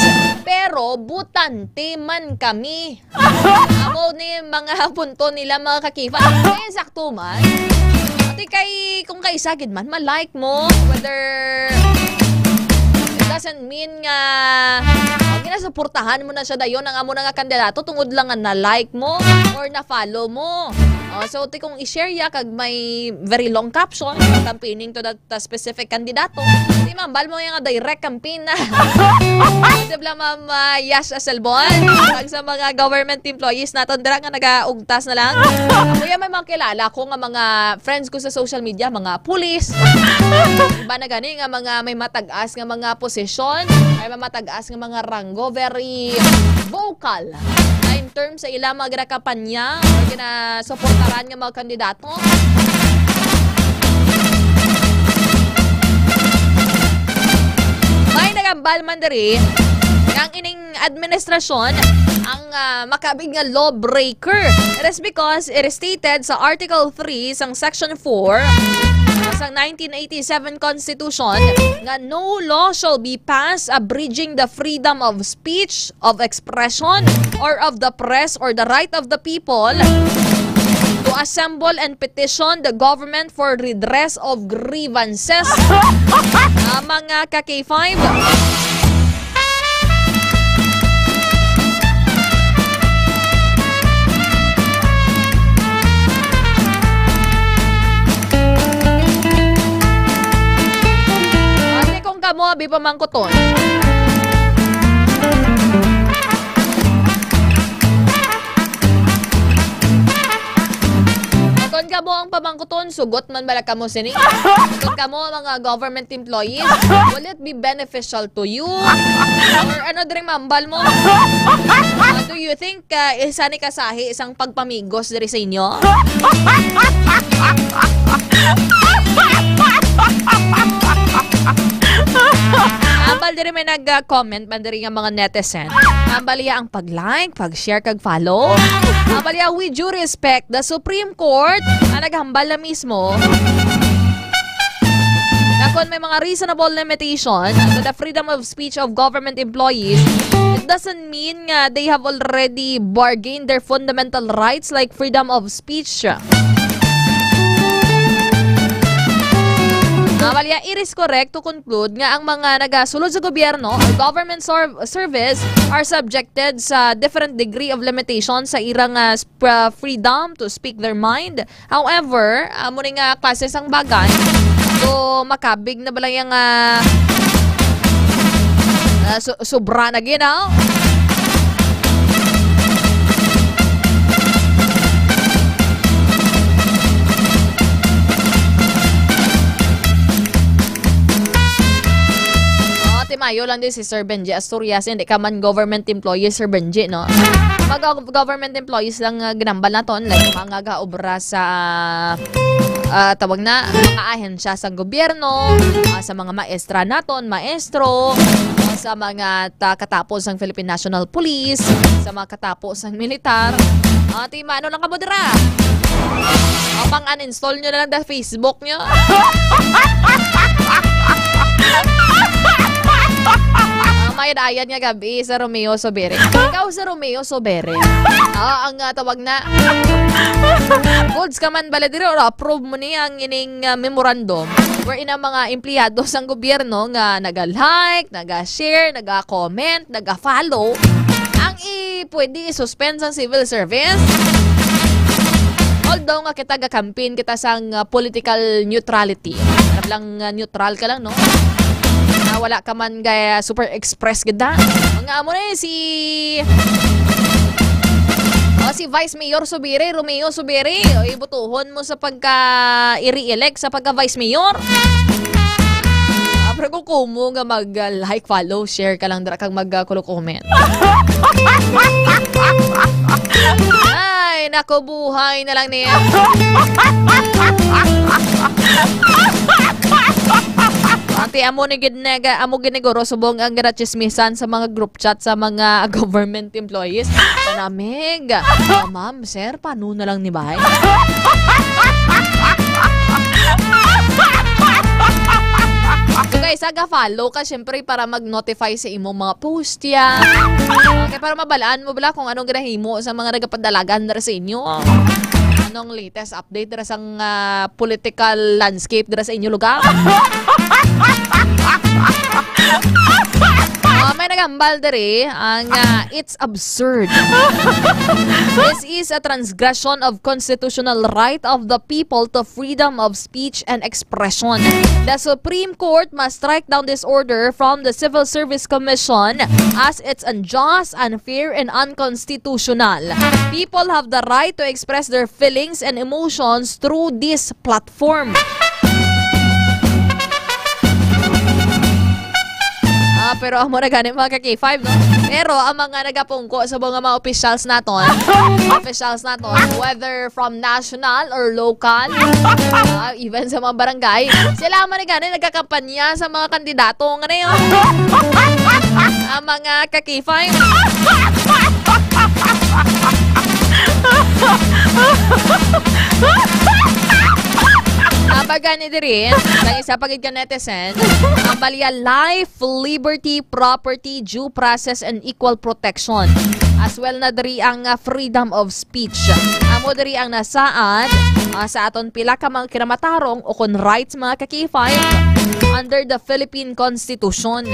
pero butante man kami. Amo ni mga punto nila, mga ka-K five. Kaya sakto man. Ati kay, kung kaisa gid man, ma-like mo, whether it doesn't mean nga, oh, ginasuportahan mo na siya dayon ang amo na nga kandidato tungod lang nga na-like mo or na-follow mo. Oh, so, ti kung i-share ya kag may very long caption, campaigning to that, uh, specific kandidato, di mambal mo yung direct campaign na. Di ba, Ma'am, uh, Yash Aselbon? Kag sa mga government employees naton dira nga nagaugtas na lang. Kuya, may mga kilala ko nga mga friends ko sa social media, mga pulis. Iba na gani nga mga may matag-as nga mga posisyon, may matag-as nga mga ranggo, very vocal na in terms sa ilang mga ginakampanya o ginasuportaran nga mga kandidato. May nagambal man diri nga ang ining administrasyon ang, ah, makabig nga lawbreaker. It is because it is stated sa Article three sang Section four, ah, sang nineteen eighty-seven Constitution nga no law shall be passed abridging the freedom of speech, of expression, or of the press, or the right of the people to assemble and petition the government for redress of grievances. Ah, mga ka-K five. Ate, kung kamo, abi pamangkuton. Kung kamo ang pamangkuton, sugot man bala kamo sini? Kung kamo ang mga government employees, will it be beneficial to you? Or ano diri mambal mo? Uh, do you think, uh, isa ni kasahi isang pagpamigos diri sa inyo? Ambal diri may nag-comment man diri nga mga netizen. Ambal iya ang pag-like, pag-share, kag follow. Ambal iya, with due respect, the Supreme Court ang naghambal na mismo na kon may mga reasonable limitation to the freedom of speech of government employees, it doesn't mean nga they have already bargained their fundamental rights like freedom of speech. Ah, wala, it is correct to conclude nga ang mga nagasulod sa gobyerno or government sor-, service are subjected sa different degree of limitation sa irang, ah, sp-, ah, freedom to speak their mind. However, amo ni nga klase sang bagay, so makabig na bala yang, ah, ah, su-, sobra na gid, ah. Oh, timayo lang din si Sir Benji Asturias, hindi ka man government employee, Sir Benji, no? Mga gov-, government employees lang, ah, ginambal naton, like, mga gaobra sa, ah, tawag na, mga ahensya sa gobyerno, ah, sa mga maestra naton, maestro, ah, sa mga ta-, katapos ng Philippine National Police, sa mga katapos ng militar. Ah, ti, maano lang kamo dira? Ah, pang-uninstall nyo na lang sa Facebook nyo. Ah, mayad-ayad nga gabi sa Romeo Sobere. Ikaw sa Romeo Sobere. Ah, ang, ah, tawag na. Goods ka man bala diri or approve mo ni ang ining, ah, memorandum wherein ang mga empleyado sang gobyerno nga naga-like, naga-share, naga-comment, naga-follow, ang i-, pwede i-suspend sang civil service? Although nga kita ga-campaign kita sang, ah, political neutrality. Para lang, ah, neutral ka lang, no? Na wala ka man ga super express gid, ha? Mga amo na, eh, si, oh, si Vice Mayor Subiri, Romeo Subiri. O, ibutuhon mo sa pagka i-re-elect sa pagka Vice Mayor. Ah, pero kung kumo nga mag, ah, like, follow, share ka lang dira kag mag, ah, kulo comment. Ay, nako, buhay na lang niya. Ate, amo ni gid nag-, amo gid ni guro subong ang ginachismisan sa mga group chat sa mga government employees. Kanamig. Ah, ma'am, sir, paano na lang ni bay? So, Kay sa ga-follow ka, syempre, para mag-notify sa imong mga post yan. Okay, para mabalaan mo bala kung anong ginahimo sa mga nagapadalagan dira sa inyo. Anong latest update dira sa, ah, political landscape dira sa inyo lugar? Ah, may nagambal diri ang, ah, it's absurd. This is a transgression of constitutional right of the people to freedom of speech and expression. The Supreme Court must strike down this order from the Civil Service Commission as it's unjust, unfair, and unconstitutional. People have the right to express their feelings and emotions through this platform. Ah, pero amo na gani, mga ka-K five, no? Pero ang mga nagapungko sa mga, mga officials naton, officials naton, whether from national or local, ah, even sa mga barangay, sila man ni gani nagkakampanya sa mga kandidato nga na yun. Ang mga ka-K five. Abaga ni diri, ang isa pa gid ka netizen, ang balya life, liberty, property, due process, and equal protection. As well na diri ang, ah, freedom of speech. Amo diri ang nasaad, ah, sa aton pila ka mga kinamatarong o kon rights, mga ka-K five, under the Philippine Constitution.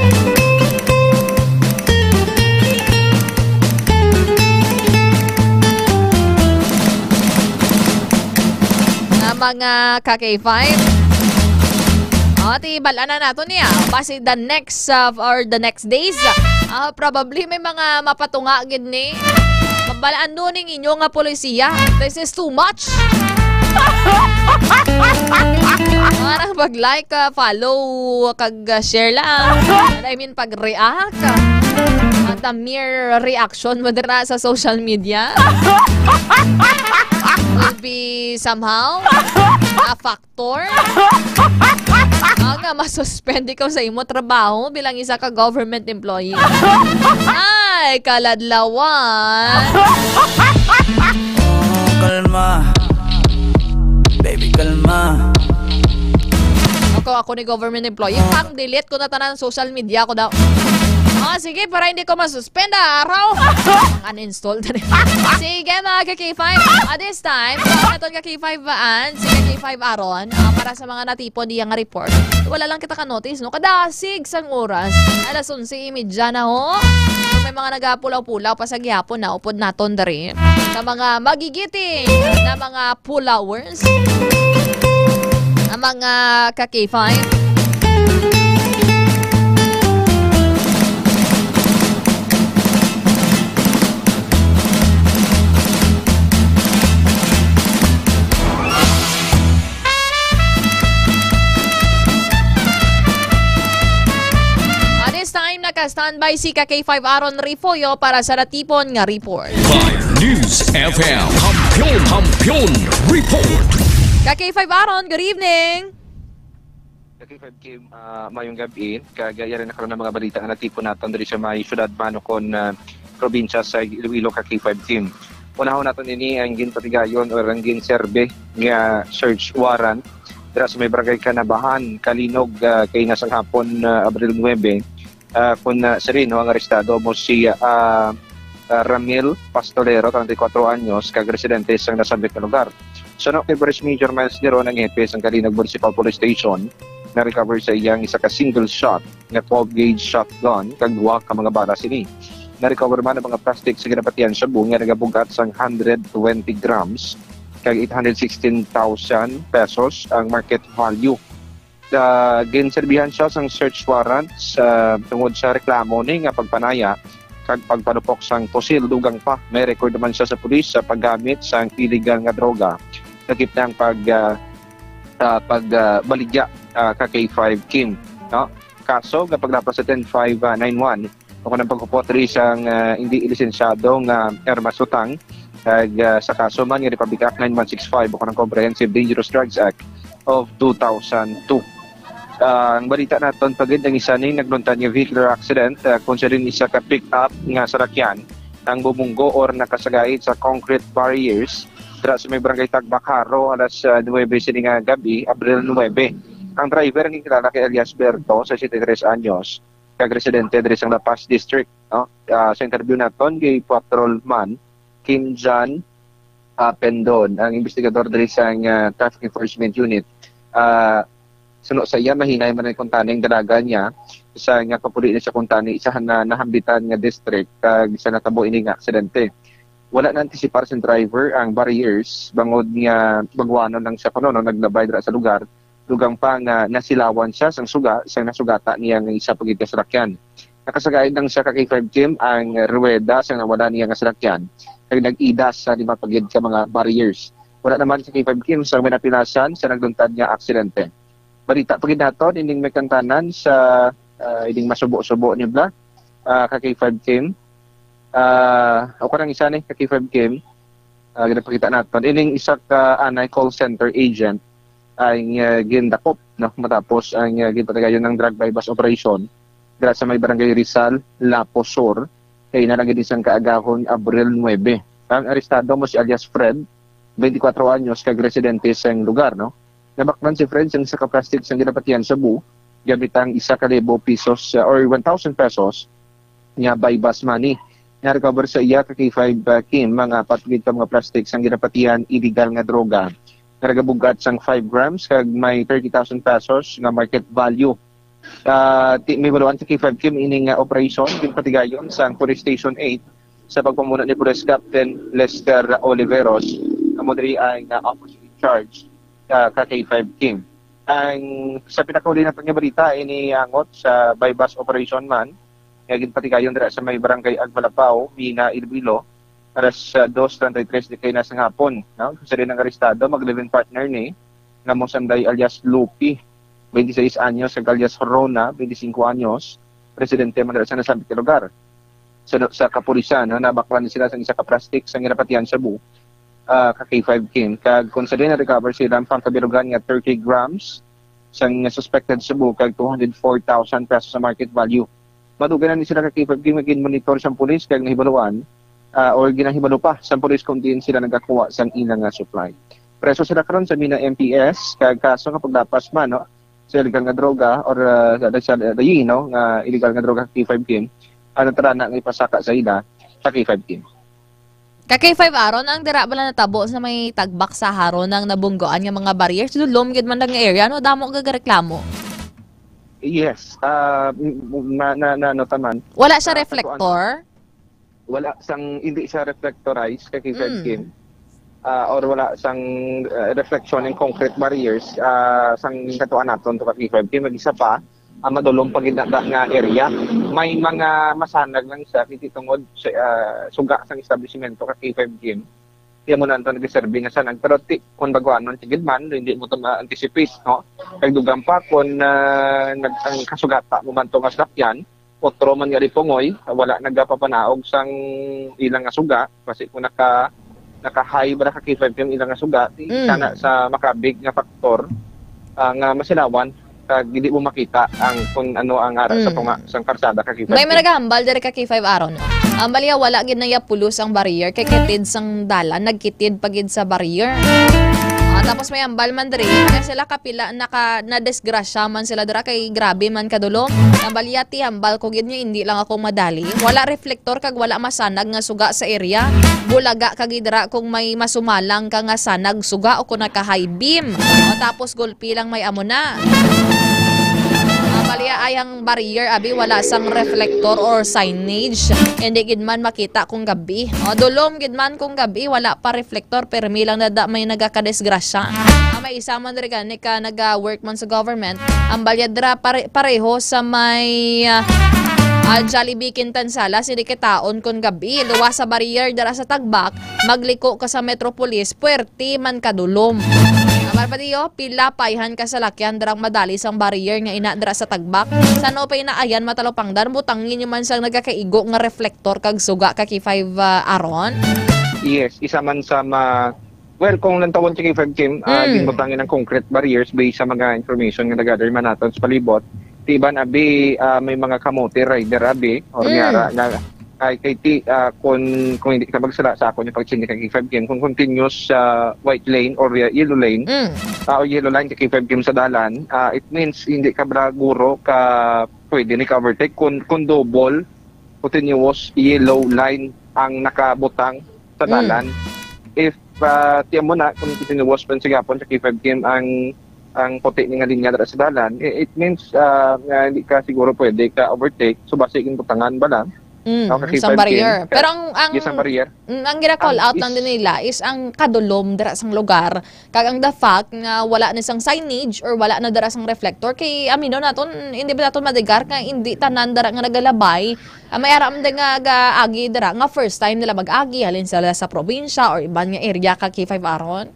Nga mga ka-K five. O, ti, bal-an na nato niya. Basi the next, uh, or the next days, uh, probably may mga mapatunga gid ni. Mabalaan nun ning inyo nga polisiya. This is too much. Parang mag-like, uh, follow, kag, uh, share lang. I mean, pag-react. At the mere reaction mo dira sa social media will be somehow a factor. Ah, nga masuspend ikaw sa imo trabaho bilang isa ka government employee. Ay, kaladlawan. Kalma. Baby, kalma. Ako, ako ni government employee. Pang-delete ko na tanan social media ko daw. Ah, sige, para hindi ko masuspend, ah, araw. Ang uninstall na rin. Sige, mga ka-K five. Ah, this time, sa aton ka-K five Ann, si ka-K five Aaron, ah, para sa mga natipon niya nga report, wala lang kita ka-notice, no? Kadasig sang oras, alas onse y media na, ho. Kung may mga nagapulaw-pulaw pa sa gihapon, na upod naton diri. Sa mga magigiting na mga followers, ang mga ka-K five. Ah, this time, naka-standby si ka-K five Aaron Refollo para sa natipon nga report. Five News F M. Kampiyon, Kampiyon Report. Ka-K five Aaron, good evening. Ka-K five Kim, ah, mayong gabi. Kag yari na karon ang mga balita nga natipon naton diri sa may syudad man o kon, ah, probinsya sa Iloilo, ka-K five Kim. Unahon naton ini ang ginpatigayon or ang ginserbe nga search warrant dira sa may barangay Canabahan, Calinog, ah, kay na sang hapon, ah, Abril nuebe, ah, kun, ah, sirin, no, ang arestado mo si, ah, ah, Ramil Pastolero, treinta y cuatro anyos, kag residente sang nasambit nga lugar. Suno kay Police Major Miles Giron, ang hepe sang Calinog Municipal Police Station, na-recover sa iyang isa ka single shot nga twelve gauge shotgun kag duha ka mga bala sini. Na-recover man ang mga plastic sa ginapatihan shabu nga nagabug-at sang hundred twenty grams kag eight hundred sixteen thousand pesos ang market value. Ah, ginserbihan siya sang search warrant sa, tungod sa reklamo ni nga pagpanaya kag pagpalupok sang pusil. Dugang pa, may record naman siya sa pulis sa paggamit sang illegal nga droga. Lakip na ang pag, ah, ah, pag, ah, baligya, ah, ka-K five Kim, no? Kaso nga paglapas sa ten five nine one, o kanang paghupot diri sang, ah, hindi lisensyado nga armas utang, kag, ah, sa kaso man nga Republic Act nine one six five o kanang Comprehensive Dangerous Drugs Act of two thousand two. Ah, ang balita naton pa gid, ang isa ning nagluntan nga vehicular accident, ah, kung siya rin isa ka pick-up nga sarakyan ang bumunggo or nakasagayod sa concrete barriers dira sa may barangay Tagbakaro alas, ah, nuebe sini nga gabi, Abril nuebe. Ang driver ang gikilala kay alias Berto, sesenta y tres anyos, kag residente diri sa La Paz District, no? Ah, sa interview naton kay Patrolman Kim Jan, ah, Pendon, ang investigador diri sa, ah, Traffic Enforcement Unit. Ah, suno sa iya, mahinay man ang kuntani ang dalaga niya sa nga kapuli ni sa kuntani isa na nahambitan nga district kag sa natabo ini nga aksidente. Wala na antisipar sa driver ang barriers bangod nga baguanon lang siya kuno, no, naglabay dira sa lugar, dugang pa nga nasilawan siya sang suga sang nasugata niya nga isa pa gid ka salakyan. Nakasagaid lang siya ka K five Kim ang ruweda sang nawala niya nga salakyan kag nag-idas sa lima pa gid ka mga barriers. Wala naman sa K five Kim sang may napilasan sa nagluntad nga aksidente. Balita pa gid naton ining may kantanan sa, ah, ining masubo-subo ni Bla, ah, ka K five Kim. Ah, o kanang isa ni ka K five Kim, ah, ginapakita naton. Ining isa ka anay call center agent ay, ah, gindakop, no, matapos ang, ah, ginpatigayon ng drug buy-bust operation dira sa may barangay Rizal, Lapu Sur, kay ina lang gid sang kaagahon, Abril nuebe. Ang arestado mo si alias Fred, twenty-four anyos, kag residente sa lugar, no? Nabaklan si Fred sang isa ka plastic sang ginapatihan shabu gamit ang isa ka libo pesos, uh, or one thousand pesos nga buy-bust money. Na-recover sa iya ka K five, uh, Kim, mga apat gid ka mga plastic sang ginapatihan illegal nga droga nga nagabugat sang five grams kag may thirty thousand pesos nga market value. Ah, ti-, may baluan sa K five Kim ining, ah, operasyon, ginpatigayon sang Police Station eight sa pagpamuno ni Police Captain Lester Oliveros, amo diri ang, ah, officer in charge, ah, ka K five Kim. Ang sa pinakauli naton nga balita, ini angot sa buy-bust operation man nga ginpatigayon dira sa may barangay Agmalapao, Mina, Iloilo, alas, ah, dos treinta y tres di kay na sa hapon, no? Sa rin ang arestado, mag-live-in partner ni nga mo Sanday alias Lupi, twenty-seis anyos, kag alias Rona, twenty-cinco anyos, residente man dira sa nasambit nga lugar. Sa, sa kapulisan, no, nabaklan ni sila sa isa ka plastic sa ginapatihan shabu, ah, ka K five Kim. Kag kung sa din na-recover sila ang pangkabilugan nga thirty grams sang suspected shabu kag two hundred four thousand pesos sa market value. Madugay na ni sila ka K five Kim nga ginmonitor sang pulis kag nahibaluan, ah, or ginahibalo pa sang pulis kung diin sila nagakuha sang ila nga supply. Preso sila karon sa Mina M P S kag kaso nga paglapas man, no, sa illegal nga droga or, ah, sa, sa, sa, no, nga illegal nga droga ka K five Kim, ang natarana nga ipasaka sa ila sa K five Kim. Ka K five Aaron, ang dira bala natabo sa may tagbak sa Haron ang nabunggoan nga mga barriers, dulom gid man lang nga area, no, damo gagareklamo. Yes, ah, m-, m-, na, na, na, ano taman. Wala siya Ah, reflector? Wala sang, hindi siya reflectorized kay K five Mm. Kim. Ah, or wala sang, ah, reflection in concrete barriers, ah, sang katuan naton to ka K five Kim, mag isa pa, ah, madulom pa gid na nga area. May mga masanag lang siya, hindi tungod sa, ah, suga sang establishmento ka K five Kim. Kaya mo na ito nag-serve nga sanag. Pero ti, kung baguanon, sige man, hindi mo ito ma-anticipate, no? Kay dugang pa, kung, ah, nag-, ang kasugata mo man to nga salakyan, otro man nga lipungoy, wala nagapapanaog sang ilang nga suga, kasi kung naka, naka-high ba na ka K five Kim ilang nga suga, di Mm. sana sa makabig nga faktor, ah, nga masilawan, kag hindi mo makita ang kung ano ang ara sa Mm. tunga sang karsada ka K five May Kim. Managahambal diri ka K five Aaron. Ang baliya, wala gid na iya pulos ang barrier kay kitid sang dalan, nagkitid pa gid sa barrier. Ah, tapos may hambal man diri, kaya sila kapila naka, nadisgrasya man sila dira kay grabe man kadulom. Ang baliya, ti hambal ko gid nga hindi lang ako madali. Wala reflektor kag wala masanag nga suga sa area. Bulaga ka gid dira kung may masumalang ka nga sanag suga o kung naka-high beam. O, tapos gulpi lang may amo na. Ah, baliya ay ang barrier, abi, wala sang reflector or signage. Hindi gid man makita kung gabi. O, dulom gid man kung gabi, wala pa reflector, permi lang dada may nagakadisgrasya. Ah, may isa man diri gani ka naga-work man sa government. Ang balya dira pare-, pareho sa may, ah, ah, Jollibee Quintansala, sini kitaon kung gabi. Luwas sa barrier dira sa Tagbak, magliko ka sa Metropolis, puwerte man kadulom. Amar pa diyo, pila payhan ka salakyan dirang madali sang barrier nga ina dira sa Tagbak. San-o pa ina ayan matalupangdan, butangi nyo man sang nagakaigo nga reflektor kag suga ka K five, ah, Aaron? Yes, isa man sa ma-, well, kung lantawon sa K five Kim, ah, Mm. ginbutangi ng concrete barriers based sa mga information nga nag-gather man naton sa palibot. Ti iban abi, ah, may mga kamote rider abi, or Mm. nga ra-, nga Ay, kay ti, ah, kung, kung hindi ka magsala sa akon yung pag-change kay K five Kim, kung continuous sa white lane or ye-, yellow lane, Mm. ah, o yellow line kay K five Kim sa dalan, ah, it means hindi ka bala guro ka pwede ni ka-overtake. Kung, kung double, continuous yellow line ang nakabutang sa Mm. dalan. If, ah, tiyan mo na, kung continuous pa sa gapon sa K five Kim ang, ang puti ni nga linya dira sa dalan, i-, it means, ah, nga hindi ka siguro pwede ka-overtake. So, basi ginbutangan bala. Mm, Okay, isang five K. barrier. Pero ang, ang, Yes, ang barrier. mm, ang gina-call Ang out lang is din nila is ang kadulom dira sang lugar, kag ang the fact nga wala na sang signage or wala na dira sang reflector, kay amino naton, hindi ba naton madigar nga hindi tanan dira nga nagalabay, ah, may ara man din nga gaagi dira nga first time nila mag-agi, halin sila sa probinsya or iban nga area ka K five Aaron?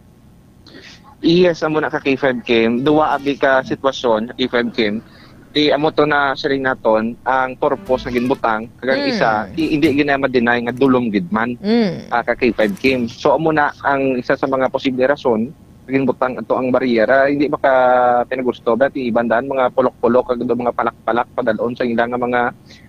Yes, amo na ka K five Kim. Duwa abi ka sitwasyon, K five Kim. Ti amo to na siling naton, ang purpose nga ginbutang, kag ang Mm. isa, ti hindi gina ma-deny nga dulom gid man, Mm. ah, ka K five Kim. So, amo na ang isa sa mga posible rason nga ginbutang ato ang bariyera. Hindi maka pinagusto ba ti iban daan mga pulok-pulok kag mga palak-palak padalon sa ila nga mga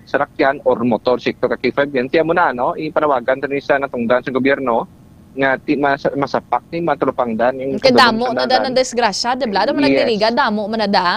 sarakyan or motor sikto ka K five Kim. Ti amo na, no, ipanawagan to ni sa natungdan sa gobyerno nga ti mas-, masapak ni matulupangdan yung Kay kadulom damo sa na da dalan. ng disgrasya, di ba? Damo Yes. nagdiliga, damo man na da.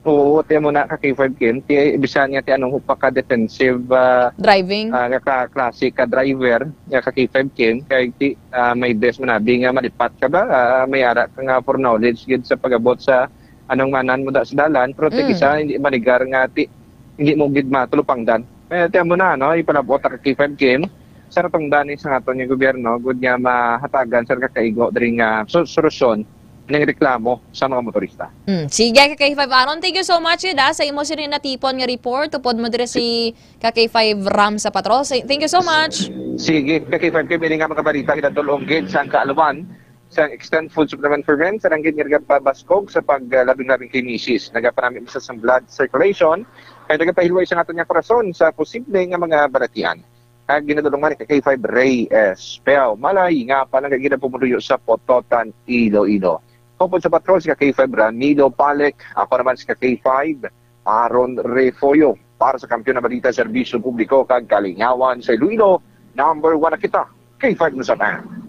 Oo, ti mo na ka K five Kim. Ti, bisan nga ti anong pa ka defensive, ah, Driving. ah, nga ka klase ka driver, nga ka K five Kim, kay ti, ah, may dress man abi nga malipat ka ba? Ah, may ara ka nga foreknowledge gid sa pag-abot sa anong manan mo da sa dalan, pero ti Mm. kisa hindi manigar nga ti, hindi mo gid matulupangdan. Eh, ti mo na, no? Ipalabot ka K five Kim. Sa ratong dani sa aton nga gobyerno, gud nga mahatagan sa kakaigo diri nga so-, solusyon ning reklamo sa mga motorista. Hmm. Sige, ka K five Aaron, thank you so much, Ida, sa imo sini natipon nga report. Upod mo dire si ka K five Ram sa patrol. Sa-, thank you so much. Sige, ka K five Kim, ini nga mga balita, kinatulong gid sa ang kaalaman sa Extend Food Supplement for Men, sa ranggit nga pabaskog sa paglabing-labing kay misis. Nagapanami sa, sa blood circulation, kay nagapahilway sa aton nga korason sa posible nga mga balatian. Kag ginadulungan ni K five Ray Espel. Malay nga palangga gid ang pumuluyo sa Pototan, Iloilo. Upod sa patrol si ka K five Ramilo Palek, ako naman si ka K five Aaron Refollo. Para sa Kampiyon na Balita, Serbisyo Publiko kag Kalingawan sa Iloilo, number one na kita. K five News F M.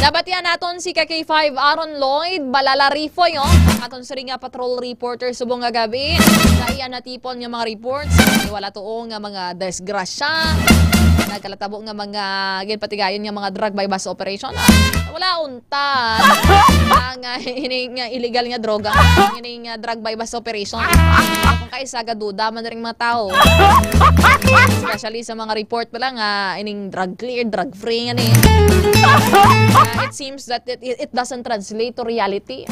Nabatian naton si ka K five Aaron Lloyd Balala Rifo, yo. Aton sini nga patrol reporter subong nga gabi. Sa iya natipon nga mga reports, wala tuo nga mga disgrasya. Nagkalatabo nga mga ginpatigayon nga mga drug buy-bust operation. Ah, wala unta. Ang, ah, ini nga illegal nga droga. Ang ini nga drug buy-bust operation. Kung kaisa, gaduda man ring mga tao. Especially sa mga report pala nga ining drug clear, drug free nga ni. Ah, it seems that it, it, it doesn't translate to reality.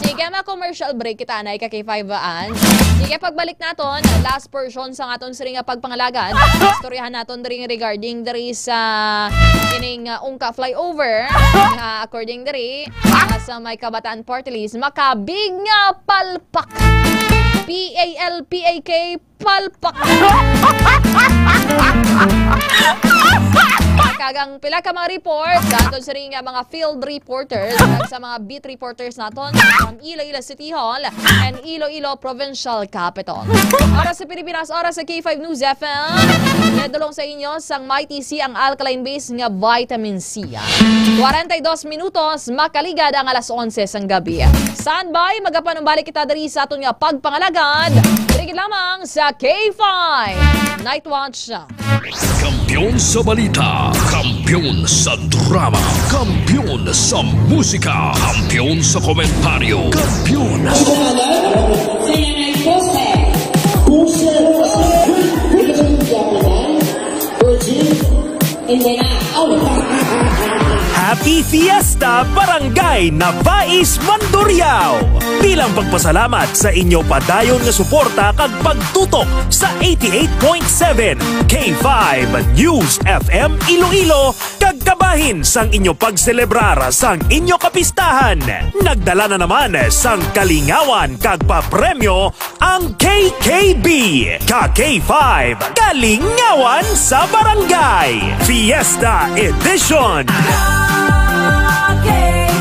Sige, ma-commercial break kita, anay, ka K five An. Sige, pagbalik naton, last portion sa aton sini nga pagpangalagad. Istoryahan naton diri regarding diri sa ining, uh, Ungka flyover. Uh, according diri, uh, sa may Kabataan Party List, makabig nga palpak. P A L P A K, palpak. Kagang pila ka mga report, sa aton sini nga mga field reporters, kag sa mga beat reporters naton from Iloilo City Hall and Iloilo Provincial Capital. Oras sa Pilipinas, oras sa K five News F M. Nadulong sa inyo sang Mighty C ang alkaline base nga vitamin C. Kwarenta y dos minutos, makaligad ang alas onse sang gabi. Standby, magapanumbalik kita diri sa aton nga pagpangalagad. Diri gid lamang sa K five Night Watch. Kampiyon sa balita, kampiyon sa drama, kampiyon sa musika, kampiyon sa komentaryo, kampiyon sa Sa iyang poste. Puso, puso, puso, puso, puso, puso, Happy Fiesta, Barangay Nabais, Mandurriao! Bilang pagpasalamat sa inyo padayon nga suporta kag pagtutok sa eighty-eight point seven K five News F M Iloilo, kag kabahin sang inyo pagselebrar sang inyo kapistahan, nagdala na naman sang kalingawan kag papremyo ang K K B, ka K five, Kalingawan sa Barangay Fiesta Edition. K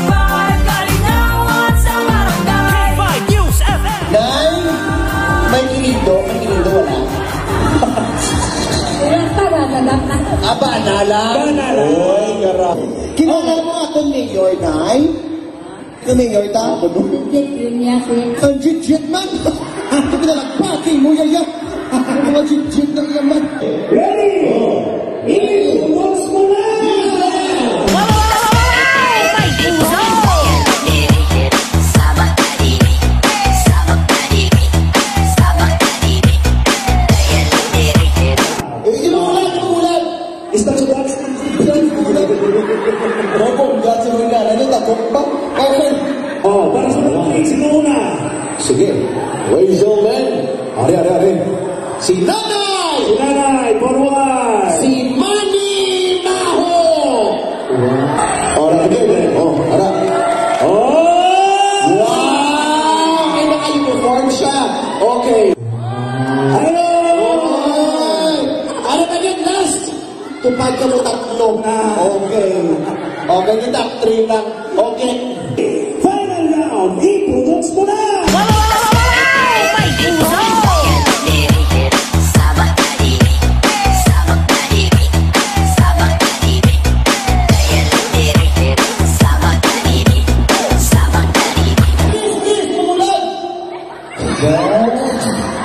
five, Kalingawan sa Barangay. K five News F M. Nay, may kinindo. Ah, banala. Banala. Oy, gara-. Kilala mo akong mayor, Nay? Ang mayor ta? Legit yun niya, sir. Ang legit man. Ito na lang, pati mo, yaya. Ang legit na naman. Ready? Ibulos mo na! Eh, ibulan, ibulan. Isda sa box. Ibulan, ibulan. Robo, ang gato ng gana. Ano, takot pa? Okay. Oh, para sa mga sino una? Sige. Ladies and gentlemen, are, are, are. Si Nanay! Si Nanay, forward! Si Manny Maho! Ora, again, eh. Oh, ara. Oh! Wow! Kaya naka-uniform siya. Okay. Hello! Oy! Ano na yun? Last! Tupad ka mo tatlo. Ah. Okay. Okay, kita, three lang. Okay. Final round, ibulos mo na!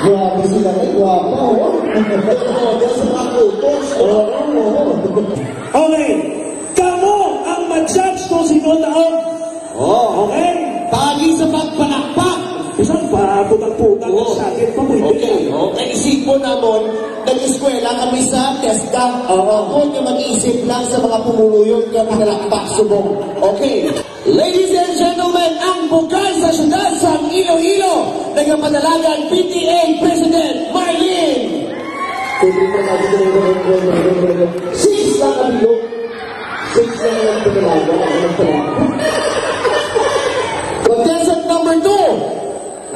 Grabe sila, ay, gwapa, oh. Grabe sa mga kutos, oh. Oo, oo. Okay. Kamo ang ma-judge kung sino taon. Oh. Okay? Pagi sa pagpalakpak. Bisan pa, putang-putang ang sakit pa, pwede. Okay, okay. Isipon namon, nag-eskwela kami sa TESDA. Oo. Ako nga mag-isip lang sa mga pumuluyon nga pinalakpak subong. Okay. Ladies and gentlemen, ang bukal sa siyudad sang Iloilo, nagapadalagan P T A President Marlene. Six lang ang bilog. Six lang ang pinalaga. Ang pinalaga. Contestant number two,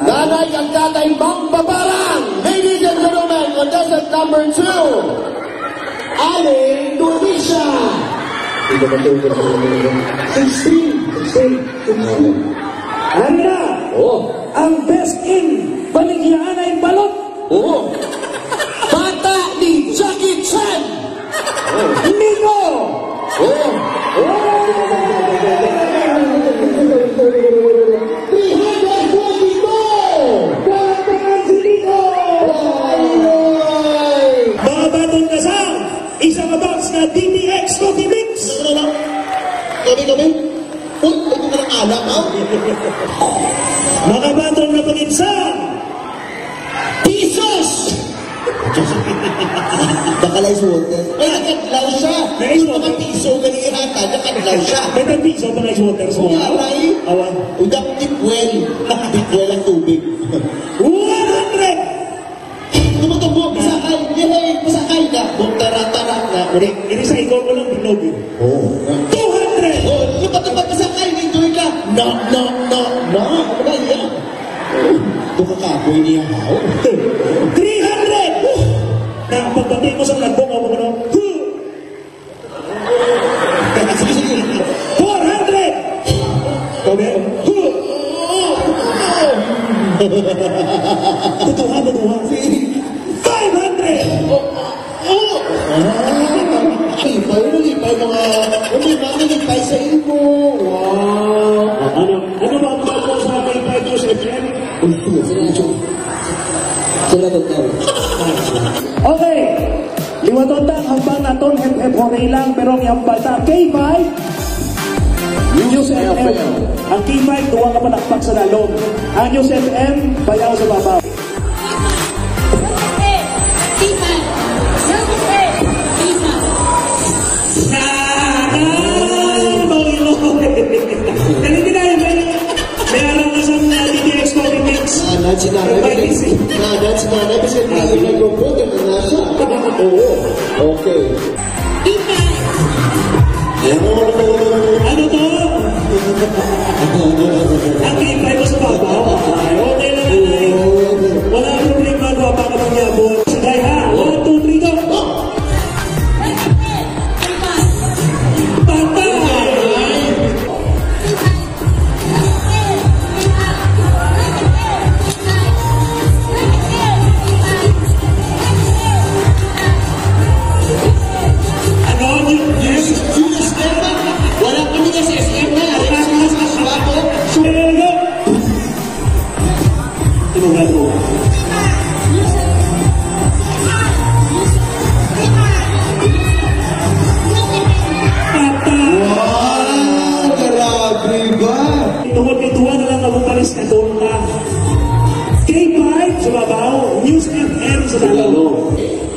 Nanay kag Tatay Mangbabarang. Ladies and gentlemen, contestant number two, Aling Dorisha. Sixteen, sixteen, sixteen. Ano na? Oh. Ang best in Baligyaanay Balot. Oo. Bata ni Jackie Chan. Nico. Oo. Three hundred forty-two. Kalatangan si Nico. Ay, ay. Mga baton na sa isa ka box na D T X Coffee Mix. Ano, ano, ano? Kami, kami? Uy, ito na lang alam, ha? Mga baton na pagitsa. Pisos! Baka lang ice water. Ay, nakadlaw siya. May ice water. Yung mga piso, ganyan yata, nakadlaw siya. May tag-piso pa na ice water sa mga. Wala, eh. Awan. Uy, dapat deep well. Deep well ang tubig. One hundred! Tumatabo, pasakay. Yay, pasakay na. Butara-tara na. Iri, iri sa ikaw ko lang bilog, eh. Oh. Two hundred! Oh, tumatabo, pasakay. Enjoy ka. No, no, no, no. Ano ba yan? Bukakapoy niya, haw. Three hundred! Na, pagbati mo sa nagbukaw mo, no? Four hundred! Kami? Tutuha, tutuha. Five hundred! Lipay, lipay, mga, may mga lipay sa imo. Wow! Ano? Ano ba ang mga sa mga lipay ko sa F M? Salamat, salamat. Okay. Liwaton ta ang hambal naton, hep, hep, hooray lang, pero ang hambal ta, K five, News F M. Ang K five, duwa ka palakpak sa lalom. Ang News F M, bayaw sa babaw. Sana! Mawilo! Dali, dali, dali. May alam na sa mga D T X Coffee Mix. Ah, that's si Nanay. May busy. Ah, that's si Nanay. Kasi hindi na nag-vote, ano na siya? Oo. Okay. Ano to? Ang K five mo sa babaw. Ay, okay lang, Nanay. Wala ang problema, gwapa ka mangyabot. Sige, ha? One, two, three, go. Patay!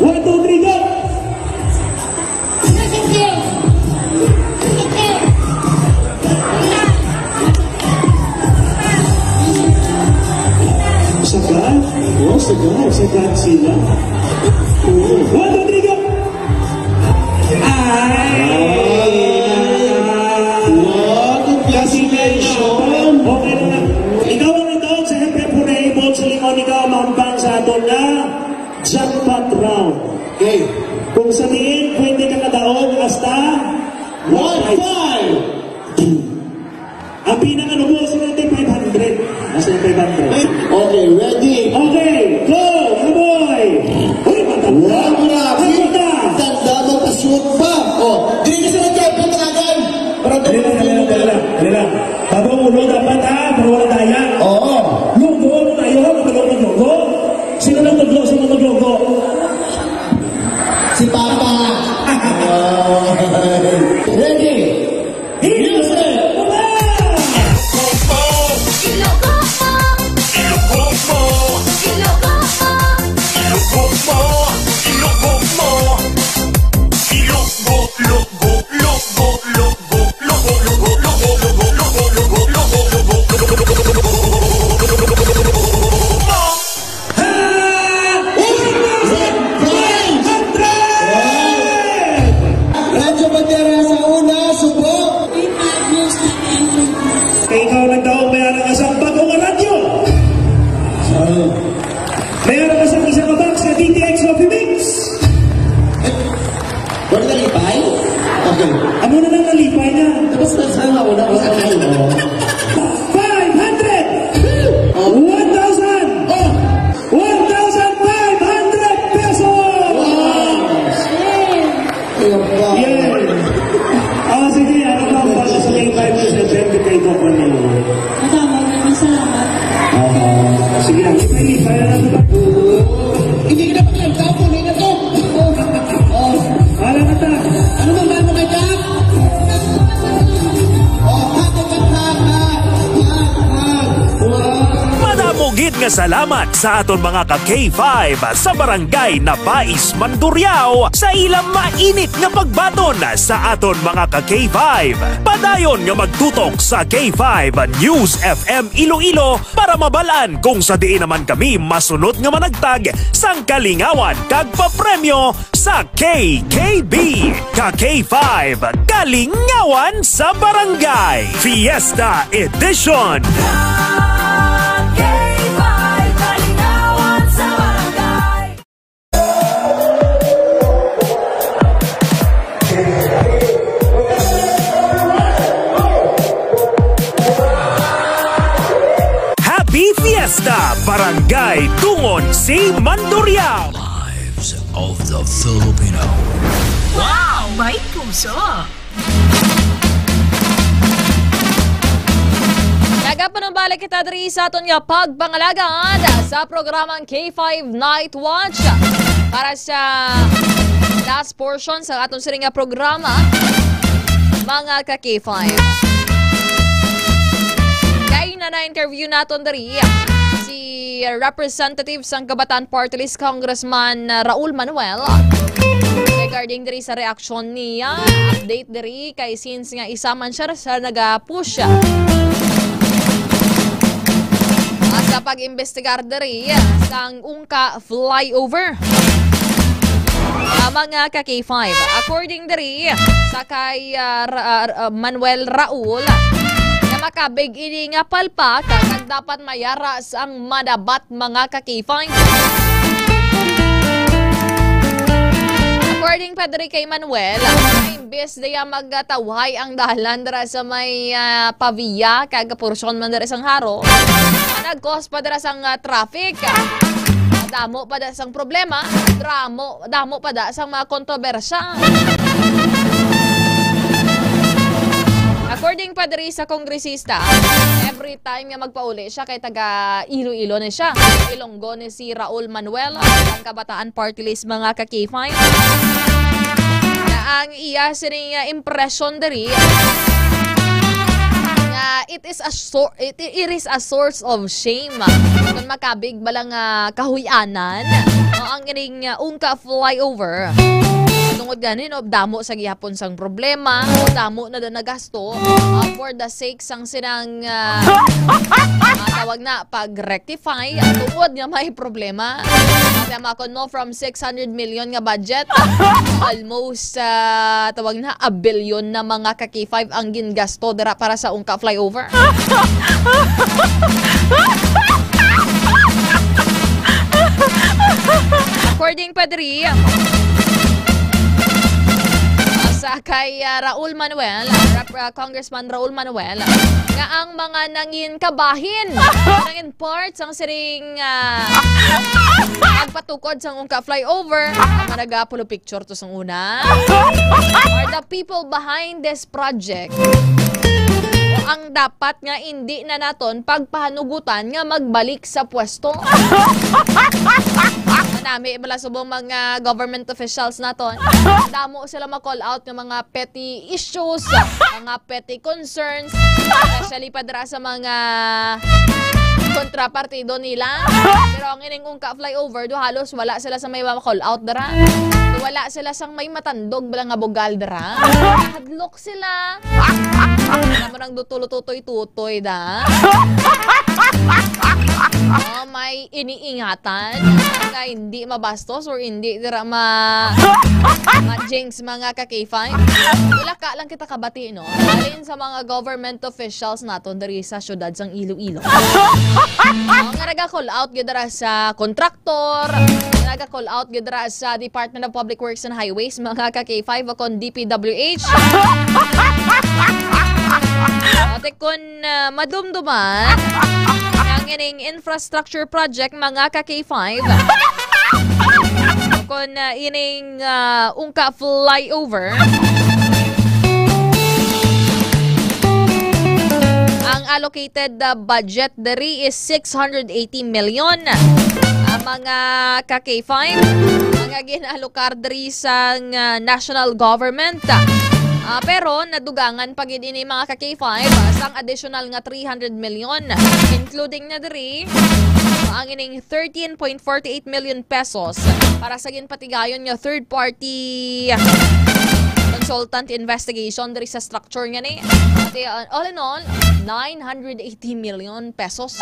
One, two, three, go! Sagad? Oh, sagad. Sagad sila. Oo. One, two, three, go! Ay! Wow, congratulations! Okay na lang. Ikaw ang nagdaog sa Hepre Purable sa lingon, ikaw ang mahambal sa aton nga jackpot round. Okay. Kung sa diin, pwede ka kadaog hasta one five. Ang pinakanubo sa natin, five hundred. Hasta five hundred. Okay, ready? Okay, go, mga boy! Uy, matanda! Wow, grabe! Matanda! Tanda mo, pasok pa! Oh, dili ka sa nagkapit, Agan! Para Dali lang, dali lang, dali lang, dali lang. Bago ang ulo, dapat, ha? Para wala daya. Oo. Lugo, ano tayo? Ano ba lugo? Sino nang tudlo? Sino maglugo? Si Papa. Ready? Music! Radyo Bandera sa una, subo. Kay ikaw nagdaog, may ara ka sa bago nga radyo. May ara ka sa isa ka box nga D T X Coffee Mix. Wala nalipay? Okay. Amo na lang nalipay na. Tapos na sa una, mas akay mo. Five hundred! Oh. One thousand! Oh. One thousand five hundred pesos! Wow! Ayun pa. Yay! Ah, sige, ano pa ang bago sa K five News F M kay Doc Manilo? Madamo, maraming salamat. Ah, sige lang, lipay-lipay na lang. Hindi ka dapat lang tapo, hindi na to. Oh, oh. Wala na ta. Ano bang bago kay Doc? Oh, hati ka, hati, hati, hati. Wow. Madamo gid nga salamat sa aton mga ka K five sa Barangay Nabais, Mandurriao sa ilang mainit nga pagbaton sa aton mga ka K five. Padayon nga magtutok sa K five News F M Iloilo para mabal-an kung sa diin naman kami masunod nga managtag sang kalingawan kag papremyo sa K K B, ka K five Kalingawan sa Barangay Fiesta Edition. K five Kalingawan sa Barangay. Happy Fiesta, Barangay Dungon C, Mandurriao. Lives of the Filipino. Wow! May puso! Nagapanumbalik kita diri sa aton nga pagpangalagad sa programang K five Night Watch. Para sa last portion sa aton sini nga programa, mga ka K five. Kay na na-interview naton diri si Representative sang Kabataan Party List, Congressman Raul Manuel, regarding diri sa reaksyon niya. Update diri kay since nga isa man siya sa naga-push, ah, sa pag-imbestigar diri sang Ungka flyover. Ah, mga ka K five, according diri sa kay, ah, Ra-, ah, ah, Manuel Raul, nga makabig ini nga palpak, kag dapat mayara sang madabat, mga ka K five. According pa diri kay Manuel, imbes diya magtawhay ang dalan dira sa may, ah, Pavia kag porsyon man dira sang Jaro, nag-cause pa dira sang, ah, traffic. Damo pa da sang problema, dramo, damo pa da sang mga kontrobersya. According pa diri sa kongresista, every time nga magpauli siya kay taga Iloilo ni siya. Ilonggo ni si Raul Manuel, ang Kabataan Party List, mga ka K five. Na ang iya sining, ah, impresyon diri nga Ah, it is a sor-, it, it is a source of shame. Kung makabig bala nga kahuy-anan, oh, ang ining, ah, Ungka flyover. Tungod gani, no, damo sa gihapon sang problema, o damo na daw nagasto, ah, for the sake sang sinang, ah, ah, tawag na, pag-rectify, tungod nga may problema. Kaya makon mo, from six hundred million nga budget, almost, ah, tawag na, a billion na, mga ka-K five, ang gingasto dira para sa Ungka flyover. According pa diri, sa kay, ah, Raul Manuel, ah, Rep-, ah, Congressman Raul Manuel, nga ang mga nangin kabahin, nangin part sang siring, ah, pagpatukod sang Ungka flyover, ang mga nagapulo picture to sang una, are the people behind this project. O ang dapat nga indi na naton pagpahanugutan nga magbalik sa pwesto. Manami bala subong mga government officials naton. Damo sila ma-call out nga mga petty issues, mga petty concerns, especially pa dira sa mga kontrapartido nila. Pero ang ining Ungka flyover, do halos wala sila sa may ma-call out dira. Do wala sila sang may matandog bala nga bugal dira. Hadlok sila. Alam mo nang dutulo tutoy-tutoy da. Oh, may iniingatan nga hindi mabastos or hindi dira ma-, ma-jinx, mga ka-K five. Wala ka lang kita kabati, no? Halin sa mga government officials naton diri sa siyudad sang Iloilo. Oh, nga naga-call out gyud dira sa kontraktor, nga naga-call out gyud dira sa Department of Public Works and Highways, mga ka-K five, o kon D P W H. Ate, kon, ah, madumduman ang ining infrastructure project, mga ka-K five, kon, ah, ining, ah, Ungka flyover, ang allocated, ah, budget diri is six hundred eighty million. Ang mga ka-K five, mga ginalokar diri sang, ah, national government. Ah, pero nadugangan pa gid ini, mga ka-K five, ah, sang additional nga three hundred million, including na diri ang ining thirteen point forty eight million pesos para sa ginpatigayon nga third party consultant investigation diri sa structure nga ni. Ate, uh, all in all, nine hundred eighty million pesos.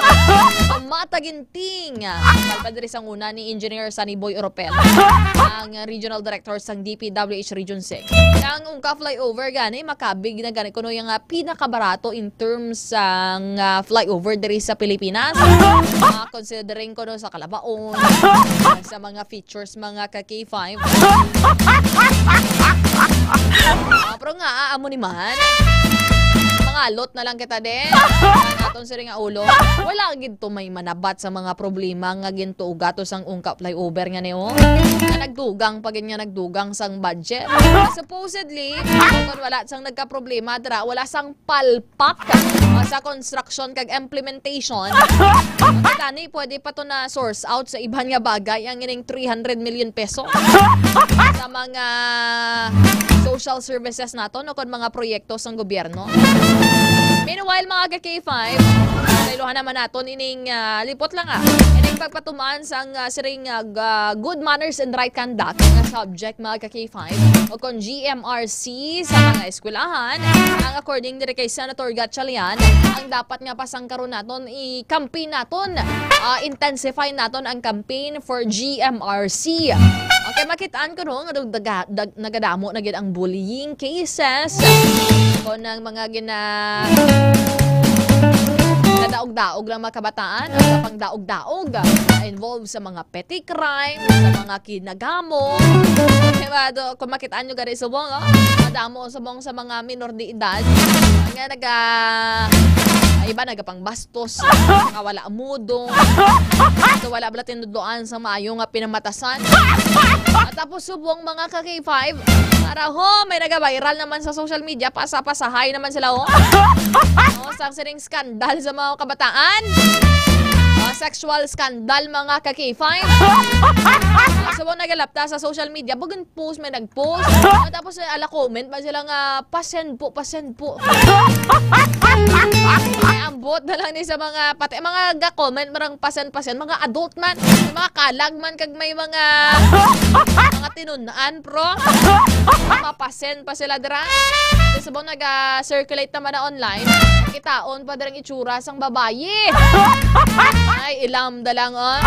Ang mataginting, ah, palpa diri sang una ni Engineer Sunny Boy Oropel, ang regional director sang D P W H Region six. Ang Ungka flyover gani, makabig na gani kuno yung, ah, pinakabarato in terms sang, ah, flyover diri sa Pilipinas. Ah, considering kuno sa kalabaon, sa mga features, mga ka-K five. Ah, pero nga, ah, amo ni man. Mangalot na lang kita din. Ang aton siring nga ulo. Wala gid to may manabat sa mga problema nga gintuuga to sang Ungka flyover nga ni, oh. Nga nagdugang pa gid nga nagdugang sang budget. Supposedly, kung wala sang nagkaproblema dira, wala sang palpak sa construction kag implementation. Gani, pwede pa to na source out sa iban nga bagay ang ining three hundred million peso sa mga social services naton o kon mga proyekto sang gobyerno. Meanwhile, mga ka-K five, sa iluhan naman naton ining, ah, lipot lang, ah, ining pagpatuman sang, ah, siring, ah, ga-, good manners and right conduct nga subject, mga ka-K five, o kon G M R C sa mga eskwelahan. Ang according diri kay Senator Gatchalian, ang dapat nga pasangkaron naton, i-campaign naton, ah, intensify naton ang campaign for G M R C. Okay, makitaan ko, no, nga daw daga-, dag-, nagadamo na gid ang bullying cases. Kon ang mga gina-, nadaog-daog lang mga kabataan, ang pangdaog-daog, ah, involved sa mga petty crime, sa mga kinagamo. Diba, do, kung makitaan nyo gani subong, oh, madamo subong sa mga minor de edad nga naga, ay, iba nagapangbastos, nga wala mudo, so, wala bala tinudloan sa maayo nga pinamatasan. At tapos subong mga ka-K five, para ho, may naga-viral naman sa social media, pasa-pasahay naman sila, oh. Oh, sa siring skandal sa mga kabataan. Oh, sexual scandal, mga ka-K five. Subong nagalapta sa social media, bagan post, may nag-post. Tapos, eh, ala comment man sila nga, "Pasend po, pasend po." Ay, ambot na lang ni sa mga, pati mga ga-comment, marang pasend, pasend, mga adult man, may mga kalag man, kag may mga, mga tinun-an, pro. Mapasend pa sila dira. Subong naga-circulate naman na online, kitaon pa dirang itsura sang babayi. Ay, ilam da lang, oh.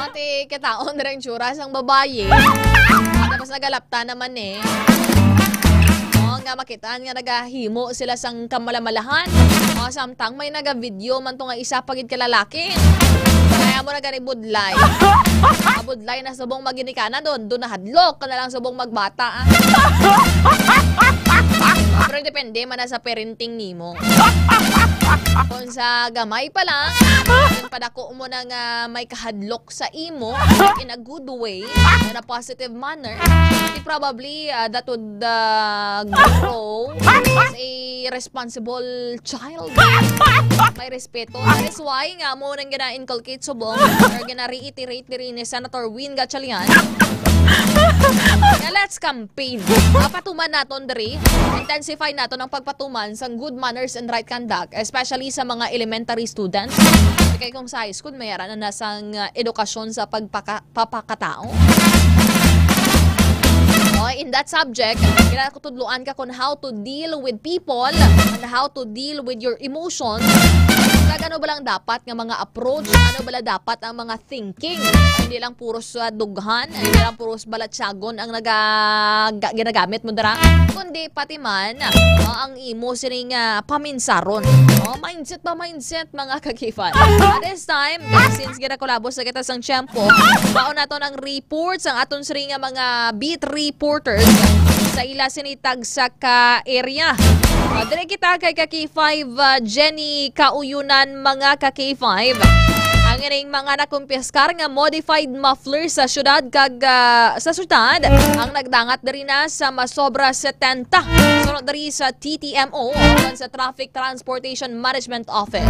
Ate, kitaon na rin tsura sang babayi. Tapos nagalapta naman, eh. Oh, nga makitaan nga nagahimo sila sang kamalamalahan. Oh, samtang may naga-video man to nga isa pa gid ka lalaki. Kaya mo na gani budlay. Mabudlay na subong maginikanan, doon, doon nahadlok ka na lang subong magbata, ah. Pero depende man na sa parenting nimo. Kung sa gamay pa lang, yung padako mo na nga may kahadlok sa imo, like, in a good way, in a positive manner, di probably, ah, that would, ah, grow as a responsible child. May respeto. That is why nga mo nang gina-inculcate subong or gina-reiterate diri ni Senator Win Gatchalian. Nga let's campaign. Mapatuman naton diri, intensify naton ang pagpatuman sang good manners and right conduct, especially sa mga elementary students. Kay kung sa high school, may ara na nasang, uh, edukasyon sa pagpaka-, papakatao. Oh, in that subject, kinakutudloan ka kung how to deal with people and how to deal with your emotions. Kag ano ba lang dapat nga mga approach? Ano ba lang dapat ang mga thinking? Hindi lang puros, uh, dughan, hindi lang puros balatyagon ang naga-, ga-, ginagamit mo dira, kundi pati man, uh, ang imo sining, uh, paminsaron. Oh, mindset ba, mindset, mga ka-K five. At this time, guys, since ginakulabos na kita sang tiyempo, baon naton ang reports, ang aton siring nga mga beat reporters sa ila sini tagsa ka area. Ah, dire kita kay ka-K five, ah, Jenny Kauyunan, mga ka-K five. Ang ining mga nakumpiskar nga modified muffler sa syudad kag, ah, sa syudad ang nagdangat diri na sa masobra setenta. Sunod diri sa T T M O, o sa Traffic Transportation Management Office.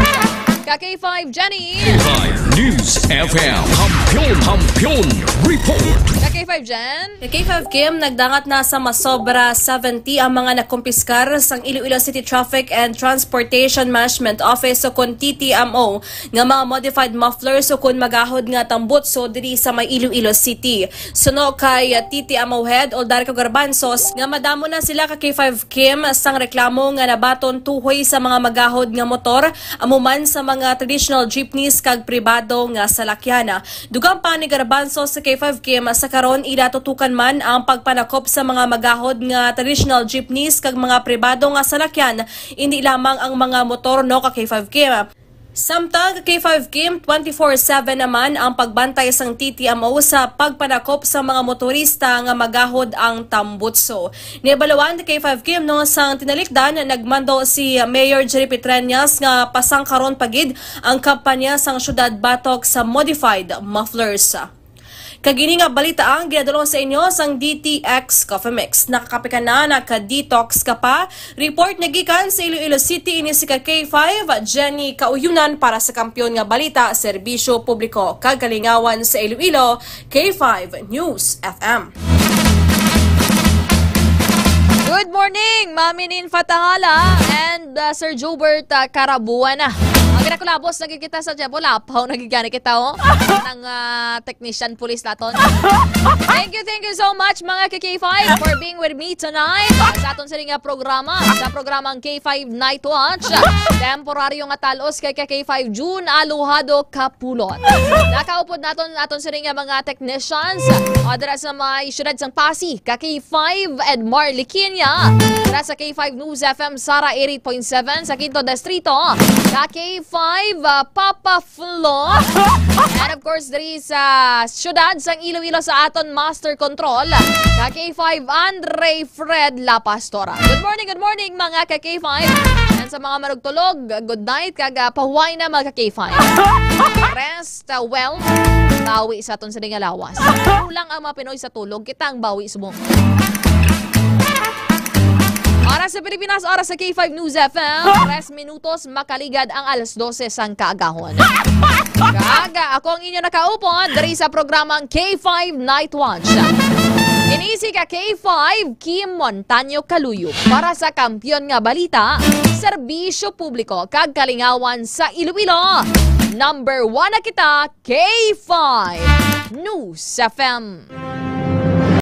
Ka-K five Jenny. K five News F M. Kampiyon, Kampiyon Report. Ka-K five Jen. Ka-K five Kim, nagdangat na sa masobra seventy ang mga nakumpiskar sang Iloilo City Traffic and Transportation Management Office o kon T T M O nga mga modified mufflers o kon magahod nga tambutso diri sa may Iloilo City. Suno kay, uh, T T M O Head Oldarco Garbanzos nga madamo na sila ka-K five Kim sang reklamo nga nabaton tuhoy sa mga magahod nga motor, amo man sa mga traditional jeepneys kag pribado nga salakyan. Dugang pa ni Garbanzos sa K five Kim, sa karon ila tutukan man ang pagpanakop sa mga magahod nga traditional jeepneys kag mga pribado nga salakyan, indi lamang ang mga motor, no, ka-K five Kim. Samtang ka-K five Kim, twenty-four seven naman ang pagbantay sang T T M O sa pagpanakop sa mga motorista nga magahod ang tambutso. Nibaluan ni K five Kim, no, sang tinalikdan, nagmando si Mayor Jerry Petreñas nga pasangkaron pa gid ang kampanya sang syudad batok sa modified mufflers. Kag ini nga balita ang ginadulong sa inyo sang D T X Coffee Mix. Nakakape ka na, naka-detox ka pa. Report nga gikan sa Iloilo City, ini si ka-K five, Jenny Kauyunan para sa Kampiyon nga Balita, Serbisyo Publiko kag Kalingawan sa Iloilo, K five News F M. Good morning, Mami Nin Fatahala and, uh, Sir Jobert, uh, Carabuana. Ang ginakulabos, nagkikita sa Jebo Lapaw, nagigani kita, oh. Ng, uh, technician police naton. Thank you, thank you so much, mga ka-K five, for being with me tonight. Sa aton sini nga programa, sa programang K five Night Watch. Temporaryo nga talos kay ka-K five June Aluhado Kapulot. Nakaupod naton, aton sini nga mga technicians. O, dira sa mga syudad sang Passi, ka-K five Edmar Liquiña. Dira sa K five News F M Sara eighty point seven sa Quinto Distrito, ka-K five, uh, Papa Flo. And of course, diri sa syudad sang Iloilo sa aton Master Control, ka-K five Andre Fred La Pastora. Good morning, good morning, mga ka-K five. And sa mga manugtulog, good night, kag, ah, pahuway na, mga ka-K five. Rest, ah, well, bawi sa aton sa nga lawas. Kulang ang mga Pinoy sa tulog, kita ang bawi subong. Oras sa Pilipinas, oras sa K five News F M, tres minutos makaligad ang alas dose sang kaagahon. Kag ako ang inyo nakaupod diri sa programang K five Night Watch. Ini si ka K five, Kim Montaño Caluyog para sa Kampiyon nga Balita, Serbisyo Publiko kag Kalingawan sa Iloilo. Number one na kita, K five News F M.